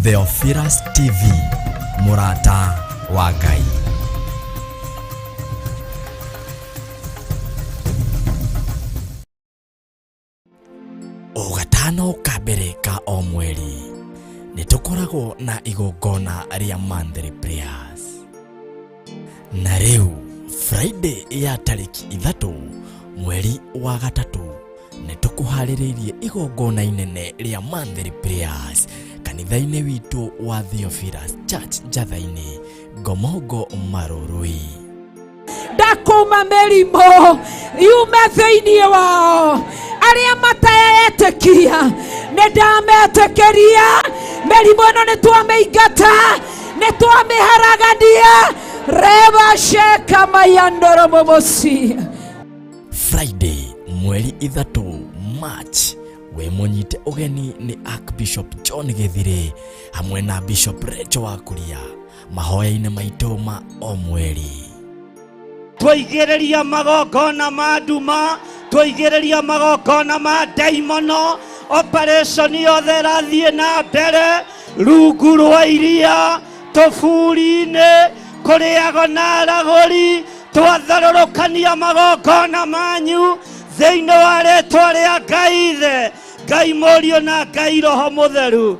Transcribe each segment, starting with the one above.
Theophilus TV, mũrata wa Ngai. O gatano ka mbere ka o mweri nĩ tũkoragwo na igongona rĩa monthly prayers. Na rĩu Friday ya tarĩki 3 mweri wa 3 nĩ tũkũharĩrĩirie igongona inene rĩa monthly prayers kanitha-inĩ witũ wa Theophilus Church Njatha-inĩ, Ngomongo Marũrũi. Ndakũma mĩrimũ yume thĩinĩ wao, arĩa mataetĩkia nĩ ndametĩkĩria. Mĩrimũ ĩno nĩ twamĩingata, nĩ twamĩharagania. Reba sheka mayandoro momosi. Friday mweri 3 March wĩ mũnyite ũgeni nĩ Archbishop John Gĩthirĩ hamwe na Bishop Rachel Wakuria mahoya-inĩ maitũ ma o mweri. Twaigĩrĩria magongona ma nduma, twaigĩrĩria magongona ma ndaimono, operation yothe ĩrathiĩ na mbere rungu rwa iria, tũburi-inĩ, kũrĩago na aragũri. Twatharũrũkania magongona manyu thĩinĩ wa rĩtwa rĩa Ngai Ithe, Ngai Mũriũ na Ngai Roho Mũtheru.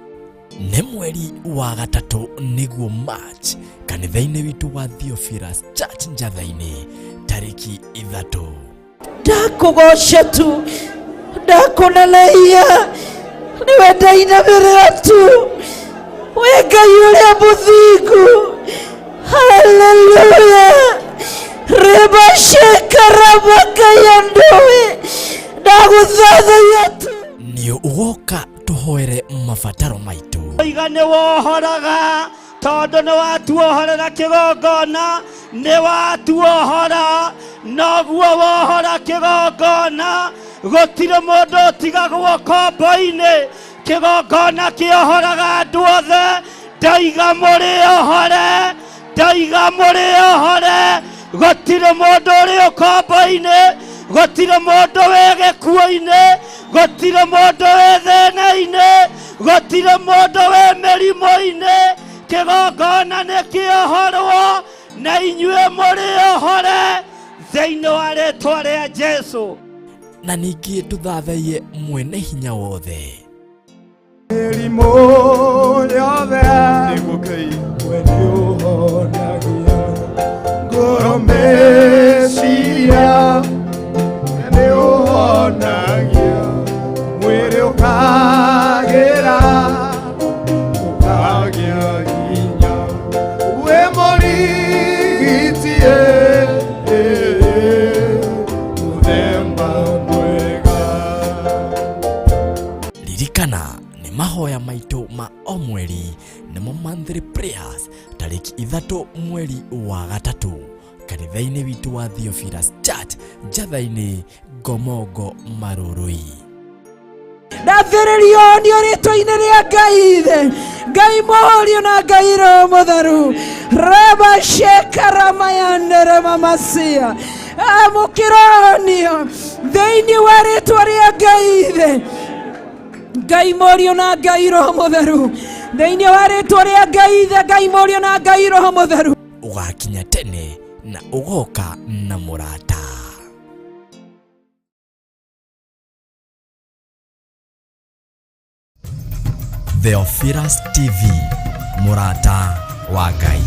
Nĩ mweri wa 3 nĩguo March kanitha-inĩ witũ wa Theophilus Church Njatha-inĩ tarĩki 3. Ndakũgoca tu, ndakũneneia, nĩwe ndainamĩrĩra tu, wĩ Ngai ũrĩa mũthingu. Haleluya. Rĩmacĩkarabakayandũĩ, ndagũthathaiya tu. Nĩ ũgoka tũhoere mabataro maitũ. Oiga nĩ wohoraga tondũ nĩ watuohorera kĩgongona, nĩ watuohora, noguo wohora kĩgongona, gũtirĩ mũndũ ũtigagwo kombo-inĩ. Kĩgongona kĩohoraga andũ othe. Ndaiga mũrĩ ohore, ndaiga mũrĩ ohore, gũtirĩ mũndũ ũrĩ ũkombo-inĩ, gũtirĩ mũndũ wĩ gĩkuũ-inĩ, gũtirĩ mũndũ wĩ thĩna-inĩ, gũtirĩ mũndũ wĩ mĩrimũ-inĩ. Kĩgongona nĩ kĩohorwo na inyuĩ mũrĩ ohore thĩinĩ wa rĩtwa rĩa Jesũ. Na ningĩ tũthathaiye mwene hinya wothe. Mĩrimũ yothe we nĩũhonagia, ngoro meciria nĩũhonagia, mwĩrĩ ũkagĩra, ũkagĩa hinya, wĩ mũrigiti, mũthemba mwega. Ririkana nĩ mahoya maitũ ma o mweri nĩmo monthly prayers tarĩki 3 mweri wa 3 kanitha-inĩ witũ wa Theophilus Church Njatha-inĩ, Ngomongo Marũrũi. Ndathĩrĩrio nĩ rĩtwa-inĩ rĩa Ngai Ithe, Ngai Mũriũ na Ngai Roho Mũtheru. Reba shekaramayandere mamasia. Amũkĩronio thĩinĩ wa rĩtwa rĩa Ngai Ithe, Ngai Mũriũ na Ngai Roho Mũtheru. Thĩinĩ wa rĩtwa rĩa Ngai Ithe, Ngai Mũriũ na Ngai Roho Mũtheru. Ũgakinya tene na ũgoka na mũrata. Theophilus TV, mũrata wa Ngai.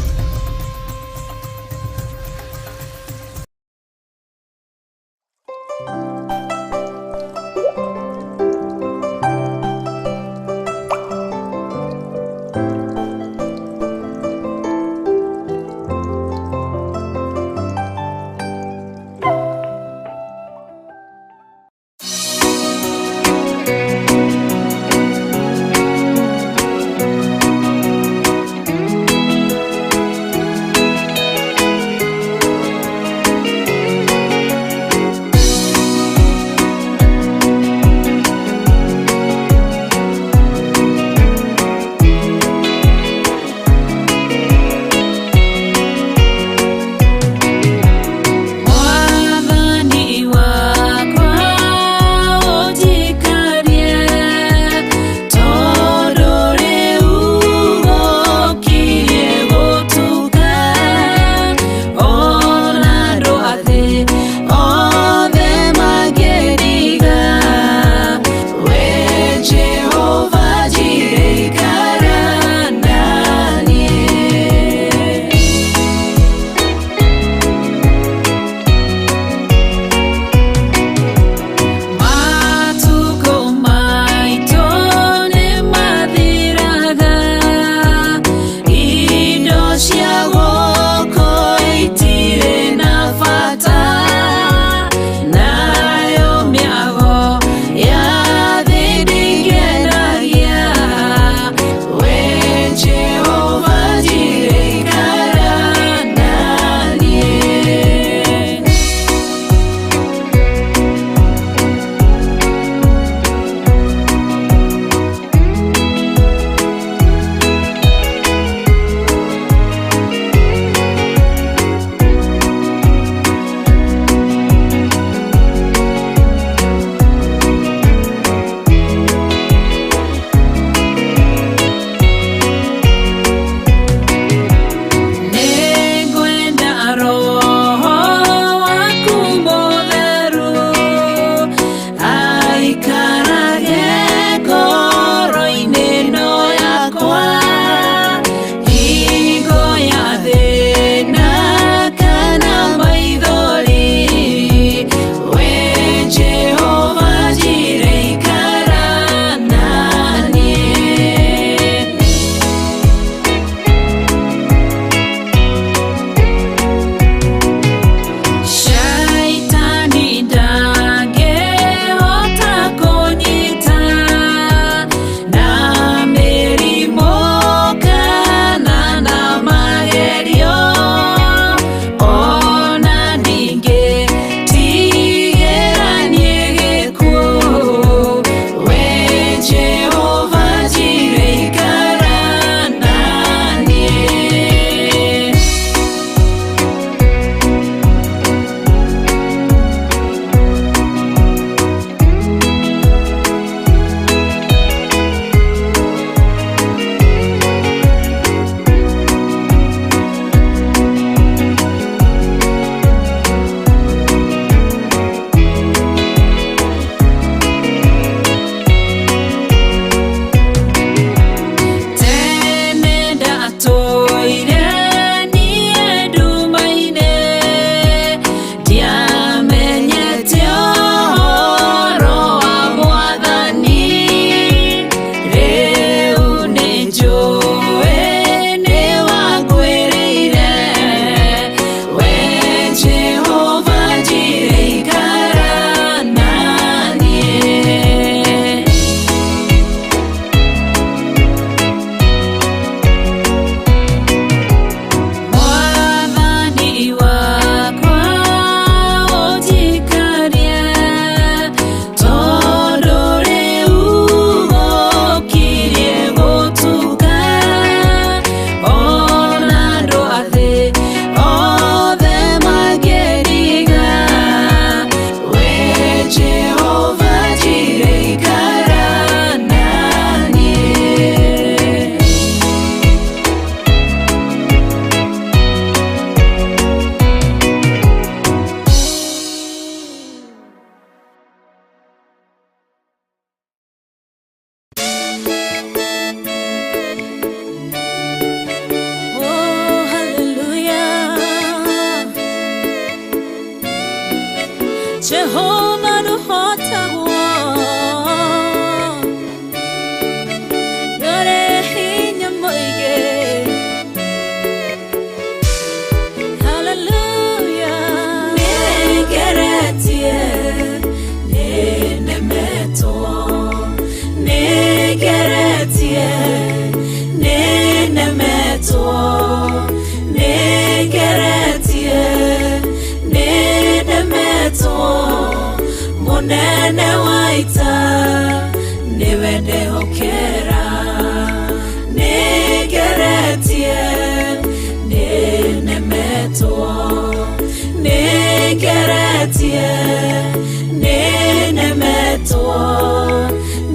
Nĩngeretie, nĩnemetwo.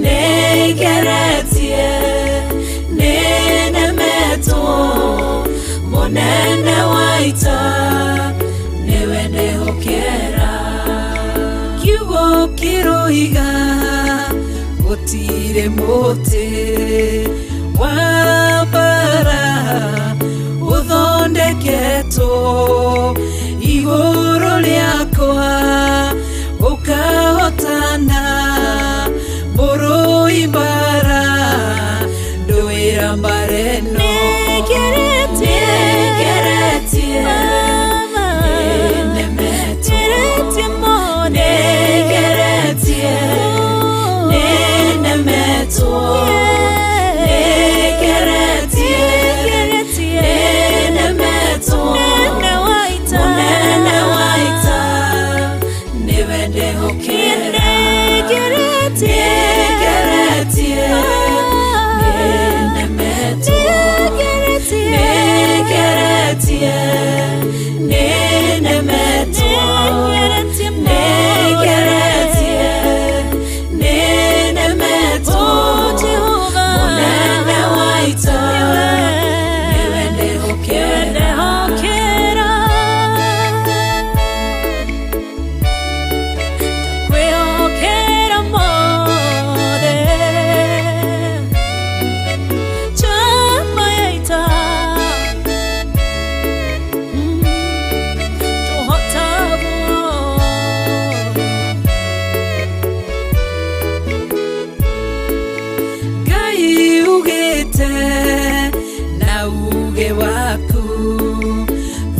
Nĩngeretie, nĩnemetwo. Mũnene wa ita nĩwe ndĩhokera. Kiugo kĩroiga gũtirĩ mũtĩ wa mbara ũthondeketwo igũrũ rĩakwa ũkahotana mũrũi mbara ndũĩra mbara ĩno. Nĩngeretie, nĩnemetwo. Nĩngeretie, nĩnemetwo. Nĩngeretie, nĩnemetwo. Mũnene wa ita nĩwe ndĩhokera. Nĩngeretie, nĩnemetwo. Nĩngeretie, nĩnemetwo. Nĩngeretie, nĩnemetwo. Mũnene wa ita nĩwe ndĩhokera. Kwĩhokera mothe njamba ya ita tũhotagwo. Ngai ugĩte na uge waku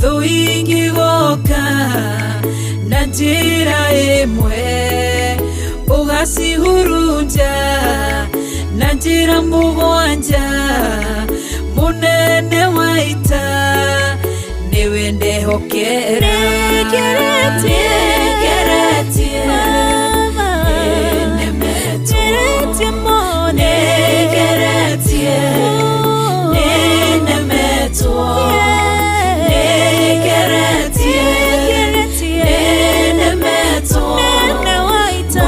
thũ ingĩgoka na njĩra ĩmwe ũgacihurunja na njĩra mũgwanja. Mũnene wa ita nĩwe ndehokera. Nĩngeretie, Nĩngeretie, nĩnemetwo. Nĩngeretie, nĩnemetwo. Nĩngeretie, nĩnemetwo. Mũnene wa ita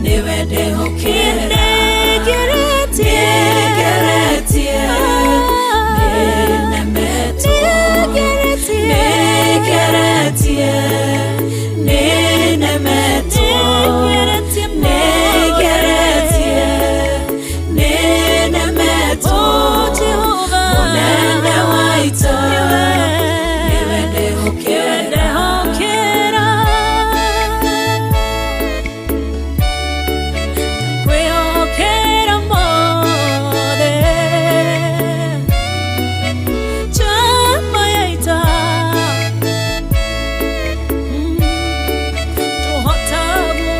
nĩwe ndĩhokera. Nĩngeretie, nĩnemetwo. Nĩngeretie, nĩnemetwo. Nĩngeretie, nĩnemetwo. Mũnene wa ita nĩwe ndĩhokera. Kwĩhokera mothe njamba ya ita tũhotagwo.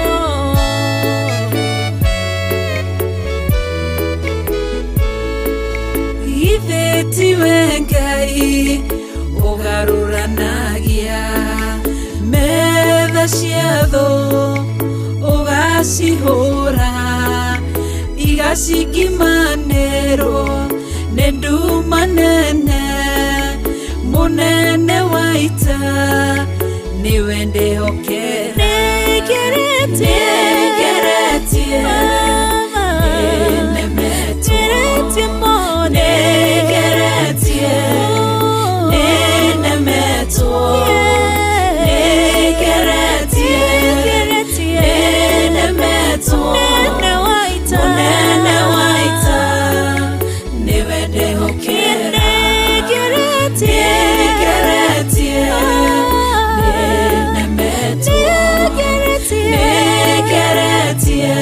Githĩ tiwe Ngai ũgarũranagia metha cia thũ ũgacihũra igacingimanĩrwo nĩ nduma nene. Mũnene wa ita nĩwe ndĩhokera. Nĩngeretie, Nĩngeretie, nĩnemetwo. Nĩngeretie, nĩnemetwo. Nĩngeretie, nĩnemetwo. Mũnene wa ita nĩwe ndĩhokera. Nĩngeretie, nĩnemetwo. Nĩngeretie,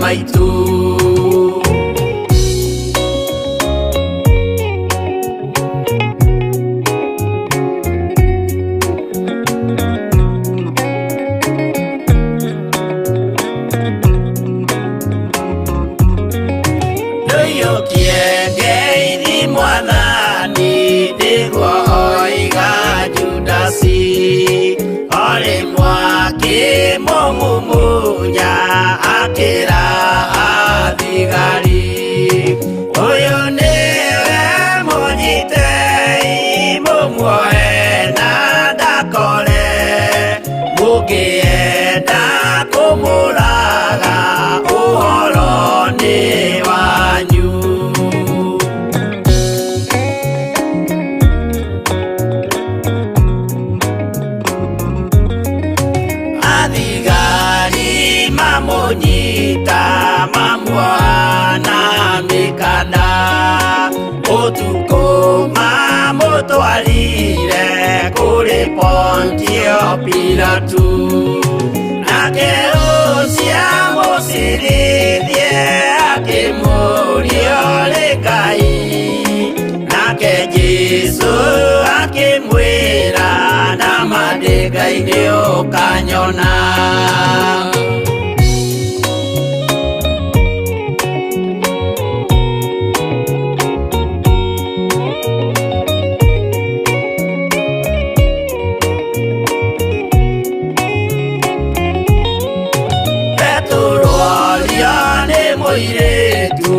maitũ. Ndũiyũkie ngeithi mwathani nĩguo oiga Judasi, orĩ mwakĩmũmumunya akĩra athigari, ũyũ nĩwe mũnyitei mũmuoe na ndakore, mũngĩenda kũmũraga ũhoro nĩ wanyu. Athigari mamũnyita mamuoha na mĩkanda, ũtukũ mamũtwarire kũrĩ Pontio Pilatu, nake ũcio amũcirithie akĩmũũria ũrĩ Ngai, nake Jesũ akĩmwĩra nama ndĩ Ngai nĩũkanyona. Petero orio nĩ mũirĩtu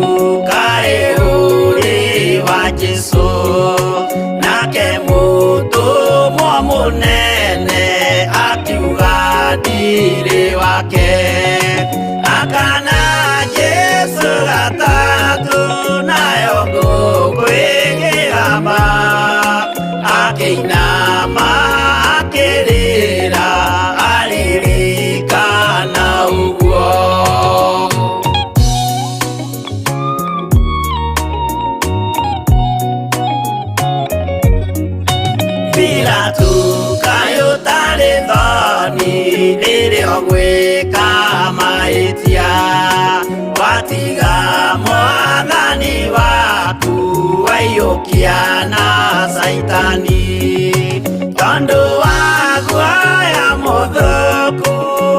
kaĩ ũrĩ wa Jesũ, nake mũtũmwo mũnene akiuga ndirĩ wake, akana Jesũ gatatũ nayo ngũkũ ĩkĩgamba, akĩinama akĩrĩra aririkana ũguo. Pilatu kaĩ ũtarĩ thoni rĩrĩa ũgwĩka mahĩtia, watiga mwathani waku waiyũkia na Caitani, tondũ wa guoya mũthũku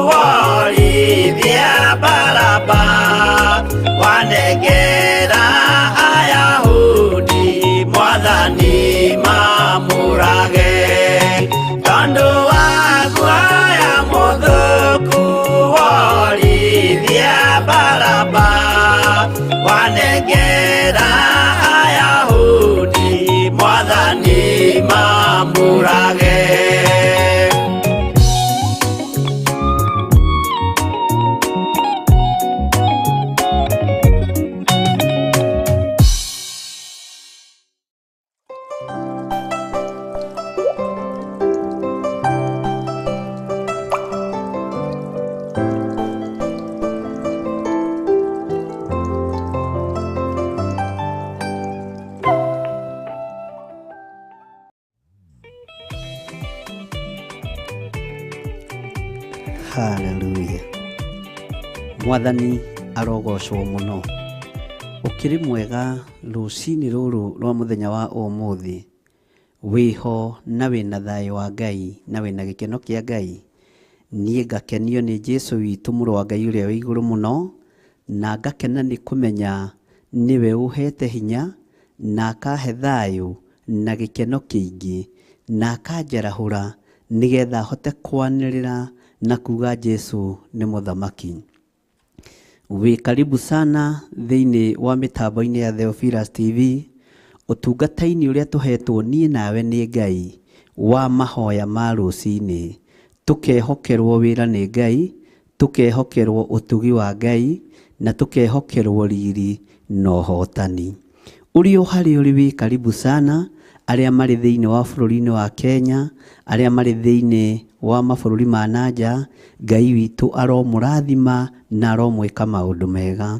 worithia Baraba, wanengera Ayahudi mwathani mamũrage, tondũ wa guoya mũthũku worithia Baraba, wanengera Ayahudi mwathani mamũrage. Haleluya. Mwathani arogocwo mũno. Ũkĩrĩ mwega rũcinĩ rũrũ rwa mũthenya wa ũmũthĩ, wĩho na wĩna thayũ wa Ngai na wĩna gĩkeno kĩa Ngai. Niĩ ngakenio nĩ Jesũ witũ mũrũ wa Ngai ũrĩa wĩ igũrũ mũno, na ngakena nĩ kũmenya nĩwe ũhete hinya na akahe thayũ na gĩkeno kĩingĩ na akanjarahũra nĩgetha hote kwanĩrĩra na kuga Jesũ nĩ mũthamaki. Wĩ karibu sana thĩinĩ wa mĩtambo-inĩ ya Theophilus TV, ũtungata-inĩ ũrĩa tũhetwo niĩ nawe nĩ Ngai wa mahoya ma rũcinĩ, tũkehokerwo wĩra nĩ Ngai, tũkehokerwo ũtugi wa Ngai, na tũkehokerwo riri na ũhotani. Ũrĩ o harĩa ũrĩ wĩ karibu sana, arĩa marĩ thĩinĩ wa bũrũri-inĩ wa Kenya, arĩa marĩ thĩinĩ wa mabũrũri ma nanja, Ngai witũ aromũrathima na aromwĩka maũndũ mega.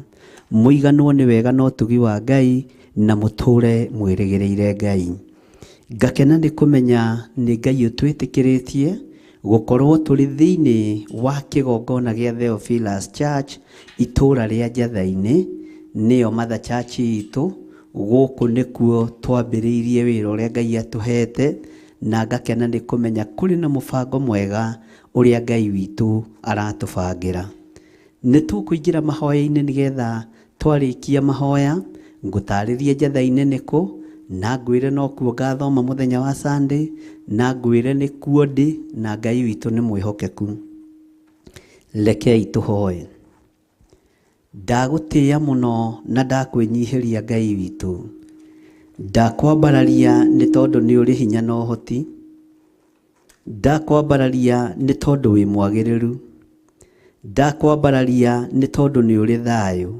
Mũiganwo nĩ wega na ũtugi wa Ngai na mũtũre mwĩrĩgĩrĩire Ngai. Ngakena nĩ kũmenya nĩ Ngai ũtwĩtĩkĩrĩtie Gũkorwo tũrĩ thĩinĩ wa kĩgongona gĩa Theophilus Church itũũra rĩa Njatha-inĩ, nĩyo Mother Church itũ. Gũkũ nĩkuo twambĩrĩirie wĩra ũrĩa Ngai atũhete, na ngakena nĩ kũmenya kũrĩ na mũbango mwega ũrĩa Ngai witũ aratũbangĩra. Nĩ tũkũingĩra mahoya-inĩ nĩgetha twarĩkia mahoya ngũtarĩrie Njatha-inĩ nĩkũ, na ngwĩre nokuo ngathoma mũthenya wa Sunday, na ngwĩre nĩkuo ndĩ, na Ngai witũ nĩ mwĩhokeku. Rekei tũhoe. Ndagũtĩĩa mũno na ndakwĩnyihĩria Ngai witũ. Ndakwambararia nĩ tondũ nĩ ũrĩ hinya na ũhoti. Ndakwambararia nĩ tondũ wĩ mwagĩrĩru. Ndakwambararia nĩ tondũ nĩ ũrĩ thayũ.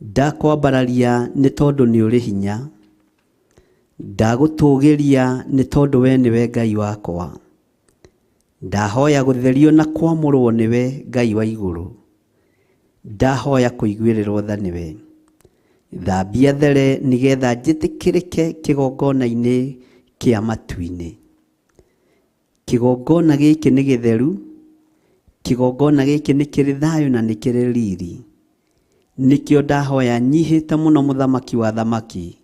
Ndakwambararia nĩ tondũ nĩ ũrĩ hinya. Ndagũtũgĩria nĩ tondũ we nĩwe Ngai wakwa. Ndahoya gũtherio na kwamũrwo nĩwe Ngai wa igũrũ. Ndahoya kũiguĩrĩrwo tha nĩwe. Thambia there nĩgetha njĩtĩkĩrĩke kĩgongona-inĩ kĩa matu-inĩ. Kĩgongona gĩkĩ nĩ gĩtheru, kĩgongona gĩkĩ nĩ kĩrĩ thayũ na nĩ kĩrĩ riri. Nĩkĩo ndahoya nyihĩte mũno mũthamaki wa thamaki,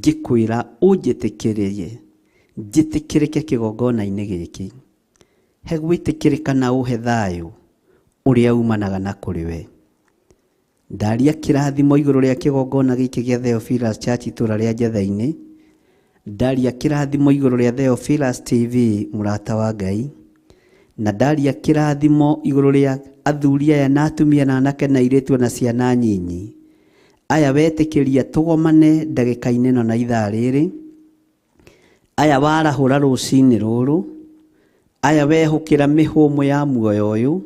ngĩkwĩra ũnjĩtĩkĩrie, njĩtĩkĩrĩke kĩgongona-inĩ gĩkĩ. He gwĩtĩkĩrĩka na ũhe thayũ ũrĩa umanaga na kũrĩ we. Ndaria kĩrathimo igũrũ rĩa kĩgongona gĩkĩ gĩa Theophilus Church itũũra rĩa Njatha-inĩ. Ndaria kĩrathimo igũrũ rĩa Theophilus TV mũrata wa Ngai. Na ndaria kĩrathimo igũrũ rĩa athuri aya na atumia na anake na airĩtu na ciana nyinyi. Aya wetĩkĩria tũgomane ndagĩka-inĩ ĩno na ithaa rĩrĩ. Aya warahũra rũcinĩ rũrũ. Aya wehũkĩra mĩhũmũ ya muoyo ũyũ,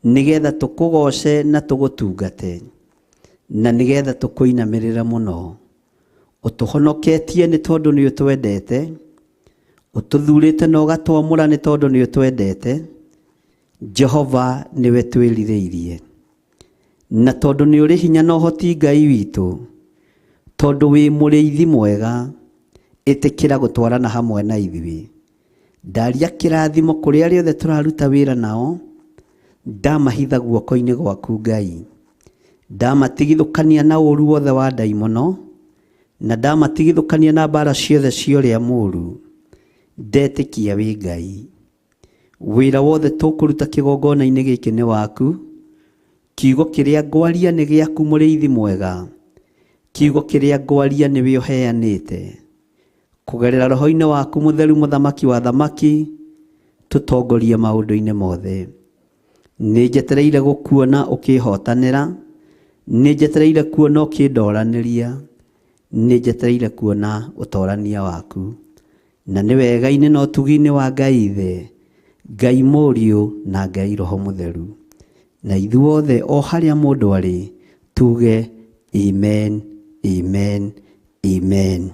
nĩgetha tũkũgoce na tũgũtungate, na nĩgetha tũkũinamĩrĩre mũno. Ũtũhonoketie nĩ tondũ nĩ ũtwendete, ũtũthurĩte na ũgatwamũra nĩ tondũ nĩ ũtwendete. Jehova nĩwe twĩrirĩirie, na tondũ nĩ ũrĩ hinya na ũhoti Ngai witũ, tondũ wĩ mũrĩithi mwega, ĩtĩkĩra gũtwarana hamwe na ithuĩ. Ndaria kĩrathimo kũrĩ arĩa othe tũraruta wĩra nao, ndamahitha guoko-inĩ gwaku Ngai. Ndamatigithũkania na ũru wothe wa ndaimono, na ndamatigithũkania na mbara ciothe cia ũrĩa mũũru. Ndetĩkia wĩ Ngai. Wĩra wothe tũkũruta kĩgongona-inĩ gĩkĩ nĩ waku. Kiugo kĩrĩa ngwaria nĩ gĩaku mũrĩithi mwega. Kiugo kĩrĩa ngwaria nĩwe ũheanĩte. Kũgerera roho-inĩ waku mũtheru mũthamaki wa thamaki, tũtongorie maũndũ-inĩ mothe. Nĩ njetereire gũkuona ũkĩhotanĩra, nĩ njetereire kuona ũkĩndoranĩria, nĩ njetereire kuona ũtorania waku. Na nĩ wega-inĩ na ũtugi-inĩ wa Ngai Ithe, Ngai Mũriũ na Ngai Roho Mũtheru. Na ithuothe o harĩa mũndũ arĩ, tuge amen, amen, amen.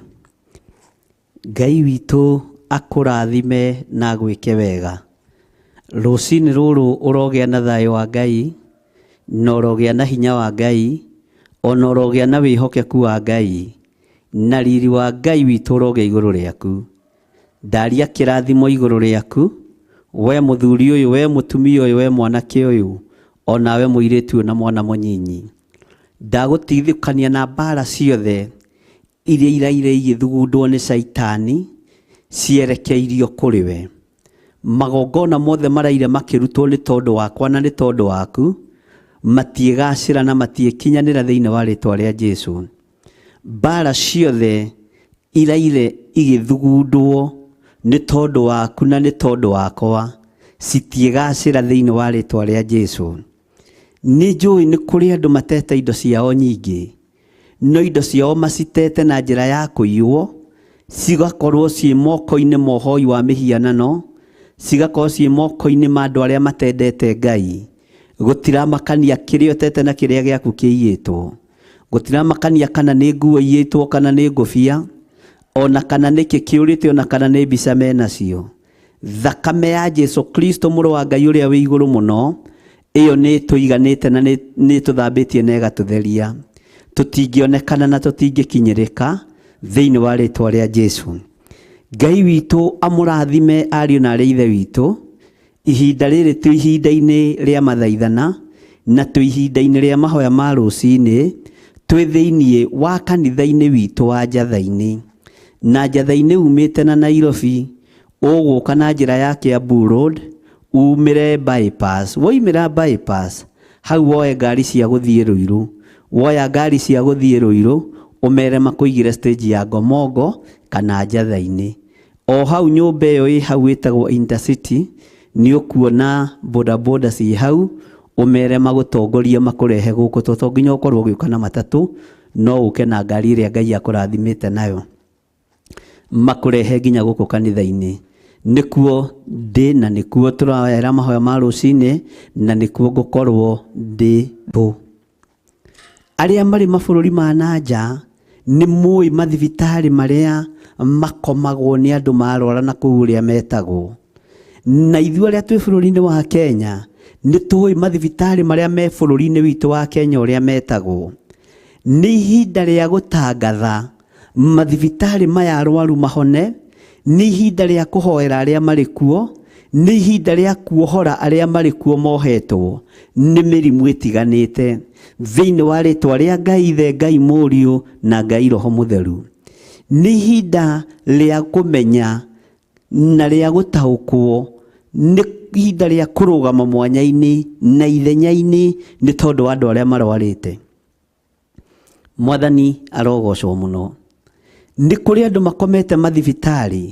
Ngai witũ akũrathime na agwĩke wega. Rũcinĩ rũrũ ũrogĩa na thayũ wa Ngai, na ũrogĩa na hinya wa Ngai, ona ũrogĩa na wĩhokeku wa Ngai, na riri wa Ngai witũ ũrogĩa igũrũ rĩaku. Ndaria kĩrathimo igũrũ rĩaku, we mũthuri ũyũ, we mũtumia ũyũ, we mwanake ũyũ, onawe mũirĩtu ũyũ na mwana mũnyinyi. Ndagũtigithũkania na mbara ciothe iria iraire igĩthugundwo nĩ Caitani cierekeirio kũrĩ we. Magongona mothe maraire makĩrutwo nĩ tondũ wakwa na nĩ tondũ waku, matiĩgacĩra na matiĩkinyanĩra thĩinĩ wa rĩtwa rĩa Jesũ. Mbara ciothe iraire igĩthugundwo nĩ tondũ waku na nĩ tondũ wakwa, citiĩgacĩra thĩinĩ wa rĩtwa rĩa Jesũ. Nĩ njũĩ nĩ kũrĩ andũ matete indo ciao nyingĩ, no indo ciao macitete na njĩra ya kũiywo, cigakorwo ciĩ moko-inĩ ma ũhoi wa mĩhianano, cigakorwo ciĩ moko-inĩ ma andũ arĩa matendete Ngai. Gũtiramakania kĩrĩa ũtete na kĩrĩa gĩaku kĩiyĩtwo. Gũtiramakania kana nĩ nguo iyĩtwo kana nĩ ngũbia, ona kana nĩkĩ kĩũrĩte, ona kana nĩ mbica menacio. Thakame ya Jesu Kristo mũrũ wa Ngai ũrĩa wĩ igũrũ mũno, ĩyo nĩ ĩtũiganĩte na nĩ ĩtũthambĩtie na ĩgatũtheria. Tũtingĩonekana na tũtingĩkinyĩrĩka thĩinĩ wa rĩtwa rĩa Jesu. Ngai witũ amũrathime ariũ na arĩ ithe witũ. Ihinda rĩrĩ twĩ ihinda-inĩ rĩa mathaithana na twĩ ihinda-inĩ rĩa mahoya ma rũcinĩ, twĩ thĩiniĩ wa kanitha-inĩ witũ wa Njatha-inĩ. Na Njatha-inĩ umĩte na Nairobi, ũgũka na njĩra ya Kiambu Road, umĩre bypass. Woimĩra bypass, hau woe ngari cia gũthiĩ Ruiru. Woya ngari cia gũthiĩ Ruiru, ũmere makũigĩre stage ya Ngomongo kana Njatha-inĩ. O hau nyũmba ĩyo ĩ hau ĩtagwo Intercity, nĩ ũkuona bodaboda ciĩ hau, ũmere magũtongorie makũrehe gũkũ, tondũ to nginya ũkorwo ũgĩũka na matatũ, no ũke na ngari ĩrĩa Ngai akũrathimĩte nayo, makũrehe nginya gũkũ kanitha-inĩ. Nĩkuo ndĩ na nĩkuo tũraera mahoya ma rũcinĩ, na nĩkuo ngũkorwo ndĩ tũ. Arĩa marĩ mabũrũri ma na nja nĩ mũĩ mathibitarĩ marĩa makomagwo nĩ andũ marwara na kũu ũrĩa metagwo. Na ithuĩ arĩa twĩ bũrũri-inĩ wa Kenya nĩ tũĩ mathibitarĩ marĩa me bũrũri-inĩ witũ wa Kenya ũrĩa metagwo. Nĩ ihinda rĩa gũtangatha mathibitarĩ maya arwaru mahone, nĩ ihinda rĩa kũhoera arĩa marĩ kuo, nĩ ihinda rĩa kuohora arĩa marĩ kuo mohetwo nĩ mĩrimũ ĩtiganĩte, thĩinĩ wa rĩtwa rĩa Ngai Ithe, Ngai Mũriũ na Ngai Roho Mũtheru. Nĩ ihinda rĩa kũmenya na rĩa gũtaũkwo, nĩ ihinda rĩa kũrũgama mwanya-inĩ na ithenya-inĩ nĩ tondũ wa andũ arĩa marwarĩte. Mwathani arogocwo mũno. Nĩ kũrĩ andũ makomete mathibitarĩ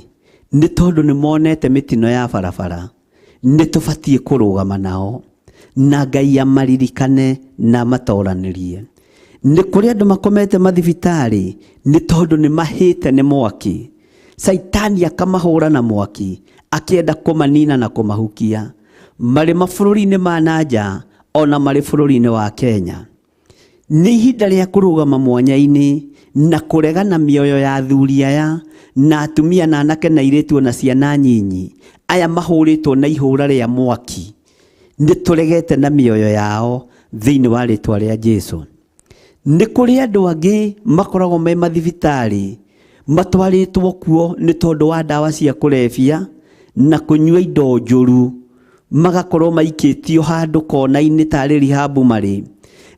nĩ tondũ nĩ monete mĩtino ya barabara. Nĩ tũbatiĩ kũrũgama nao na Ngai amaririkane na amatoranĩrie. Nĩ kũrĩ andũ makomete mathibitarĩ nĩ tondũ nĩ mahĩte nĩ mwaki. Caitani akamahũra na mwaki akĩenda kũmanina na kũmahukia. Marĩ mabũrũri-inĩ ma na nja ona marĩ bũrũri-inĩ wa Kenya. Nĩ ihinda rĩa kũrũgama mwanya-inĩ na kũregana mĩoyo ya athuri aya na atumia na anake na airĩtu ona ciana nyinyi aya mahũrĩtwo na ihũra rĩa mwaki. Nĩ tũregete na mĩoyo yao thĩinĩ wa rĩtwa rĩa Jesu. Nĩ kũrĩ andũ angĩ makoragwo me mathibitarĩ matwarĩtwo kuo nĩ tondũ wa ndawa cia kũrebia na kũnyua indo njũru, magakorwo maikĩtio handũ kona-inĩ tarĩ rihabu marĩ.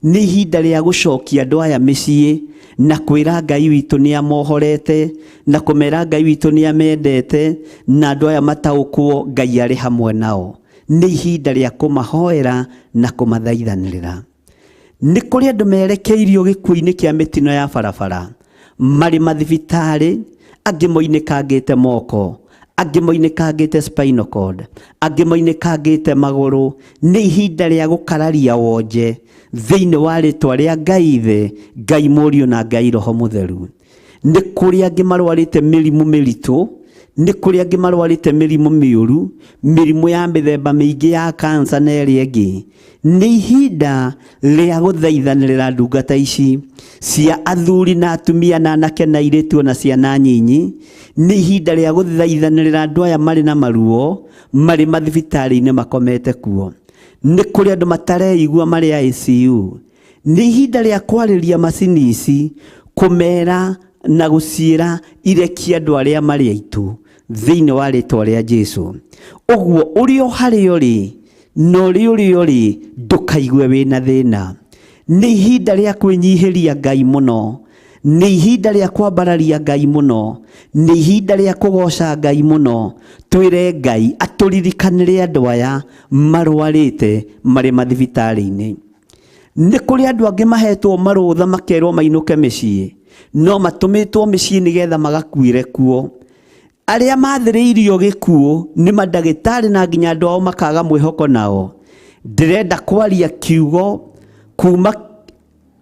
Nĩ ihinda rĩa gũcokia andũ aya mĩciĩ na kwĩra Ngai witũ nĩ amohorete, na kũmera Ngai witũ nĩ amendete, na andũ aya mataũkwo Ngai arĩ hamwe nao. Nĩ ihinda rĩa kũmahoera na kũmathaithanĩrĩra. Nĩ kũrĩ andũ merekeirio gĩkuũ-inĩ kĩa mĩtino ya barabara, marĩ mathibitarĩ, angĩ moinĩkangĩte moko, angĩ moinĩkangĩte spinal cord, angĩ moinĩkangĩte magũrũ. Nĩ ihinda rĩa gũkararia wonje thĩinĩ wa rĩtwa rĩa Ngai Ithe, Ngai Mũriũ na Ngai Roho Mũtheru. Nĩ kũrĩ angĩ marwarĩte mĩrimũ mĩritũ, nĩ kũrĩ angĩ marwarĩte mĩrimũ mĩũru, mĩrimũ ya mĩthemba mĩingĩ ya kansa na ĩrĩa ĩngĩ. Nĩ ihinda rĩa gũthaithanĩrĩra ndungata ici cia athuri na atumia na anake na airĩtu na ciana nyinyi. Nĩ ihinda rĩa gũthaithanĩrĩra andũ aya marĩ na maruo, marĩ mathibitarĩ-inĩ makomete kuo. Nĩ kũrĩ andũ matareigua marĩ ICU. Nĩ ihinda rĩa kwarĩria macini ici, kũmera na gũciĩra irekie andũ arĩa marĩ aitũ thĩinĩ wa rĩtwa rĩa Jesu. Ũguo ũrĩ o harĩa ũrĩ na ũrĩ ũrĩa ũrĩ, ndũkaigue wĩna thĩna. Nĩ ihinda rĩa kwĩnyihĩria Ngai mũno, nĩ ihinda rĩa kwambararia Ngai mũno, nĩ ihinda rĩa kũgoca Ngai mũno. Twĩre Ngai atũririkanĩre andũ aya marwarĩte marĩ mathibitarĩ-inĩ. Nĩ kũrĩ andũ angĩ mahetwo marũtha makerwo mainũke mĩciĩ, no matũmĩtwo mĩciĩ nĩgetha magakuĩre kuo. Arĩa mathĩrĩirio gĩkuũ nĩ mandagĩtarĩ na nginya andũ ao makaga mwĩhoko nao. Ndĩrenda kwaria kiugo kuma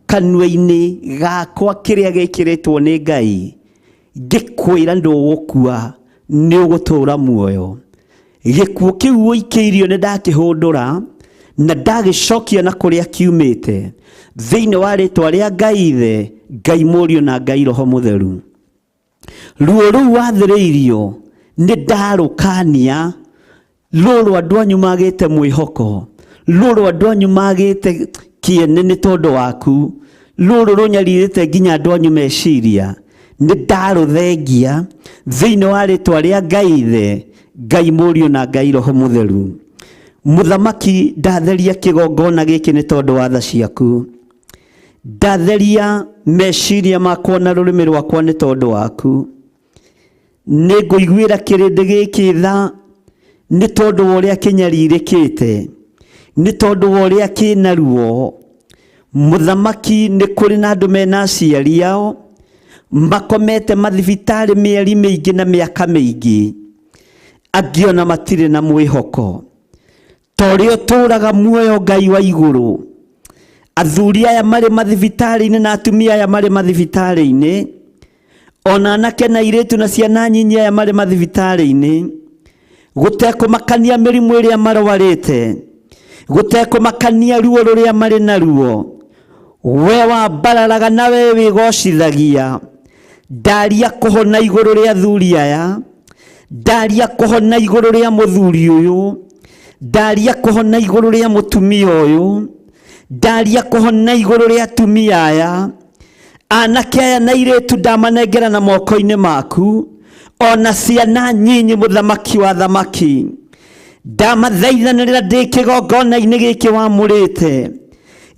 kanua-inĩ gakwa kĩrĩa gĩkĩrĩtwo nĩ Ngai, ngĩkwĩra ndũgũkua, nĩ ũgũtũũra muoyo. Gĩkuũ kĩu ũikĩirio nĩ ndakĩhũndũra na ndagĩcokia na kũrĩa kiumĩte, thĩinĩ wa rĩtwa rĩa Ngai Ithe, Ngai Mũriũ na Ngai Roho Mũtheru. Ruo rũu wathĩrĩirio nĩ ndarũkania, rũrũ andũ anyu magĩte mwĩhoko, rũrũ andũ anyu magĩte kĩene nĩ tondũ waku, rũrũ rũnyarirĩte nginya andũ anyu meciria. Nĩ ndarũthengia thĩinĩ wa rĩtwa rĩa Ngai Ithe, Ngai Mũriũ na Ngai Roho Mũtheru. Mũthamaki, ndatheria kĩgongona gĩkĩ nĩ tondũ wa tha ciaku. Ndatheria meciria makwa na rũrĩmĩ rwakwa nĩ tondũ waku. Nĩ ngũiguĩra kĩrĩndĩ gĩkĩ tha nĩ tondũ wa ũrĩa kĩnyarirĩkĩte, nĩ tondũ wa ũrĩa kĩna ruo. Mũthamaki, nĩ kũrĩ na andũ mena aciari ao makomete mathibitarĩ mĩeri mĩingĩ na mĩaka mĩingĩ, angĩ ona matirĩ na mwĩhoko. Ta ũrĩa ũtũũraga muoyo Ngai wa igũrũ, athuri aya marĩ mathibitarĩ-inĩ na atumia aya marĩ mathibitarĩ-inĩ, ona anake na airĩtu na ciana nyinyi aya marĩ mathibitarĩ-inĩ, gũtekũmakania mĩrimũ ĩrĩa marwarĩte, gũtekũmakania ruo rũrĩa marĩ naruo, we wambararaga na we wĩgocithagia. Ndaria kũhona igũrũ rĩa athuri aya, ndaria kũhona igũrũ rĩa mũthuri ũyũ, ndaria kũhona igũrũ rĩa mũtumia ũyũ, ndaria kũhona igũrũ rĩa atumia aya, anake aya na airĩtu ndamanengera na moko-inĩ maku, ona ciana nyinyi mũthamaki wa thamaki. Ndamathaithanĩrĩra ndĩ kĩgongona-inĩ gĩkĩ wamũrĩte,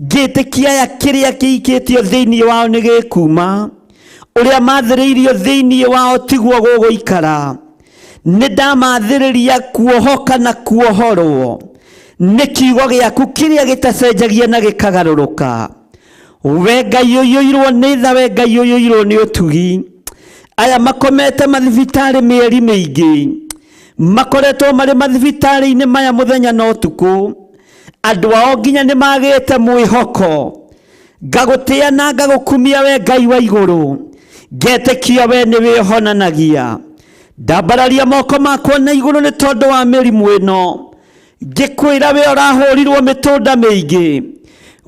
ngĩtĩkia aya kĩrĩa kĩikĩtio thĩinĩ wao nĩ gĩkuma, ũrĩa mathĩrĩirio thĩinĩ wao tiguo gũgũikara. Nĩ ndamathĩrĩria kuohoka na kuohorwo nĩ kiugo gĩaku kĩrĩa gĩtacenjagia na gĩkagarũrũka. We Ngai ũiyũirwo nĩ tha, we Ngai ũiyũirwo nĩ ũtugi. Aya makomete mathibitarĩ mĩeri mĩingĩ, makoretwo marĩ mathibitarĩ-inĩ maya mũthenya na ũtukũ, andũ ao nginya nĩ magĩte mwĩhoko. Ngagũtĩa na ngagũkumia we Ngai wa igũrũ, ngetĩkia we nĩ wĩhonanagia. Ndambararia moko makwa na igũrũ nĩ tondũ wa mĩrimũ ĩno, ngĩkwĩra we ũrahũrirwo mĩtũnda mĩingĩ,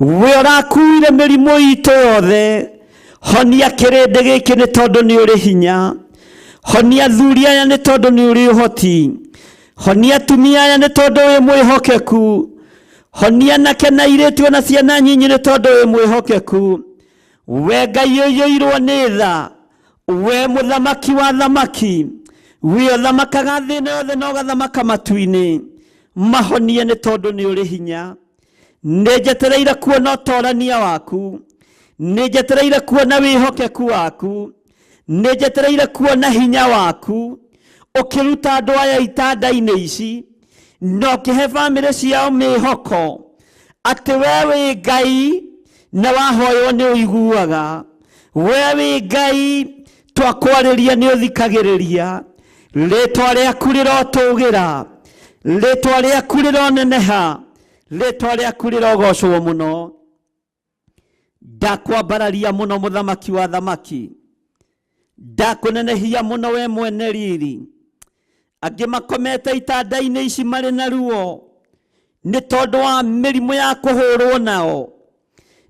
we ũrakuire mĩrimũ itũ yothe, honia kĩrĩndĩ gĩkĩ nĩ tondũ nĩ ũrĩ hinya. Honia athuri aya nĩ tondũ nĩ ũrĩ ũhoti. Honia atumia aya nĩ tondũ wĩ mwĩhokeku. Honia anake na airĩtu ona ciana nyinyi nĩ tondũ wĩ mwĩhokeku. We Ngai ũiyũirwo nĩ tha, we mũthamaki wa thamaki, we ũthamakaga thĩ ĩno yothe na ũgathamaka matu-inĩ, mahonie nĩ tondũ nĩ ũrĩ hinya. Nĩ njetereire kuona ũtorania waku, nĩ njetereire kuona wĩhokeku waku, nĩ njetereire kuona hinya waku ũkĩruta andũ aya itanda-inĩ ici na ũkĩhe bamĩrĩ ciao mĩhoko atĩ we wĩ Ngai na wahoywo nĩ ũiguaga. We wĩ Ngai twakwarĩria nĩ ũthikagĩrĩria. Rĩtwa rĩaku rĩrotũgĩra, rĩtwa rĩaku rĩroneneha, rĩtwa rĩaku rĩrogocwo mũno. Ndakwambararia mũno mũthamaki wa thamaki, ndakũnenehia mũno we mwene riri. Angĩ makomete itanda-inĩ ici marĩ na ruo nĩ tondũ wa mĩrimũ ya kũhũrwo nao,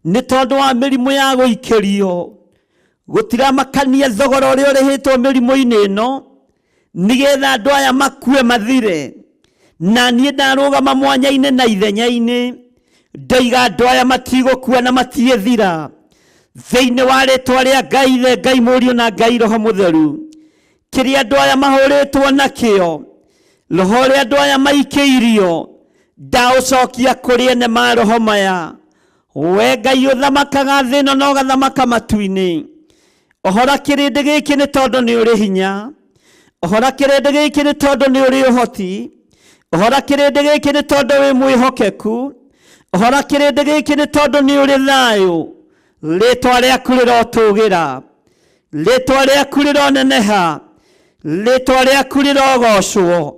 nĩ tondũ wa mĩrimũ ya gũikĩrio. Gũtiramakania thogora ũrĩa ũrĩhĩtwo mĩrimũ-inĩ ĩno, nĩgetha andũ aya makue mathire. Na niĩ ndarũgama mwanya-inĩ na ithenya-inĩ, ndoiga andũ aya matigũkua na matiĩthira. Thĩinĩ wa rĩtwa rĩa Ngai Ithe, Ngai Mũriũ na Ngai Roho Mũtheru, kĩrĩa andũ aya mahũrĩtwo nakĩo, roho ũrĩa andũ aya maikĩirio, ndaũcokia kũrĩ ene ma roho maya. We Ngai ũthamakaga thĩ ĩno na ũgathamaka matu-inĩ, ohora kĩrĩndĩ gĩkĩ nĩ tondũ nĩ ũrĩ hinya. Ohora kĩrĩndĩ gĩkĩ nĩ tondũ nĩ ũrĩ ũhoti. Ohora kĩrĩndĩ gĩkĩ nĩ tondũ wĩ mwĩhokeku. Ohora kĩrĩndĩ gĩkĩ nĩ tondũ nĩ ũrĩ thayũ. Rĩtwa rĩaku rĩrotũgĩra, rĩtwa rĩaku rĩroneneha, rĩtwa rĩaku rĩrogocwo.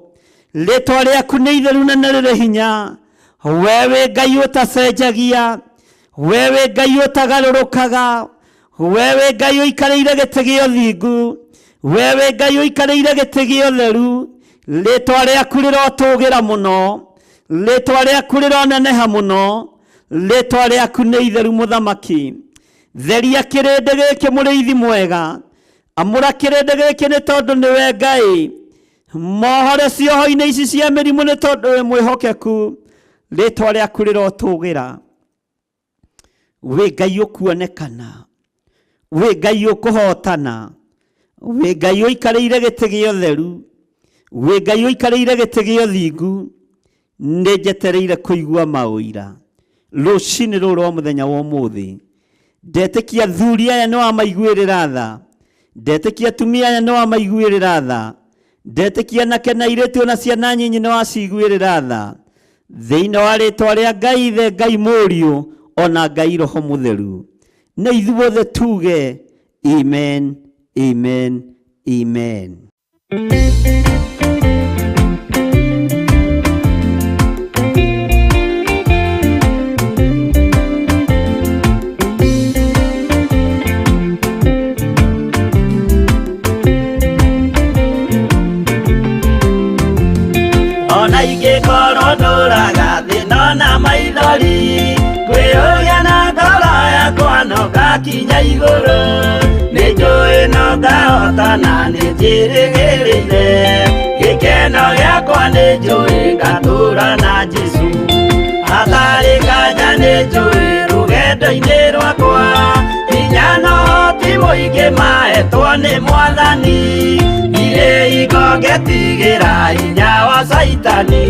Rĩtwa rĩaku nĩ itheru na nĩ rĩrĩ hinya. We wĩ Ngai ũtacenjagia, we wĩ Ngai ũtagarũrũkaga, we wĩ Ngai ũikarĩire gĩtĩ gĩa ũthingu, we wĩ Ngai ũikarĩire gĩtĩ gĩa ũtheru. Rĩtwa rĩaku rĩrotũgĩra mũno, rĩtwa rĩaku rĩroneneha mũno, rĩtwa rĩaku nĩ itheru mũthamaki. Theria kĩrĩndĩ gĩkĩ mũrĩithi mwega, amũra kĩrĩndĩ gĩkĩ nĩ tondũ nĩwe Ngai. Mohore cioho-inĩ ici cia mĩrimũ nĩ tondũ wĩ mwĩhokeku. Rĩtwa rĩaku rĩrotũgĩra. Wĩ Ngai ũkuonekana, wĩ Ngai ũkũhotana. Wĩ Ngai ũikarĩire gĩtĩ gĩa ũtheru, wĩ Ngai ũikarĩire gĩtĩ gĩa ũthingu, nĩ njetereire kũigua maũira rũcinĩ rũrũ rwa mũthenya wa ũmũthĩ. Ndetĩkia athuri aya nĩ wamaiguĩrĩra tha, ndetĩkia atumia aya nĩ wamaiguĩrĩra tha, ndetĩkia anake na airĩtu ona ciana nyinyi nĩ waciguĩrĩra tha, thĩinĩ wa rĩtwa rĩa Ngai Ithe, Ngai Mũriũ ona Ngai Roho Mũtheru. Na ithuothe tuge amen, amen, amen. Ona ingĩkorwo ndũraga thĩna na maithori, kwĩyũria na ngoro yakwa no ngakinya igũrũ, nĩ njũĩ no ngahotana, nĩ njĩrĩgĩrĩire gĩkeno gĩakwa, nĩ njũĩ ngatũra na Jesũ. Hatarĩ nganja nĩ njũĩ rũgendo-inĩ rwakwa, hinya na ũhoti mũingĩ mahetwo nĩ Mwathani, ndirĩ hingo ngetigĩra hinya wa Caitani,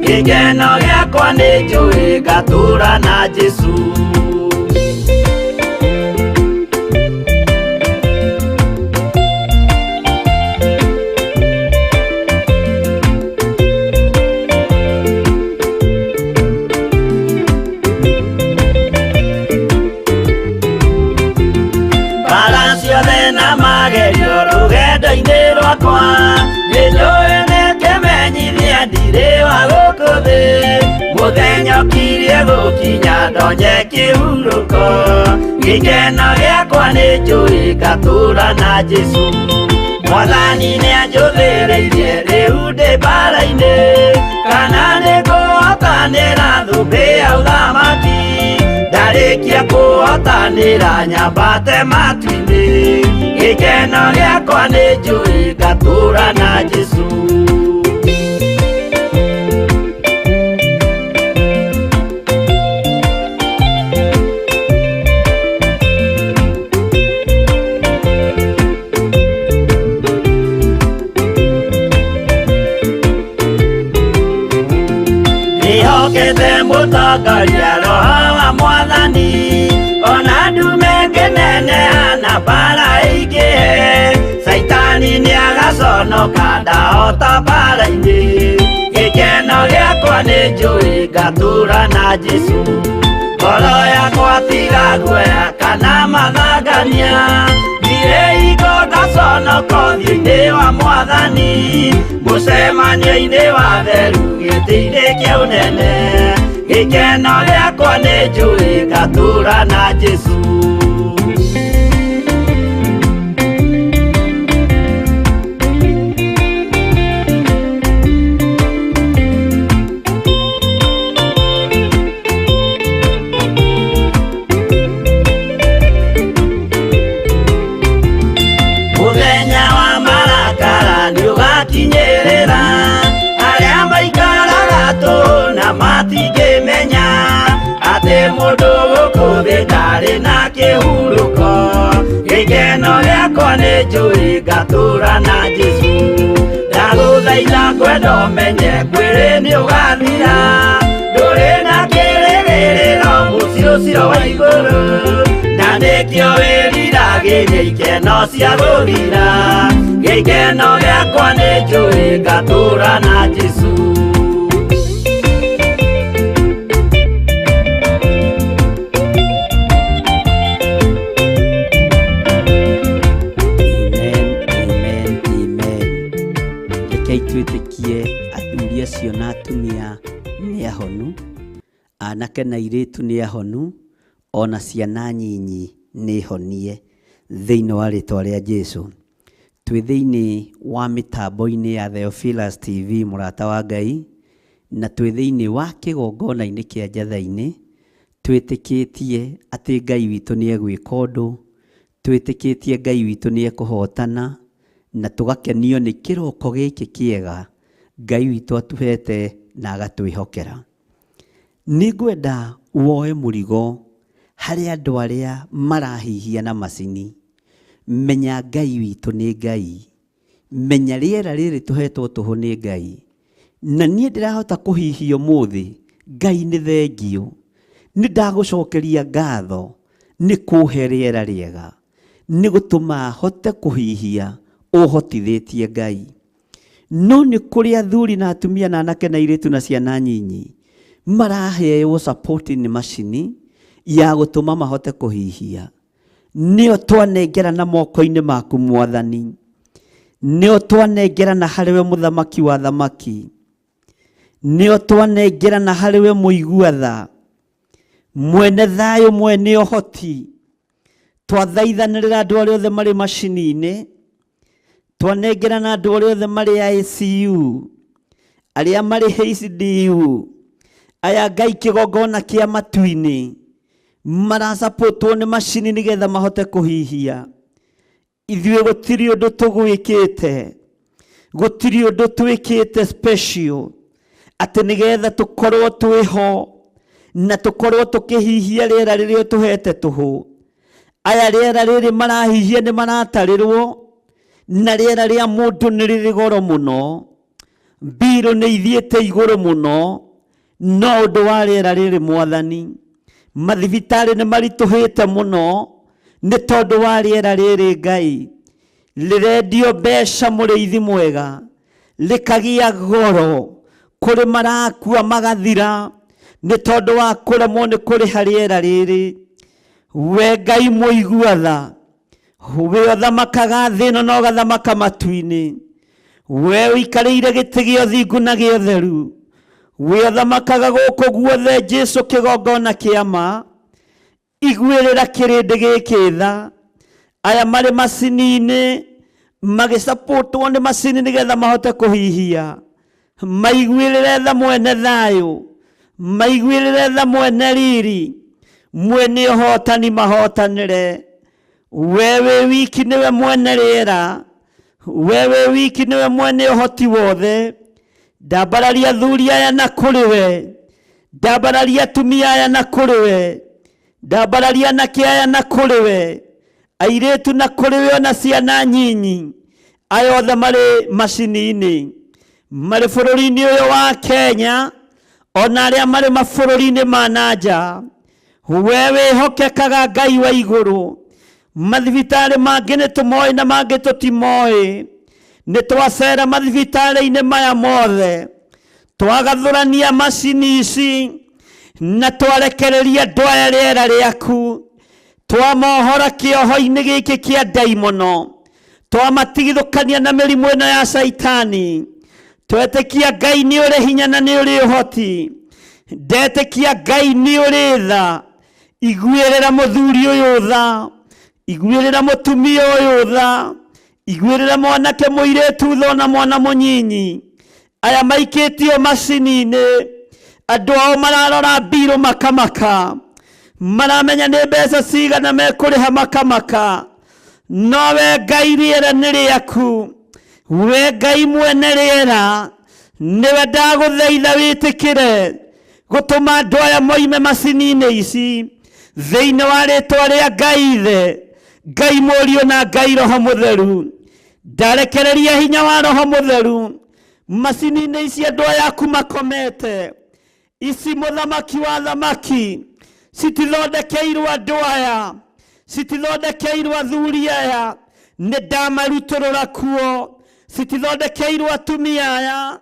gĩkeno gĩakwa nĩ njũĩ ngatũra na Jesũ. Mbara ciothe na magerio rũgendo-inĩ rwakwa, nĩ njũĩ nĩ kĩmenyithia ndirĩ wa gũkũ thĩ, mũthenya ũkirie gũkinya ndonye kĩhurũko, gĩkeno gĩakwa nĩ njũĩ ngatũra na Jesũ. Mwathani nĩ anjũthĩrĩirie rĩu ndĩ mbara-inĩ, kana nĩ ngũhotanĩra thũmbĩ ya ũthamaki, ndarĩkia kũhotanĩra nyambate matu-inĩ, gĩkeno gĩakwa nĩ njũĩ ngatũra na Jesũ. Ndĩhokete mũtongoria Roho wa Mwathani, ona ndume ngĩneneha na mbara ĩingĩhe, Caitani nĩagaconoka ndahota mbara-inĩ, gĩkeno gĩakwa nĩ njũĩ ngatũra na Jesũ. Ngoro yakwa tiga guoya kana mathangania, ndirĩ hingo ngaconoka ũthiũ-inĩ wa Mwathani, mũcemanio-inĩ wa theru gĩtĩ-inĩ kĩa ũnene, gĩkeno gĩakwa nĩ njũĩ ngatũra na Jesũ. Mũthenya wa marakara nĩũgakinyĩrĩra, arĩa maikaraga tũhũ na matingĩmenya atĩ mũndũ gũkũ thĩ ndarĩ na kĩhurũko, gĩkeno gĩakwa nĩ njũĩ ngatũra na Jesũ. Ndagũthaitha ngwenda ũmenye mwĩrĩ nĩũgathira, ndũrĩ na kĩrĩgĩrĩro mũciĩ ũcio wa igũrũ, na nĩkĩo wĩriragĩria ikeno cia gũthira, gĩkeno gĩakwa nĩ njũĩ ngatũra na Jesũ. Amen, amen, amen. Rekei twĩtĩkie athuri acio na atumia nĩ ahonu, anake na airĩtu nĩ ahonu, ona ciana nyinyi nĩ honie thĩinĩ wa rĩtwa rĩa Jesũ. Twĩ thĩinĩ wa mĩtambo-inĩ ya Theophilus TV mũrata wa Ngai, na twĩ thĩinĩ wa kĩgongona-inĩ kĩa Njatha-inĩ, twĩtĩkĩtie atĩ Ngai witũ nĩ egwĩka ũndũ, twĩtĩkĩtie Ngai witũ nĩ ekũhotana, na tũgakenio nĩ kĩroko gĩkĩ kĩega Ngai witũ atuhete na agatwĩhokera. Nĩ ngwenda woe mũrigo harĩ andũ arĩa marahihia na macini, Menya Ngai witũ nĩ Ngai. Menya rĩera rĩrĩ tũhetwo tũhũ nĩ Ngai. Na niĩ ndĩrahota kũhihia ũmũthĩ, Ngai nĩ thengiũ. Nĩ ndagũcokeria ngatho nĩ kũhe rĩera rĩega, nĩ gũtũma hote kũhihia ũhotithĩtie Ngai. No nĩ kũrĩ athuri na atumia na anake na airĩtu na ciana nyinyi maraheo support nĩ macini ya gũtũma mahote kũhihia. Nĩo twanengerana moko-inĩ maku Mwathani. Nĩo twanengerana harĩ we mũthamaki wa thamaki. Nĩo twanengerana harĩ we mũigua tha. Mwene thayũ, mwene ũhoti. Twathaithanĩrĩra andũ arĩa othe marĩ macini-inĩ. Twanengerana andũ arĩa othe marĩ ICU, arĩa marĩ HDU, aya Ngai kĩgongona kĩa matu-inĩ, marasapotwo nĩ macini nĩgetha mahote kũhihia. Ithuĩ gũtirĩ ũndũ tũgwĩkĩte, gũtirĩ ũndũ twĩkĩte special atĩ nĩgetha tũkorwo twĩho na tũkorwo tũkĩhihia rĩera rĩrĩa ũtũhete tũhũ. Aya rĩera rĩrĩ marahihia nĩ maratarĩrwo, na rĩera rĩa mũndũ nĩ rĩrĩ goro mũno. Mbirũ nĩ ithiĩte igũrũ mũno, no ũndũ wa rĩera rĩrĩ Mwathani. Mathibitarĩ nĩ maritũhĩte mũno nĩ tondũ wa rĩera rĩrĩ Ngai. Rĩrendio mbeca mũrĩithi mwega, rĩkagĩa goro, kũrĩ marakua magathira nĩ tondũ wa kũremwo nĩ kũrĩha rĩera rĩrĩ. We Ngai mũigua tha, we ũthamakaga thĩ ĩno na ũgathamaka matu-inĩ, we ũikarĩire gĩtĩ gĩa ũthingu na gĩa ũtheru, we ũthamakaga gũkũ guothe, Jesu kĩgongona kĩa ma, iguĩrĩra kĩrĩndĩ gĩkĩ tha. Aya marĩ macini-inĩ magĩcapũtwo nĩ macini nĩgetha mahote kũhihia, maiguĩrĩre tha mwene thayũ, maiguĩrĩre tha mwene riri, mwene ũhotani mahotanĩre. We wĩ wiki nĩwe mwene rĩera, we wĩ wiki nĩwe mwene ũhoti wothe. Ndambararia athuri aya na kũrĩ we, ndambararia atumia aya na kũrĩ we, ndambararia anake aya na kũrĩ we, airĩtu na kũrĩ we, ona ciana nyinyi, aya othe marĩ macini-inĩ, marĩ bũrũri-inĩ ũyũ wa Kenya, ona arĩa marĩ mabũrũri-inĩ ma na nja. We wĩhokekaga Ngai wa igũrũ. Mathibitarĩ mangĩ nĩ tũmoĩ na mangĩ tũtimoĩ. Nĩ twacera mathibitarĩ-inĩ maya mothe, twagathũrania macini ici na twarekereria andũ aya rĩera rĩaku, twamohora kĩoho-inĩ gĩkĩ kĩa ndaimono, twamatigithũkania na mĩrimũ ĩno ya caitani. Twetĩkia Ngai nĩ ũrĩ hinya na nĩ ũrĩ ũhoti. Ndetĩkia Ngai nĩ ũrĩ tha. Iguĩrĩra mũthuri ũyũ tha, iguĩrĩra mũtumia ũyũ tha, iguĩrĩra mwanake mũirĩtu tha ona mwana mũnyinyi. Aya maikĩtio macini-inĩ, andũ ao mararora mbirũ makamaka, maramenya nĩ mbeca cigana mekũrĩha makamaka. No we Ngai rĩera nĩ rĩaku, we Ngai mwene rĩera, nĩwe ndagũthaitha wĩtĩkĩre gũtũma andũ aya moime macini-inĩ ici thĩinĩ wa rĩtwa rĩa Ngai Ithe, Ngai Mũriũ na Ngai Roho Mũtheru. Ndarekereria hinya wa Roho Mũtheru macini-inĩ ici andũ aya aku makomete. Ici mũthamaki wa thamaki citithondekeirwo andũ aya, citithondekeirwo athuri aya, nĩ ndamarutũrũra kuo. Citithondekeirwo atumia aya,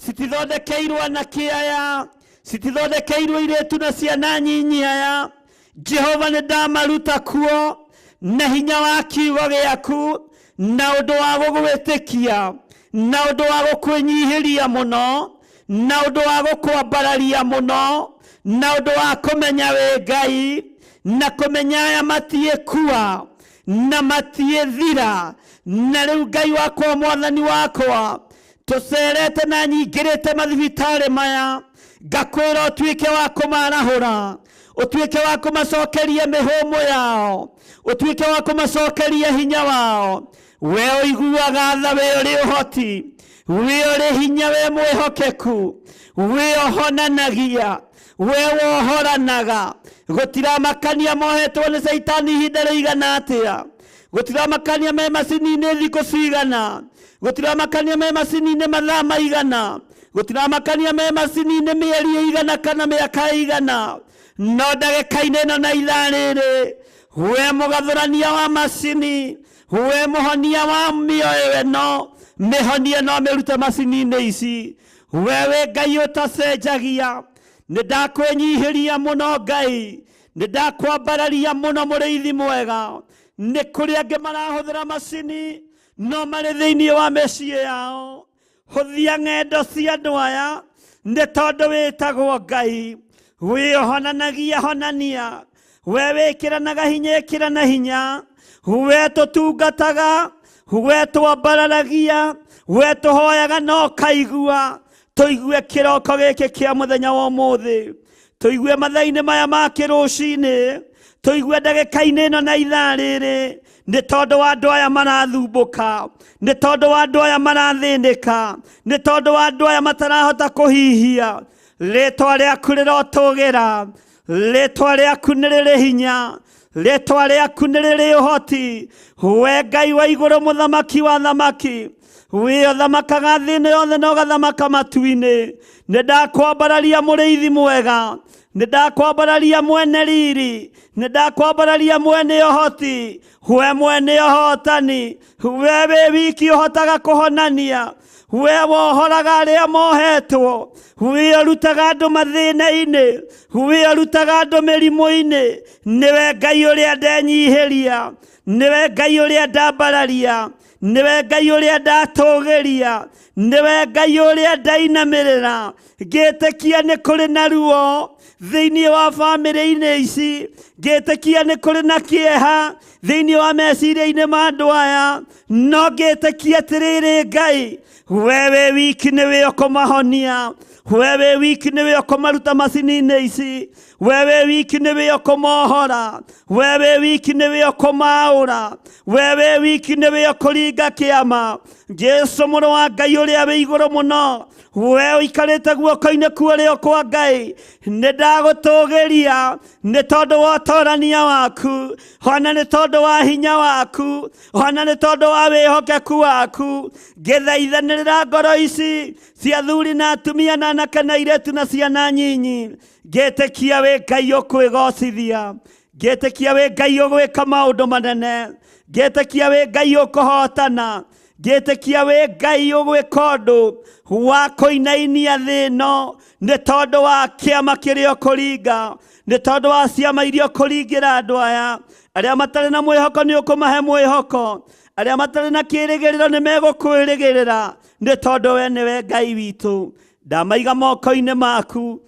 citithondekeirwo anake aya, citithondekeirwo irĩtu na ciana nyinyi aya. Jehova nĩ ndamaruta kuo na hinya wa kiugo gĩaku, na ũndũ wa gũgwĩtĩkia, na ũndũ wa gũkwĩnyihĩria mũno, na ũndũ wa gũkwambararia mũno, na ũndũ wa kũmenya wĩ Ngai, na kũmenya aya matiĩkua na matiĩthira. Na rĩu Ngai wakwa, Mwathani wakwa, tũcerete na nyingĩrĩte mathibitarĩ maya, ngakwĩra ũtuĩke wa kũmarahũra, ũtuĩke wa kũmacokeria mĩhũmũ yao, ũtuĩke wa kũmacokeria hinya wao. We ũiguaga tha, we ũrĩ ũhoti, we ũrĩ hinya, we mwĩhokeku, we ũhonanagia, we wohoranaga. Gũtiramakania mohetwo nĩ caitani ihinda rĩigana atĩa, Gũtiramakania me macini-inĩ thikũ cigana, gũtiramakania me macini-inĩ mathaa maigana, gũtiramakania me macini-inĩ mĩeri ĩigana kana mĩaka ĩigana, no ndagĩka-inĩ ĩno na ithaa rĩrĩ, we mũgathũrania wa macini, we mũhonia wa mĩoyo ĩno, mĩhonie no mĩrute macini-inĩ ici. We wĩ Ngai ũtacenjagia, nĩ ndakwĩnyihĩria mũno Ngai, nĩ ndakwambararia mũno mũrĩithi mwega. Nĩ kũrĩ angĩ marahũthĩra macini no marĩ thĩinĩ wa mĩciĩ yao. Hũthia ng'endo cia andũ aya, nĩ tondũ wĩtagwo Ngai, wĩhonanagia honania, we wĩkĩranaga hinya ĩkĩrana hinya, we tũtungataga, we twambararagia, we tũhoyaga na ũkaigua. Tũigue kĩroko gĩkĩ kĩa mũthenya wa ũmũthĩ, tũigue mathaa-inĩ maya ma kĩrũcinĩ, tũigue ndagĩka-inĩ ĩno na ithaa rĩrĩ, nĩ tondũ wa andũ aya marathumbũka, nĩ tondũ wa andũ aya marathĩnĩka, nĩ tondũ wa andũ aya matarahota kũhihia. Rĩtwa rĩaku rĩrotũgĩra, rĩtwa rĩaku nĩ rĩrĩ hinya, rĩtwa rĩaku nĩ rĩrĩ ũhoti. We Ngai wa igũrũ, mũthamaki wa thamaki, wĩ ũthamakaga thĩ ĩno yothe na ũgathamaka matu-inĩ. Nĩ ndakwambararia mũrĩithi mwega, nĩ ndakwambararia mwene riri, nĩ ndakwambararia mwene ũhoti, we mwene ũhotani, we wĩ wiki ũhotaga kũhonania, we wohoraga arĩa mohetwo, we ũrutaga andũ mathĩna-inĩ, we ũrutaga andũ mĩrimũ-inĩ. Nĩwe Ngai ũrĩa ndenyihĩria, nĩwe Ngai ũrĩa ndambararia, nĩwe Ngai ũrĩa ndatũgĩria, nĩwe Ngai ũrĩa ndainamĩrĩra. Ngĩtĩkia nĩ kũrĩ na ruo thĩinĩ wa bamĩrĩ-inĩ ici, ngĩtĩkia nĩ kũrĩ na kĩeha thĩinĩ wa meciria-inĩ ma andũ aya, no ngĩtĩkia atĩrĩrĩ Ngai, we wĩ wiki nĩwe ũkũmahonia, we wĩ wiki nĩwe ũkũmaruta macini-inĩ ici, we wĩ wiki nĩwe ũkũmohora, we wĩ wiki nĩwe ũkũmaũra, we wĩ wiki nĩwe ũkũringa kĩama. Jesu mũrũ wa Ngai ũrĩa wĩ igũrũ mũno, we ũikarĩte guoko-inĩ kwa ũrĩo kwa Ngai, nĩ ndagũtũgĩria nĩ tondũ wa ũtorania waku, ona nĩ tondũ wa hinya waku, ona nĩ tondũ wa wĩhokeku waku. Ngĩthaithanĩrĩra ngoro ici cia athuri na atumia na anake na airĩtu na ciana nyinyi, ngĩtĩkia wĩ Ngai ũkwĩgocithia, ngĩtĩkia wĩ Ngai ũgwĩka maũndũ manene, ngĩtĩkia wĩ Ngai ũkũhotana, ngĩtĩkia wĩ Ngai ũgwĩka ũndũ wa kũinainia thĩ ĩno nĩ tondũ wa kĩama kĩrĩa ũkũringa, nĩ tondũ wa ciama iria ũkũringĩra andũ aya. Arĩa matarĩ na mwĩhoko nĩ ũkũmahe mwĩhoko, arĩa matarĩ na kĩĩrĩgĩrĩro nĩ megũkwĩrĩgĩrĩra, nĩ tondũ we nĩwe Ngai witũ. Ndamaiga moko-inĩ maku,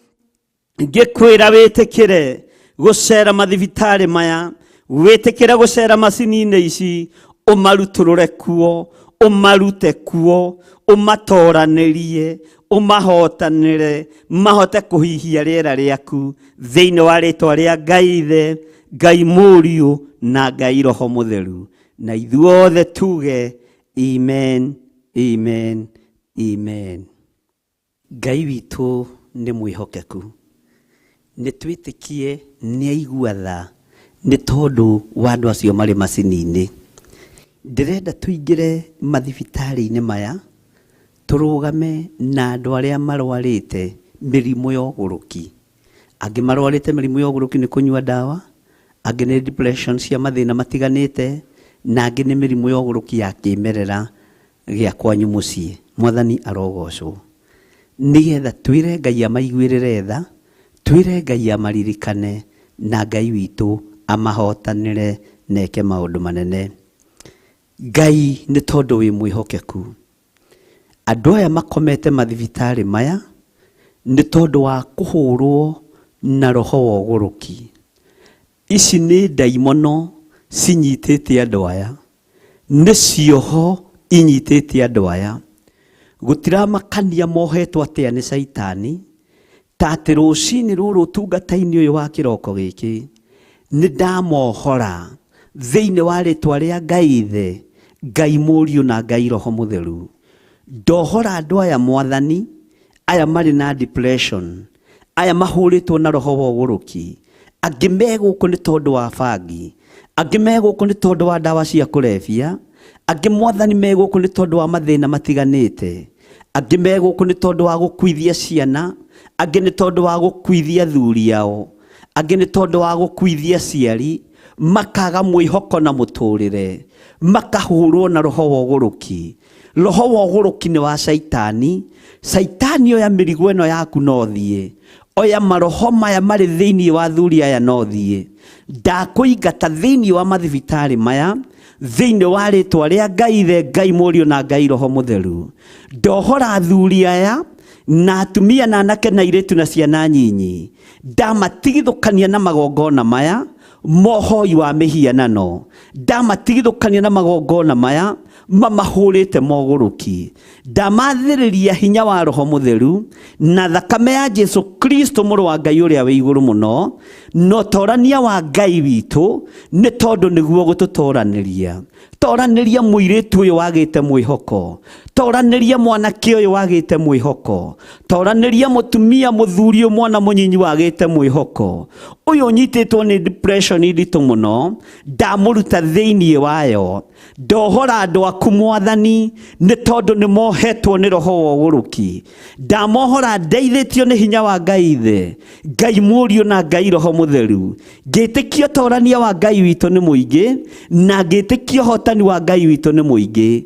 ngĩkwĩra wĩtĩkĩre gũcera mathibitarĩ maya, wĩtĩkĩre gũcera macini-inĩ ici, ũmarutũrũre kuo, ũmarute kuo, ũmatoranĩrie, ũmahotanĩre, mahote kũhihia rĩera rĩaku thĩinĩ wa rĩtwa rĩa Ngai Ithe, Ngai Mũriũ na Ngai Roho Mũtheru. Na ithuothe tuge amen, amen, amen. Ngai witũ nĩ mwĩhokeku, nĩ twĩtĩkie nĩ aigua tha nĩ tondũ wa andũ acio marĩ macini-inĩ. Ndĩrenda tũingĩre mathibitarĩ-inĩ maya, tũrũgame na andũ arĩa marwarĩte mĩrimũ ya ũgũrũki. Angĩ marwarĩte mĩrimũ ya ũgũrũki nĩ kũnyua ndawa, angĩ nĩ depression cia mathĩna matiganĩte, na angĩ nĩ mĩrimũ ya ũgũrũki ya kĩmerera gĩa kwanyu mũciĩ. Mwathani arogocwo. Nĩgetha twĩre Ngai amaiguĩrĩre tha, twĩre Ngai amaririkane, na Ngai witũ amahotanĩre na eke maũndũ manene. Ngai nĩ tondũ wĩ mwĩhokeku. Andũ aya makomete mathibitarĩ maya nĩ tondũ wa kũhũrwo na roho wa ũgũrũki. Ici nĩ ndaimono cinyitĩte andũ aya, nĩ cioho inyitĩte andũ aya. Gũtiramakania mohetwo atĩa nĩ caitani, ta atĩ rũcinĩ rũrũ ũtungata-inĩ ũyũ wa kĩroko gĩkĩ nĩ ndamohora thĩinĩ wa rĩtwa rĩa Ngai Ithe, Ngai Mũriũ na Ngai Roho Mũtheru. Ndohora andũ aya Mwathani, aya marĩ na depression, aya mahũrĩtwo na roho wa ũgũrũki, angĩ me gũkũ nĩ tondũ wa bangi, Angĩ me gũkũ nĩ tondũ wa ndawa cia kũrebia, angĩ Mwathani me gũkũ nĩ tondũ wa mathĩna matiganĩte, angĩ me gũkũ nĩ tondũ wa gũkuithia ciana, angĩ nĩ tondũ wa gũkuithia athuri ao, angĩ nĩ tondũ wa gũkuithia aciari, makaga mwĩhoko na mũtũrĩre, makahũrwo na roho wa ũgũrũki. Roho wa ũgũrũki nĩ wa Caitani. Caitani oya mĩrigo ĩno yaku na ũthiĩ, oya maroho maya marĩ thĩinĩ wa athuri aya na ũthiĩ. Ndakũingata thĩinĩ wa mathibitarĩ maya, thĩinĩ wa rĩtwa rĩa Ngai Ithe, Ngai Mũriũ na Ngai Roho Mũtheru. Ndohora athuri aya na atumia na anake na airĩtu na ciana nyinyi, ndamatigithũkania na magongona maya mohoi wa mĩhianano, ndamatigithũkania na magongona maya mamahũrĩte mogũrũki, ndamathĩrĩria hinya wa Roho Mũtheru na thakame ya Jesu Kristo mũrũ wa Ngai ũrĩa wĩ igũrũ mũno, na ũtorania wa Ngai witũ, nĩ tondũ nĩguo gũtũtoranĩria. Toranĩria mũirĩtu ũyũ wagĩte mwĩhoko, toranĩria mwanake ũyũ wagĩte mwĩhoko, toranĩria mũtumia mũthuri ũyũ mwana mũnyinyi wagĩte mwĩhoko, ũyũ ũnyitĩtwo nĩ depression nditũ mũno, ndamũruta thĩinĩ wayo. Ndohora andũ aku Mwathani, nĩ tondũ nĩ mohetwo nĩ roho wa ũgũrũki. Ndamohora ndeithĩtio nĩ hinya wa Ngai Ithe, Ngai Mũriũ na Ngai Roho Mũtheru. Ngĩtĩkia ũtorania wa Ngai witũ nĩ mũingĩ, na ngĩtĩkia ũhotani wa Ngai witũ nĩ mũingĩ.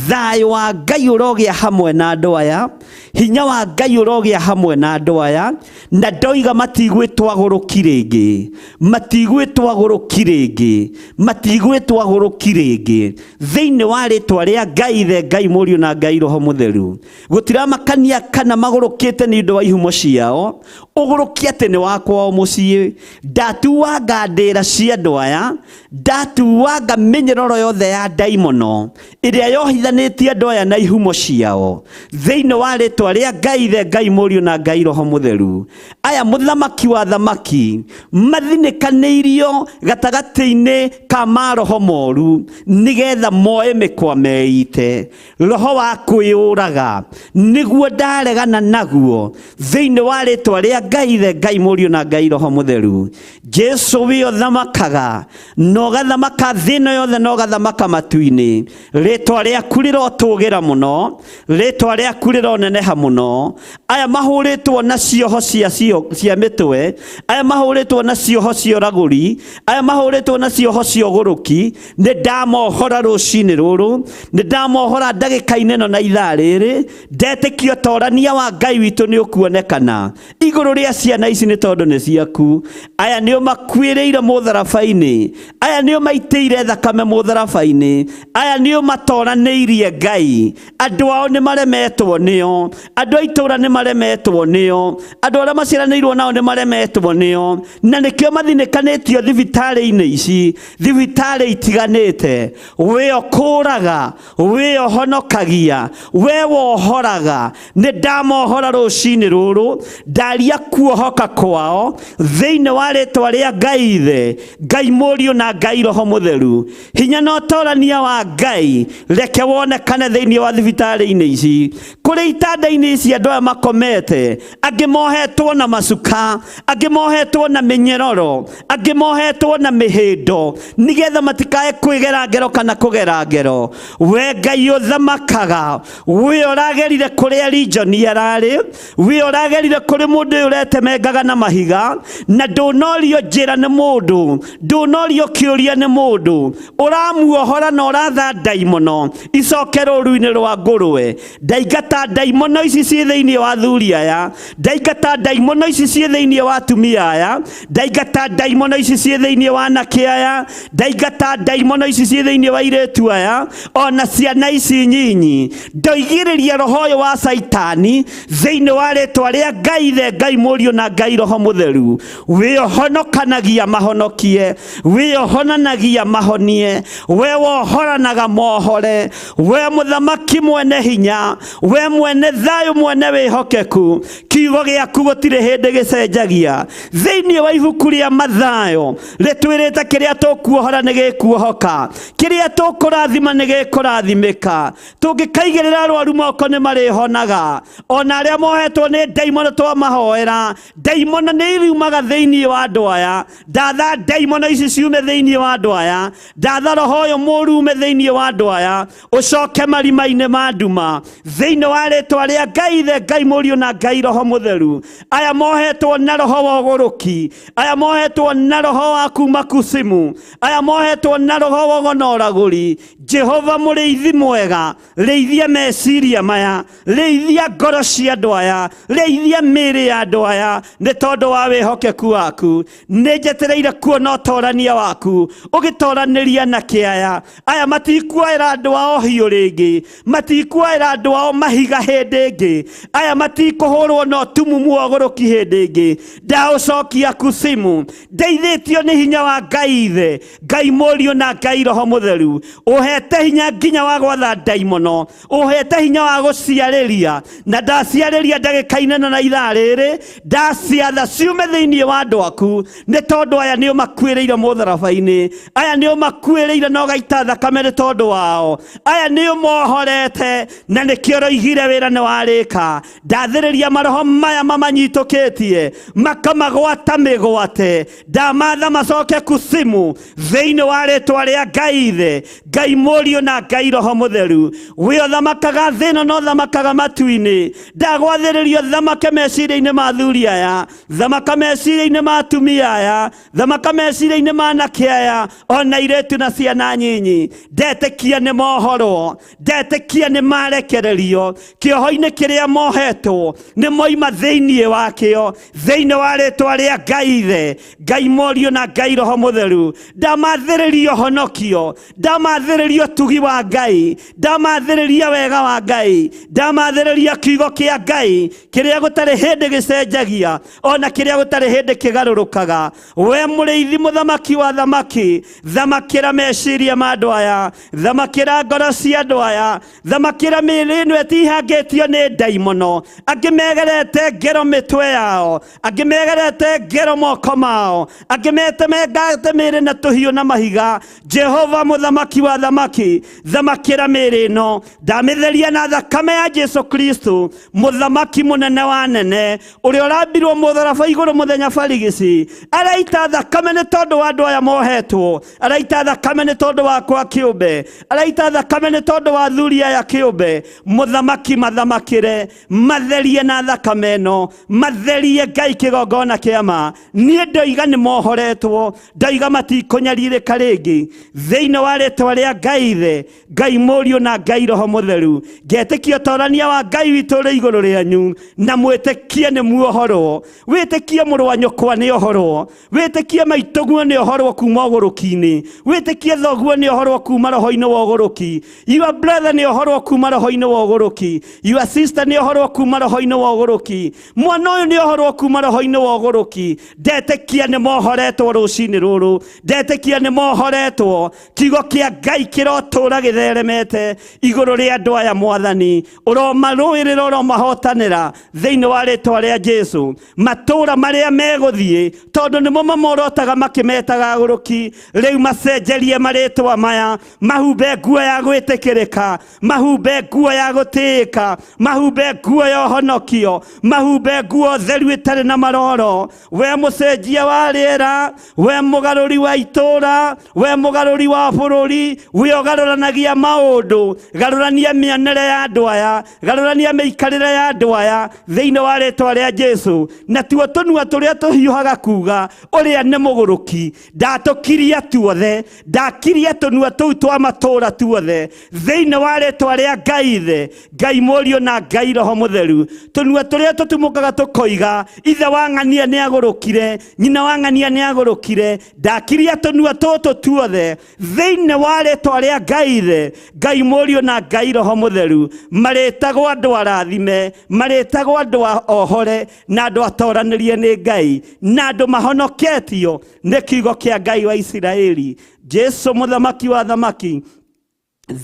Thayũ wa Ngai ũrogĩa hamwe na andũ aya, hinya wa Ngai ũrogĩa hamwe na andũ aya, na ndoiga matigwĩtwo agũrũki rĩngĩ, matigwĩtwo agũrũki rĩngĩ, matigwĩtwo agũrũki rĩngĩ, thĩinĩ wa rĩtwa rĩa Ngai Ithe, Ngai Mũriũ na Ngai Roho Mũtheru. Gũtiramakania kana magũrũkĩte nĩ ũndũ wa ihumo ciao, ũgũrũki atĩ nĩ wa kwao mũciĩ. Ndatuanga ndĩra cia andũ aya, ndatuanga mĩnyororo yothe ya ndaimono ĩrĩa yohithanĩtie andũ aya na ihumo ciao, thĩinĩ wa rĩtwa rĩa Ngai Ithe, Ngai Mũriũ na Ngai Roho Mũtheru. Aya mũthamaki wa thamaki mathinĩkanĩirio gatagatĩ-inĩ ka maroho moru, nĩgetha moe mĩkwa meite. Roho wa kwĩyũraga nĩguo ndaregana naguo, thĩinĩ wa rĩtwa rĩa Ngai Ithe, Ngai Mũriũ na Ngai Roho Mũtheru. Jesu wĩ ũthamakaga na ũgathamaka thĩ ĩno yothe na ũgathamaka matu-inĩ. Rĩtwa rĩaku rĩrotũgĩra mũno, rĩtwa rĩaku rĩroneneha mũno. Aya mahũrĩtwo na cioho cia mĩtwe, aya mahũrĩtwo na cioho cia ũragũri, aya mahũrĩtwo na cioho cia ũgũrũki, nĩ ndamohora rũcinĩ rũrũ, nĩ ndamohora ndagĩka-inĩ ĩno na ithaa rĩrĩ. Ndetĩkia ũtorania wa Ngai witũ nĩ ũkuonekana igũrũ rĩa ciana ici, nĩ tondũ nĩ ciaku. Aya nĩo makuĩrĩire mũtharaba-inĩ, aya nĩo maitĩire thakame mũtharaba-inĩ, aya nĩo matoranĩirie Ngai. Andũ ao nĩ maremetwo nĩo, andũ a itũũra nĩ maremetwo nĩo, andũ arĩa maciaranĩirwo nao nĩ maremetwo nĩo, na nĩkĩo mathinĩkanĩtio thibitarĩ-inĩ ici, thibitarĩ itiganĩte. We ũkũraga, we ũhonokagia, we wohoraga, nĩ ndamohora rũcinĩ rũrũ, ndaria kuohoka kwao thĩinĩ wa rĩtwa rĩa Ngai Ithe, Ngai Mũriũ na Ngai Roho Mũtheru. Hinya na ũtorania wa Ngai reke wonekane thĩinĩ wa thibitarĩ-inĩ ici, kũrĩ itanda-inĩ ici andũ aya makomete, angĩ mohetwo na macuka, angĩ mohetwo na mĩnyororo, angĩ mohetwo na mĩhĩndo, nĩgetha matikae kwĩgera ngero kana kũgera ngero. We Ngai ũthamakaga, we ũragerire kũrĩa Rijoni ararĩ, we ũragerire kũrĩ mũndũ ũyũ ũretemengaga na mahiga, na ndũnorio njĩra nĩ mũndũ, ndũnorio kĩũria nĩ mũndũ, ũramuohora na ũratha ndaimono icoke rũru-inĩ rwa ngũrwe. Ndaingata ndaimono ici ciĩ thĩinĩ wa athuri aya, ndaingata ndaimono ici ciĩ thĩinĩ wa atumia aya, ndaingata ndaimono ici ciĩ thĩinĩ wa anake aya, ndaingata ndaimono ici ciĩ thĩinĩ wa airĩtu aya, ona ciana ici nyinyi. Ndoigĩrĩria roho ũyũ wa Caitani thĩinĩ wa rĩtwa rĩa Ngai Ithe, Ngai Mũriũ na Ngai Roho Mũtheru. We ũhonokanagia mahonokie, we ũhonanagia mahonie, we wohoranaga mohore, we mũthamaki mwene hinya, we We mwene thayũ, mwene wĩhokeku, kiugo gĩaku gũtirĩ hĩndĩ gĩcenjagia. Thĩinĩ wa ibuku rĩa Mathayo rĩtwĩrĩte kĩrĩa tũkuohora nĩ gĩkuohoka, kĩrĩa tũkũrathima nĩ gĩkũrathimĩka. Tũngĩkaigĩrĩra arwaru moko nĩ marĩhonaga, ona arĩa mohetwo nĩ ndaimono twamahoera, ndaimono nĩ iriumaga thĩinĩ wa andũ aya. Ndatha ndaimono ici ciume thĩinĩ wa andũ aya, ndatha roho ũyũ mũũru ume thĩinĩ wa andũ aya, ũcoke marima-inĩ ma nduma, thĩinĩ wa rĩtwa rĩa Ngai Ithe, Ngai Mũriũ na Ngai Roho Mũtheru. Aya mohetwo na roho wa ũgũrũki, aya mohetwo na roho wa kuma kusimu, aya mohetwo na roho wa ũgo na ũragũri, Jehova mũrĩithi mwega, rĩithia meciria maya, rĩithia ngoro cia andũ aya, rĩithia mĩĩrĩ ya andũ aya, nĩ tondũ wa wĩhokeku waku. Nĩ njetereire kuona ũtorania waku ũgĩtoranĩria na kĩaya. Aya matikuoera andũ ao hiũ rĩngĩ, matikuoera andũ ao mahiga hĩndĩ ĩngĩ, aya matikũhũrwo na ũtumumu wa ũgũrũki hĩndĩ ĩngĩ. Ndaũcokia kusimu, ndeithĩtio nĩ hinya wa Ngai Ithe, Ngai Mũriũ na Ngai Roho Mũtheru. Ũhete hinya nginya wa gwatha ndaimono, ũhete hinya wa gũciarĩria, na ndaciarĩria ndagĩka-inĩ ĩno na ithaa rĩrĩ, ndaciatha ciume thĩinĩ wa andũ aku, nĩ tondũ aya nĩ ũmakuĩrĩire mũtharaba-inĩ, aya nĩ ũmakuĩrĩire na ũgaita thakame nĩ tondũ wao, aya nĩ ũmohorete na nĩkĩo ũroigire wĩra nĩ warĩka. Ndathĩrĩria maroho maya mamanyitũkĩtie makamagwata mĩgwate, ndamatha macoke kusimu thĩinĩ wa rĩtwa rĩa Ngai Ithe, Ngai Mũriũ na Ngai Roho Mũtheru. We ũthamakaga thĩ ĩno na ũthamakaga matu-inĩ, ndagwathĩrĩria ũthamake meciria-inĩ ma athuri aya, thamaka meciria-inĩ ma atumia aya, thamaka meciria-inĩ ma anake aya, ona airĩtu na ciana nyinyi. Ndetĩkia nĩ mohorwo, ndetĩkia nĩ marekererio kĩoho-inĩ kĩrĩa mohetwo, nĩ moima thĩinĩ wakĩo, thĩinĩ wa rĩtwa rĩa Ngai Ithe, Ngai Mũriũ na Ngai Roho Mũtheru. Ndamathĩrĩria ũhonokio, ndamathĩrĩria ũtugi wa Ngai, ndamathĩrĩria wega wa Ngai, ndamathĩrĩria kiugo kĩa Ngai kĩrĩa gũtarĩ hĩndĩ gĩcenjagia, ona kĩrĩa gũtarĩ hĩndĩ kĩgarũrũkaga. We mũrĩithi mũthamaki wa thamaki, thamakĩra meciria ma andũ aya, thamakĩra ngoro cia andũ aya, thamakĩra mĩĩrĩ ĩno ĩtihangĩtio nĩ ndaimono. Angĩ megerete ngero mĩtwe yao, angĩ megerete ngero moko mao, angĩ metemengate mĩĩrĩ na tũhiũ na mahiga. Jehova mũthamaki wa thamaki, thamakĩra mĩĩrĩ ĩno, ndamĩtheria na thakame ya Jesu Kristo, mũthamaki mũnene wa nene, ũrĩa ũrambirwo mũtharaba igũrũ mũthenya barigici. Araita thakame nĩ tondũ wa andũ aya mohetwo, araita thakame nĩ tondũ wakwa kĩũmbe, araita thakame nĩ tondũ wa athuri aya kĩũmbe. Mũthamaki mathamakĩre, matherie na thakame ĩno, matherie Ngai kĩgongona kĩa ma. Niĩ ndoiga nĩ mohoretwo, ndoiga matikũnyarirĩka rĩngĩ, thĩinĩ wa rĩtwa rĩa Ngai Ithe, Ngai Mũriũ na Ngai Roho Mũtheru. Ngetĩkia ũtorania wa Ngai witũ ũrĩ igũrũ rĩanyu, na mwĩtĩkie nĩ muohorwo. Wĩtĩkie mũrũ wa nyũkwa nĩ ohorwo, wĩtĩkie maitũguo nĩ ohorwo kuma ũgũrũki-inĩ, wĩtĩkie thoguo nĩ ohorwo kuma roho-inĩ wa ũgũrũki, your brother nĩ ohorwo kuma roho-inĩ wa ũgũrũki, your sister nĩ ohorwo kuma roho-inĩ wa ũgũrũki, mwana ũyũ nĩ ohorwo kuma roho-inĩ wa ũgũrũki. Ndetĩkia nĩ mohoretwo rũcinĩ rũrũ, ndetĩkia nĩ mohoretwo. Kiugo kĩa Ngai kĩrotũra gĩtheremete igũrũ rĩa andũ aya. Mwathani, ũromarũĩrĩra, ũromahotanĩra thĩinĩ wa rĩtwa rĩa Jesu. Matũra marĩa megũthiĩ, tondũ nĩmo mamorotaga makĩmetaga agũrũki, rĩu macenjerie marĩtwa maya, mahumbe nguo ya gwĩtĩkĩrĩka, mahumbe nguo ya gũtĩĩka, mahumbe nguo ya ũhonokio, mahumbe nguo theru ĩtarĩ na maroro. We mũcenjia wa rĩera, we mũgarũri wa itũra, we mũgarũri wa bũrũri, we ũgarũranagia maũndũ, garũrania mĩonere ya andũ aya, garũrania mĩikarĩre ya andũ aya thĩinĩ wa rĩtwa rĩa Jesu. Na tuo tũnua tũrĩa tũhiũhaga kuga ũrĩa nĩ mũgũrũki, ndatũkiria tuothe, ndakiria tũnua tũu twa matũra tuothe thĩinĩ wa rĩtwa rĩa Ngai Ithe, Ngai Mũriũ na Ngai Roho Mũtheru. Tũnua tũrĩa tũtumũkaga tũkoiga ithe wa ng'ania nĩ agũrũkire, nyina wa ng'ania nĩ agũrũkire, ndakiria tũnua tũtũ tuothe thĩinĩ wa rĩtwa rĩa Ngai Ithe, Ngai Mũriũ na Ngai Roho Mũtheru. Marĩtagwo andũ arathime, marĩtagwo andũ ohore na andũ atoranĩrie nĩ Ngai, na andũ mahonoketio nĩ kiugo kĩa Ngai wa Isiraeli. Jesu mũthamaki wa thamaki,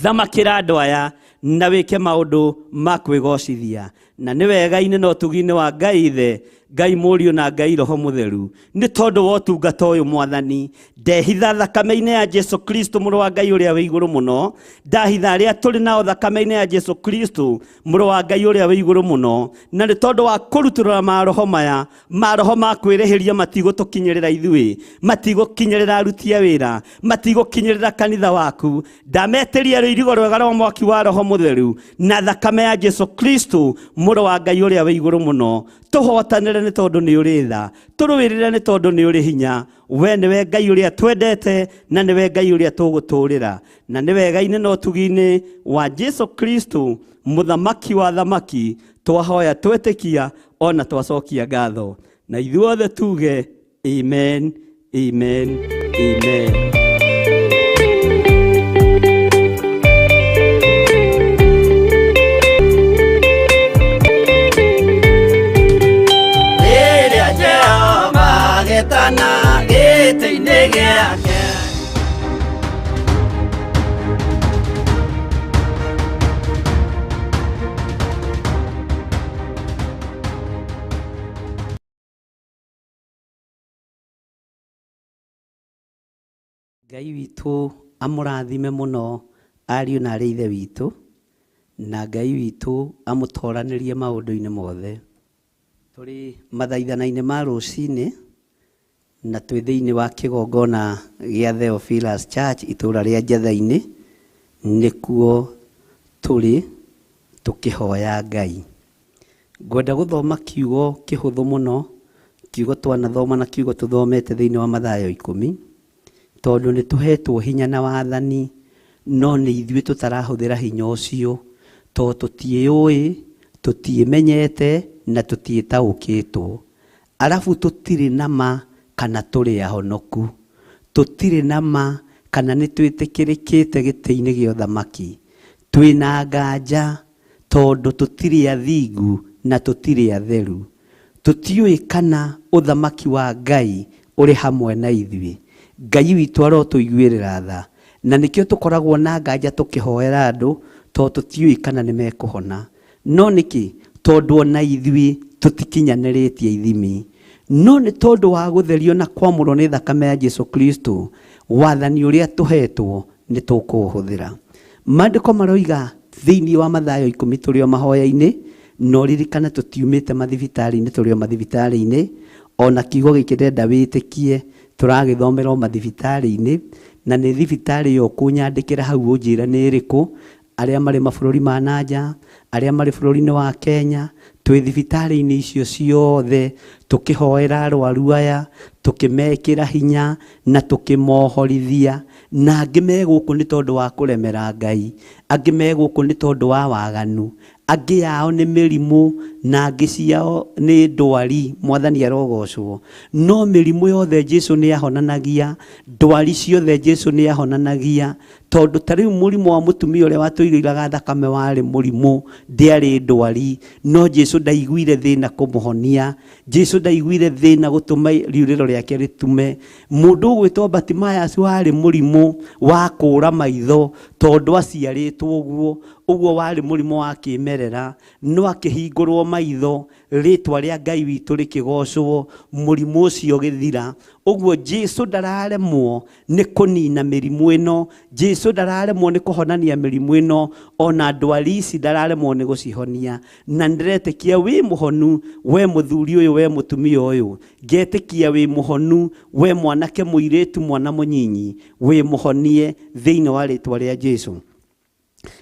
thamakĩra andũ aya Na wĩke maũndũ ma kwĩgocithia. Na nĩ wega-inĩ na ũtugi-inĩ wa Ngai Ithe, Ngai Mũriũ na Ngai Roho Mũtheru. Nĩ tondũ wa ũtungata ũyũ Mwathani, ndehitha thakame-inĩ ya Jesu Kristo mũrũ wa Ngai ũrĩa wĩ igũrũ mũno, ndahitha arĩa tũrĩ nao thakame-inĩ ya Jesu Kristo mũrũ wa Ngai ũrĩa wĩ igũrũ mũno, na nĩ tondũ wa kũrutũrũra maroho maya, maroho ma kwĩrĩhĩria matigũtũkinyĩrĩra ithuĩ, matigũkinyĩrĩra aruti a wĩra, matigũkinyĩrĩra kanitha waku. Ndametĩria rũirigo rwega rwa mwaki wa Roho Mũtheru na thakame ya Jesu Kristo mũrũ wa Ngai ũrĩa wĩ igũrũ mũno. Tũhotanĩre nĩ tondũ nĩ ũrĩ tha, tũrũĩrĩre nĩ tondũ nĩ ũrĩ hinya. We nĩwe Ngai ũrĩa twendete na nĩwe Ngai ũrĩa tũgũtũũrĩra. Na nĩ wega-inĩ na ũtugi-inĩ wa Jesu Kristo mũthamaki wa thamaki, twahoya twetĩkia ona twacokia ngatho. Na ithuothe tuge amen, amen, amen. Rĩrĩa Jehova agetana gĩtĩ-inĩ gĩake. Ngai witũ amũrathime mũno ariũ na arĩ ithe witũ, na Ngai witũ amũtoranĩrie maũndũ-inĩ mothe. Tũrĩ mathaithana-inĩ ma rũcinĩ na twĩ thĩinĩ wa kĩgongona gĩa Theophilus Church itũũra rĩa Njetha-inĩ, nĩkuo tũrĩ tũkĩhoya Ngai. Ngwenda gũthoma kiugo kĩhũthũ mũno, kiugo twanathoma na kiugo tũthomete thĩinĩ wa Mathayo 10, tondũ nĩ tũhetwo hinya na wathani, no nĩ ithuĩ tũtarahũthĩra hinya ũcio, tondũ tũtiĩũĩ, tũtiĩmenyete na tũtiĩtaũkĩtwo. Arabu tũtirĩ na ma kana tũrĩ ahonoku, tũtirĩ na ma kana nĩ twĩtĩkĩrĩkĩte gĩtĩ-inĩ gĩa ũthamaki. Twĩna nganja tondũ tũtirĩ athingu na tũtirĩ atheru. Tũtiũĩ kana ũthamaki wa Ngai ũrĩ hamwe na ithuĩ. Ngai witũ arotũiguĩrĩra tha, na nĩkĩo tũkoragwo na nganja tũkĩhoera andũ, tondũ tũtiũĩ kana nĩ mekũhona. No nĩkĩ? Tondũ ona ithuĩ tũtikinyanĩrĩtie ithimi. No nĩ tondũ wa gũtherio na kwamũrwo nĩ thakame ya Jesu Kristo, wathani ũrĩa tũhetwo nĩ tũkũũhũthĩra. Maandĩko maroiga thĩinĩ wa Mathayo 10 tũrĩ o mahoya-inĩ, na ũririkane tũtiumĩte mathibitarĩ-inĩ, tũrĩ o mathibitarĩ-inĩ. Ona kiugo gĩkĩ ndĩrenda wĩtĩkie, tũragĩthomera o mathibitarĩ-inĩ, na nĩ thibitarĩ ĩyo ũkũnyandĩkĩra hau ũnjĩre nĩ ĩrĩkũ, arĩa marĩ mabũrũri ma nanja, arĩa marĩ bũrũri-inĩ wa Kenya, twĩ thibitarĩ-inĩ icio ciothe, tũkĩhoera arwaru aya, tũkĩmekĩra hinya na tũkĩmohorithia. Na angĩ me gũkũ nĩ tondũ wa kũremera Ngai, angĩ me gũkũ nĩ tondũ wa waganu, angĩ ao nĩ mĩrimũ na angĩ ciao nĩ ndwari. Mwathani arogocwo. No mĩrimũ yothe Jesu nĩ ahonanagia, ndwari ciothe Jesu nĩ ahonanagia, tondũ ta rĩu mũrimũ wa mũtumia ũrĩa watũirĩraga thakame warĩ mũrimũ, ndĩarĩ ndwari, no Jesu ndaiguire thĩna kũmũhonia. Jesu ndaiguire thĩna gũtũma riurĩro rĩake rĩtume. Mũndũ ũgwĩtwo Bartimaeus warĩ mũrimũ wa kũũra maitho, tondũ aciarĩtwo ũguo, ũguo warĩ mũrimũ wa kĩmerera, no akĩhingũrwo maitho, rĩtwa rĩa Ngai witũ rĩkĩgocwo, mũrimũ ũcio ũgĩthira. Ũguo Jesu ndararemwo nĩ kũnina mĩrimũ ĩno, Jesu ndararemwo nĩ kũhonania mĩrimũ ĩno, ona ndwari ici ndararemwo nĩ gũcihonia. Na ndĩretĩkia wĩ mũhonu, we mũthuri ũyũ, we mũtumia ũyũ, ngetĩkia wĩ mũhonu, we mwanake mũirĩtu, mwana mũnyinyi, wĩ mũhonie thĩinĩ wa rĩtwa rĩa Jesu.